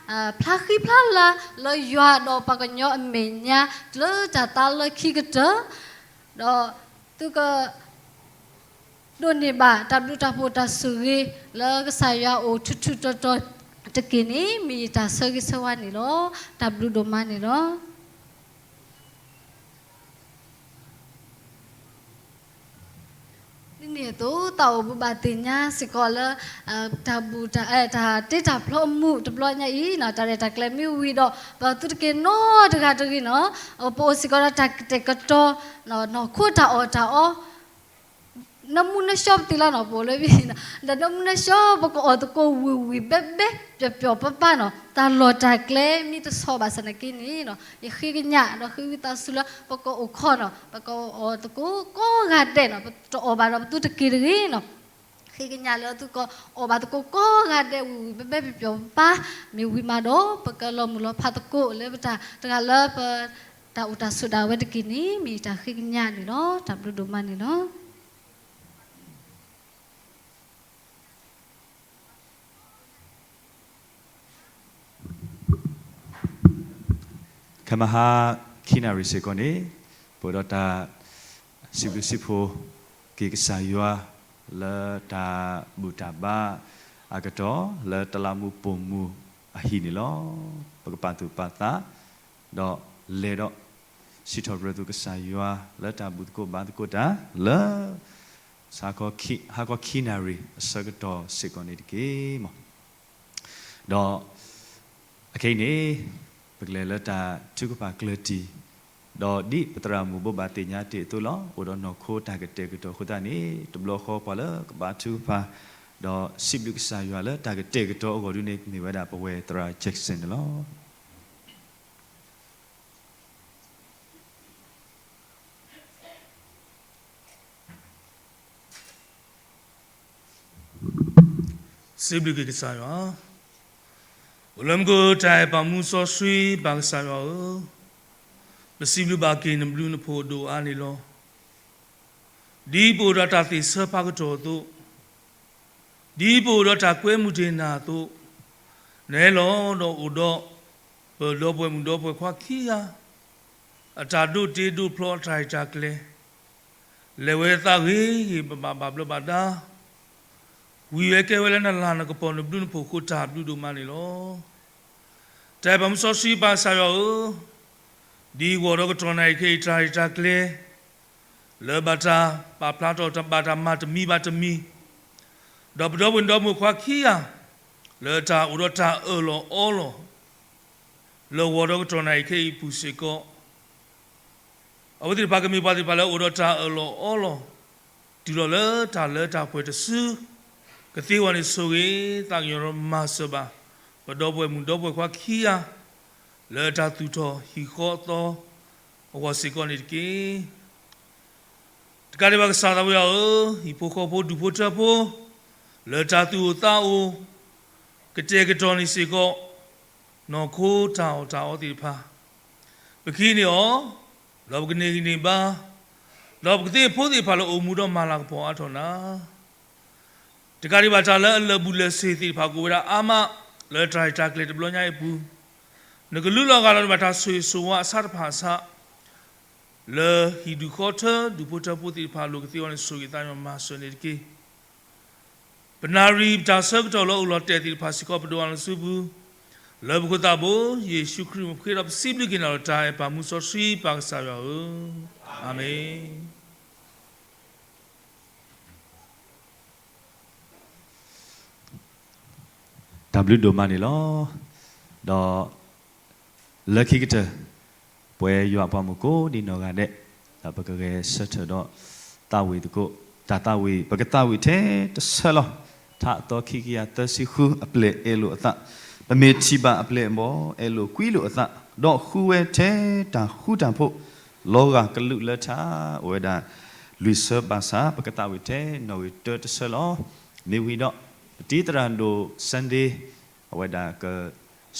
ဖျါဃံဖျါလၤ လၢယွၤဒီးပှၤကညီအမဲာ်ညါ လၢတၢ်သးလၢခံကတၢၢ် ဒီးသုက ဒိးန့ၢ်ဘၣ်တၢ်ဘျုးတၢ်ဖှိၣ်တၢ်ဆိၣ်ဂ့ၤ လၢကစၢ်ယွၤအအိၣ်ထူထူတီတီတက့ၢ်န့ၣ် မ့ၢ်ယတၢ်ဆၢဂ့ၤဆၢဝါန့ၣ်လီၤ. တၢ်ဘျုးဒိၣ်မးန့ၣ်လီၤ. ဒ်န့ၣ်အသိး သးအိၣ်ဘှံးဘၣ်သ့ၣ်ညါစ့ၢ်ကီးလၢ တၢ်ဘူၣ်တၢ်အဲၣ် တၢ်တ့တၢ်ဖျီအမူးတဘျီညါအံၤ တၢ်ရဲၣ်တၢ်ကျဲၤမ့ၢ်ဝံၤဒီး ပသုတက့ၤနီတဂၤတဂ့ၤနီၤ, ပအိၣ်စ့ၢ်ကီးဒီးတၢ်ကတဲာ်ကတီၤ နီၢ်ခိတၢ်အီၣ်တၢ်အီ နၢမူနၢဆှီပသ့လီၤနီၤ, ပအိၣ်လၢ ဒီးနၢမူနၢဆှီ ပကအီၣ်သကိးဝံၢ်ဝံၢ်ဘဲဘဲ ပျီၤပျီၤပၤပၤနီၤ, တၢ်လီၢ်တၢ်ကျဲမ့ၢ်တဆီဘၣ်ဆၣ်နာ်က့န့ၣ်နီၤ, ယဃ့ကညးဒီးဃ့ဝံသးစူၤလၢ ပကအိၣ်ခိးနီၤ, ပကအီၣ်သကိးကိးဂၤဒဲးနီၤ, ပတအီၣ်ဘၣ်ဒီးပသုတက့ၤတဂ့ၤနီၤ, ဃ့ကညးလၢသုကအီၣ်ဘၣ်သကိးကိးဂၤဒဲး ဝံၢ်ဝံၢ်ဘဲဘဲ ပျီၤပၤပၤ မ့ၢ်ဝံၤမးဒီး ပကလီၤမုၢ်လီၤဖးသကိးလၢပတၢ်တဂၤလၢပ တၢ်အိၣ်တၢ်ဆိးဒၣ်ဝဲတက့ၢ်န့ၣ် မ့ၢ်ယတၢ်ဃ့ကညးန့ၣ်လီၤ. တၢ်ဘျုးဒိၣ်မးန့ၣ်လီၤ. ခဲမဟါခံနၣ်ရံၣ်စ့ၢ်ကီးန့ၣ် ပအိၣ်ဒီးတၢ်စံးဘျုးစံးဖှိၣ်က့ၤကစၢ်ယွၤ လၢတၢ်ဘူၣ်တၢ်ဘါအကတီၢ် လၢတလးမူးပိာ်မုၣ်အဟံၣ်န့ၣ်လီၤ. ပကပာ်သူၣ်ပာ်သး ဒီးလဲၤဒီး စံးထီၣ်ပတြၢၤသူၣ်ကစၢ်ယွၤ လၢတၢ်ဘူၣ်သကိးဘါသကိးတၢ် လၢ ဟါခီခံနၣ်ရံၣ်အဆၢကတီၢ်စ့ၢ်ကီးန့ၣ်တက့ၢ်. ဒီးအခဲအံၤန့ၣ် ပကလဲၤလၢတၢ်ထုကဖၣ်ကျၢၢ်တံၢ်, ဒီးဒ်ပသရၣ်မုၣ်ဘိးဘၣ်သ့ၣ်ညါတ့ၢ်အသိးလီၤ. အိၣ်ဒီးနီၢ်ခိတၢ်ကတဲာ်ကတီၤအဃိသတးန့ၣ် တဘျီဃီပှၤလၢကဘါထုကဖၣ် ဒီးစံးဘျုးကစၢ်ယွၤလၢတၢ်ကတဲာ်ကတီၤအဂီၢ်ဒုန့ၣ် မ့ၢ်ဝဲဒၣ်ပဝဲသရၣ် Jackson န့ၣ်လီၤ. စံးဘျုးက့ၤကစၢ်ယွၤ, အိၣ်လၢမူခိၣ်တၢ်အဲၣ်ပာ်မူစီဆှံပၢ်ကစၢ်ယွၤဧၢ, ပစံးဘျုးဘၣ်က့ၤနဘျုးနဖှိၣ်ဒိၣ်အါန့ၣ်လီၤ. ဒ်ပအိၣ်ဒီးတၢ်သ့ၣ်ဆၢဖးကတီၢ်အသိး, ဒ်ပအိၣ်ဒီးတၢ်ကွဲမုာ်တ့ၢ်နၤအသိး, နဟဲလီၤဒီးအိၣ်ဒီး ပဒီပုၢ်ဝဲၢ်မုၣ်ဒီပုၢ်ဝဲၢ်ခွါခံဂၤ အတၢ်ဒိးတ့ဒိးဖျီအတၢ်ရဲၣ်တၢ်ကျဲၤ, လဲၤဝဲသးဂ့ၤဂ့ၤဘၣ်ဘၣ်ဘျီးဘၣ်ဒါ, ဝံၤဝဲကဲဝဲလၢနလၤနကပီၤနဘျုးနဖှိၣ်အဃိ တၢ်ဘျုးဒိၣ်မးန့ၣ်လီၤ. တၢ်အဲၣ်ပာ်မူစီဆှံပၢ်ကစၢ်ယွၤဧၢ, ဒ်ဂီၤဒီးကတီၢ်နၣ်ရံၣ်ခဲအံၤ တၢ်ရဲၣ်တၢ်ကျဲၤ လၢဘၣ်တၢ်ပာ်ဖျါထီၣ်တၢ်ဘၣ်တၢ်မၤတမံၤဘၣ်တမံၤ, ဒီးပဒီပုၢ်ဝဲၢ်ဒီပုၢ်ဝဲၢ်ခွါခံဂၤ လၢတၢ်အိၣ်ဒီးတၢ်အၢၣ်လီၤအီလီၤ လၢဂီၤဒီးကတီၢ်နၣ်ရံၣ်ခဲအံၤအပူၤစ့ၢ်ကီး, အဝဲသ့ၣ်တဖၣ်ကမ့ၢ်ပှၤသ့ၣ်တဖၣ်လၢအိၣ်ဒီးတၢ်အၢၣ်လီၤအီလီၤ တုၤလီၤလၢတၢ်လၢတၢ်ပှဲၤတစု, ကသ့အဂီၢ်န့ၣ်ဆိၣ်ဂ့ၤ သးကညီၤဒီးမၤစၢၤဘၣ် ပဒီပုၢ်ဝဲၢ်မုၣ်ဒီပုၢ်ဝဲၢ်ခွါခံဂၤ, လၢတၢ်သူၣ်ထီၣ်ဟံၣ်ဃီအသီအဂီၢ်စ့ၢ်ကီးန့ၣ်တက့ၢ်. တကးဒံးဘၣ်ကစၢ်သးဝံယွၤဧၢ, ဟံၣ်ဖိဃီဖိဒူၣ်ဖိထၢဖိ လၢတၢ်သူၣ်အိၣ်သးအိၣ် ကတဲာ်ကတီၤန့ၣ်စ့ၢ်ကီး နီၢ်ခိတၢ်အီၣ်တၢ်အီသ့ၣ်တဖၣ် ပကဟံးန့ၢ်အီၤ, ဒီးပကန့ၢ်ဂံၢ်န့ၢ်ဘါ, ဒီးပကသ့ဖိသ့ၣ်တဖၣ်လၢအိၣ်မူဒီးမၤလၤကပီၤအါထီၣ်နၤ တကးဒံးဘၣ်တၢ်လၢအလၢာ်ဘူၣ်လၢာ်စ့ၤသ့ၣ်တဖၣ်ကအိၣ်ဝဲဒၣ်အါမး လၢတၢ်ရဲၣ်တၢ်ကျဲၤတဘျီညါအံၤအပူၤ, နကလူလီၤဂာ်လီၤန့ၢ်ဘၣ်တၢ်ဆိၣ်ဂ့ၤဆိၣ်ဝါအဆၢတဖၣ်ဆး, လၢဟံၣ်ဒူၣ်ဃီထၢဒူၣ်ဖိထၢဖိသ့ၣ်တဖၣ်အလိၤကသ့အဂီၢ်န့ၣ် ဆိၣ်ဂ့ၤသးညီမၤစၢၤန့ၣ်တက့ၢ်. ပနၣ်ရံၣ်ပတၢ်ဆၢကတီၢ်လၢအိၣ်လီၤတဲာ်သ့ၣ်တဖၣ်စ့ၢ်ကီး ပဒိးအလီၤဆူပူၤ, လၢပခိၣ်သးဘိ ယ့ၣ်ၡူးခရံာ်အမံၤပဃ့ဒီးပစံးဘျုးက့ၤနၤလီၤ တၢ်အဲၣ်ပၢ်မူစီဆှံပၢ်ကစၢ်ယွၤဧၢ, အၤမ့ၣ်. တၢ်ဘျုးဒိၣ်မးန့ၣ်လီၤ. ဒီး လၢခံကတၢၢ် ပဝဲယွၤအပှၤမုၣ်ကိးဒံနီၢ်ဂၤဒဲး ဒီးပကဂဲၤဆၢထၢၣ်ဒီး သးဝံၣ်သကိး တၢ်သးဝံၣ် ပကသးဝံၣ်ထဲတဆၢလီၤ. ထါအသီခံကယၤသၢဆံဃု အပျဲၢ်အဲၣ်လိာ်အသး, ပမ့ၢ်ထံၣ်ဘၣ်အပျဲၢ်အဘီၣ် အဲၣ်လိာ်ကွံလိာ်အသး, ဒီးဃုဝဲထဲတၢ်ဃူတၢ်ဖိး လီၤဂာ်ကလုာ်လၢထါ အိၣ်ဝဲဒၣ် လွံၢ်ဆၢဘၣ်ဆၣ် ပကသးဝံၣ်ထဲနီၣ်ဂံၢ်တၢတဆၢလီၤ. မ့ၢ်ဝံၤဒီး ပတံၤသရၣ်ဒိၣ် Sunday အဝဲဒၣ်က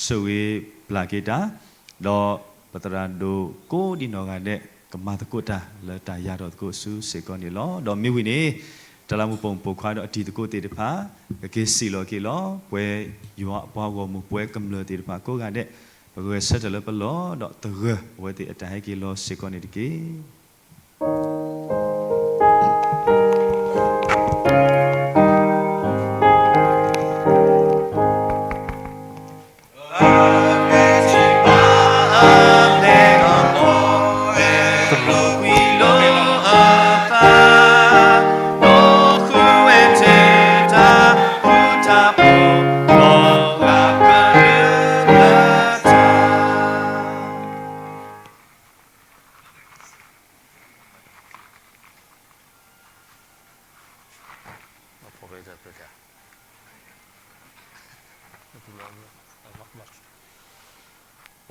ဆိၣ်ဂ့ၤပျၢ်က့ၤတၢ်, ဒီးပသရၣ်ဒိၣ်ကိးဒံနီၢ်ဂၤဒဲး ကမၤသကိးတၢ်လၢတၢ်ယၤထီၣ်သကိးဆူစ့ၢ်ကီးန့ၣ်လီၤ. ဒီးမ့ၢ်ဝံၤန့ၣ် တၢ်လၢမူပိာ်မုၣ်ပိာ်ခွါဒီးအတံၤသကိးသ့ၣ်တဖၣ် ကက့ၤစံၣ်လီၤက့ၤလီၤ. ပဝဲယွၤအပှၤဂီၢ်မုၢ် ပဝဲကမျၢၢ်သ့ၣ်တဖၣ်ကိးဂၤဒဲး ပကဂဲၤဆၢထၢၣ်လၢပလီၢ် ဒီးသဂၢၢ်အဝဲသ့ၣ်အတၢ်ဟဲက့ၤလီၤစ့ၢ်ကီးန့ၣ်တက့ၢ်.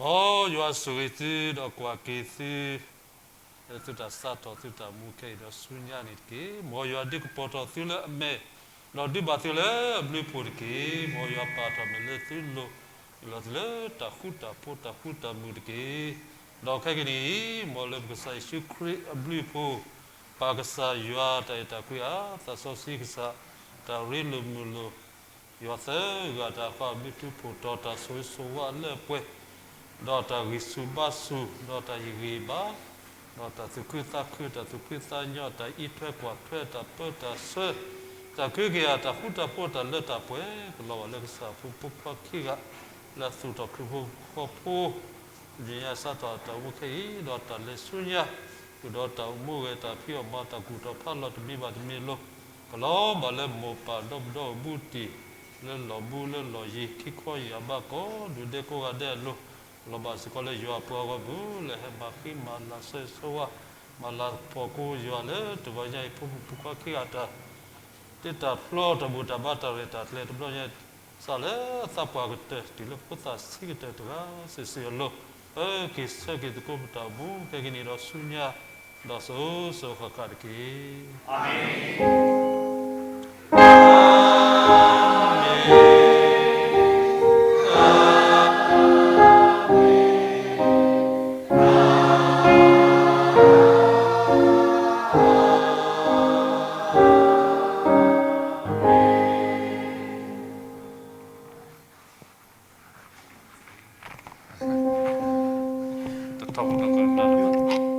မ်ယွၤဆိၣ်ဂ့ၤသုဒီးကွၢ်က့ၤသု လၢသုတၢ်စးထီၣ်သုတၢ်မူခဲအံၤဒီးဆူညါန့ၣ်တက့ၢ်. မ်ယွၤဒုးကပီၤထီၣ်သုလၢအမဲာ် ဒီးဒုးဘၣ်သုလၢအဘျုးအဖှိၣ်တက့ၢ်. မ်ယွၤပာ်ထီၣ်မဲာ်လၢသုလိၤ လီၤသုလၢတၢ်ဃူတၢ်ဖိးတၢ်ဃူတၢ်မုာ်တက့ၢ်. ဒီးခဲကနံၣ်အံၤ မ်လၢပကစၢ်ယ့ၣ်ၡူးခရံာ်အဘျုးအဖှိၣ် ပၢ်ကစၢ်ယွၤတၢ်အဲၣ်တၢ်ကွံအသးစီဆှံကစၢ် တၢ်ရ့လိာ်မုာ်လိာ် ယွၤသၢဂၤတၢ်ဃီအဘျုးထူးဖှိၣ်တီၤတၢ်ဆိၣ်ဂ့ၤဆိၣ်ဝါလၢပှဲၤ ဒီးတၢ်ဂံၢ်ဆူၣ်ဘါဆူၣ် ဒီးတၢ်ဟ့ၣ်ဂံၢ်ဘါ ဒီးတၢ်သူၣ်ခုသးခု တၢ်သူၣ်ဖှံသးညီ တၢ်အံးထွဲကွၢ်ထွဲ တၢ်ပၢတၢ်ဆှၢ တၢ်ကဟုကယာ် တၢ်ဃူတၢ်ဖိး တၢ်လၢတၢ်ပှဲၤ ကလီၤဘၣ်လၢကစၢ်ဖိဖိခွါခံဂၤ လၢအသူၣ်ထီၣ်ခရံာ်ဖိဃီဖိ မဲာ်ညါစးထီၣ်တၢ်အိၣ်မူခဲအံၤ ဒီးတၢ်လဲၤဆူညါ ဃုာ်ဒီးတၢ်အိၣ်မူဂဲၤတၢ်ဖံးအီၣ်မၤတၢ်ကူၣ်ထီၣ်ဖးလီၤတမံၤဘၣ်တမံၤအလိၤ ကလီၤဘၣ်လၢမိၢ်ပၢ်ဒီပုၢ်ဒီဝဲၢ်ဘူးတံၢ် လၢလီၢ်ဘူးလၢလီၢ်ယံၤ ခံခီယၢ်ဘးကိးဒူၣ်ဒဲကိးဂၤဒဲးအလိၤ ကလီၤဘၣ်စ့ၢ်ကီးလၢယွၤအပှၤဂီၢ်မုၢ် လၢဟဲမၤဃံမၤလၤဆၢဂ့ၤဆၢဝါ မၤလၤကပီၤကိယွၤလၢတဂီၤညါအံၤ ဖိမုၣ်ဖိခွါခံဂၤတၢ် တ့တၢ်ဖျီတၢ်ဘူၣ်တၢ်ဘါတၢ်ရဲၣ်တၢ်ကျဲၤတဘျီညါ စးလၢသးပှၢ်ကတၢၢ် တုၤလၢဖိသၣ်ဆံးကတၢၢ်တဂၤစုာ်စုာ်အလိၤ ပက့ၤဆၢက့ၤသကိးပတၢ်အိၣ်မူ ခဲကနံၣ်ဒီးဆူညါ ဒီးစိၤစိၤဃၣ်ဃၣ်တက့ၢ်. အၤမ့ၣ်.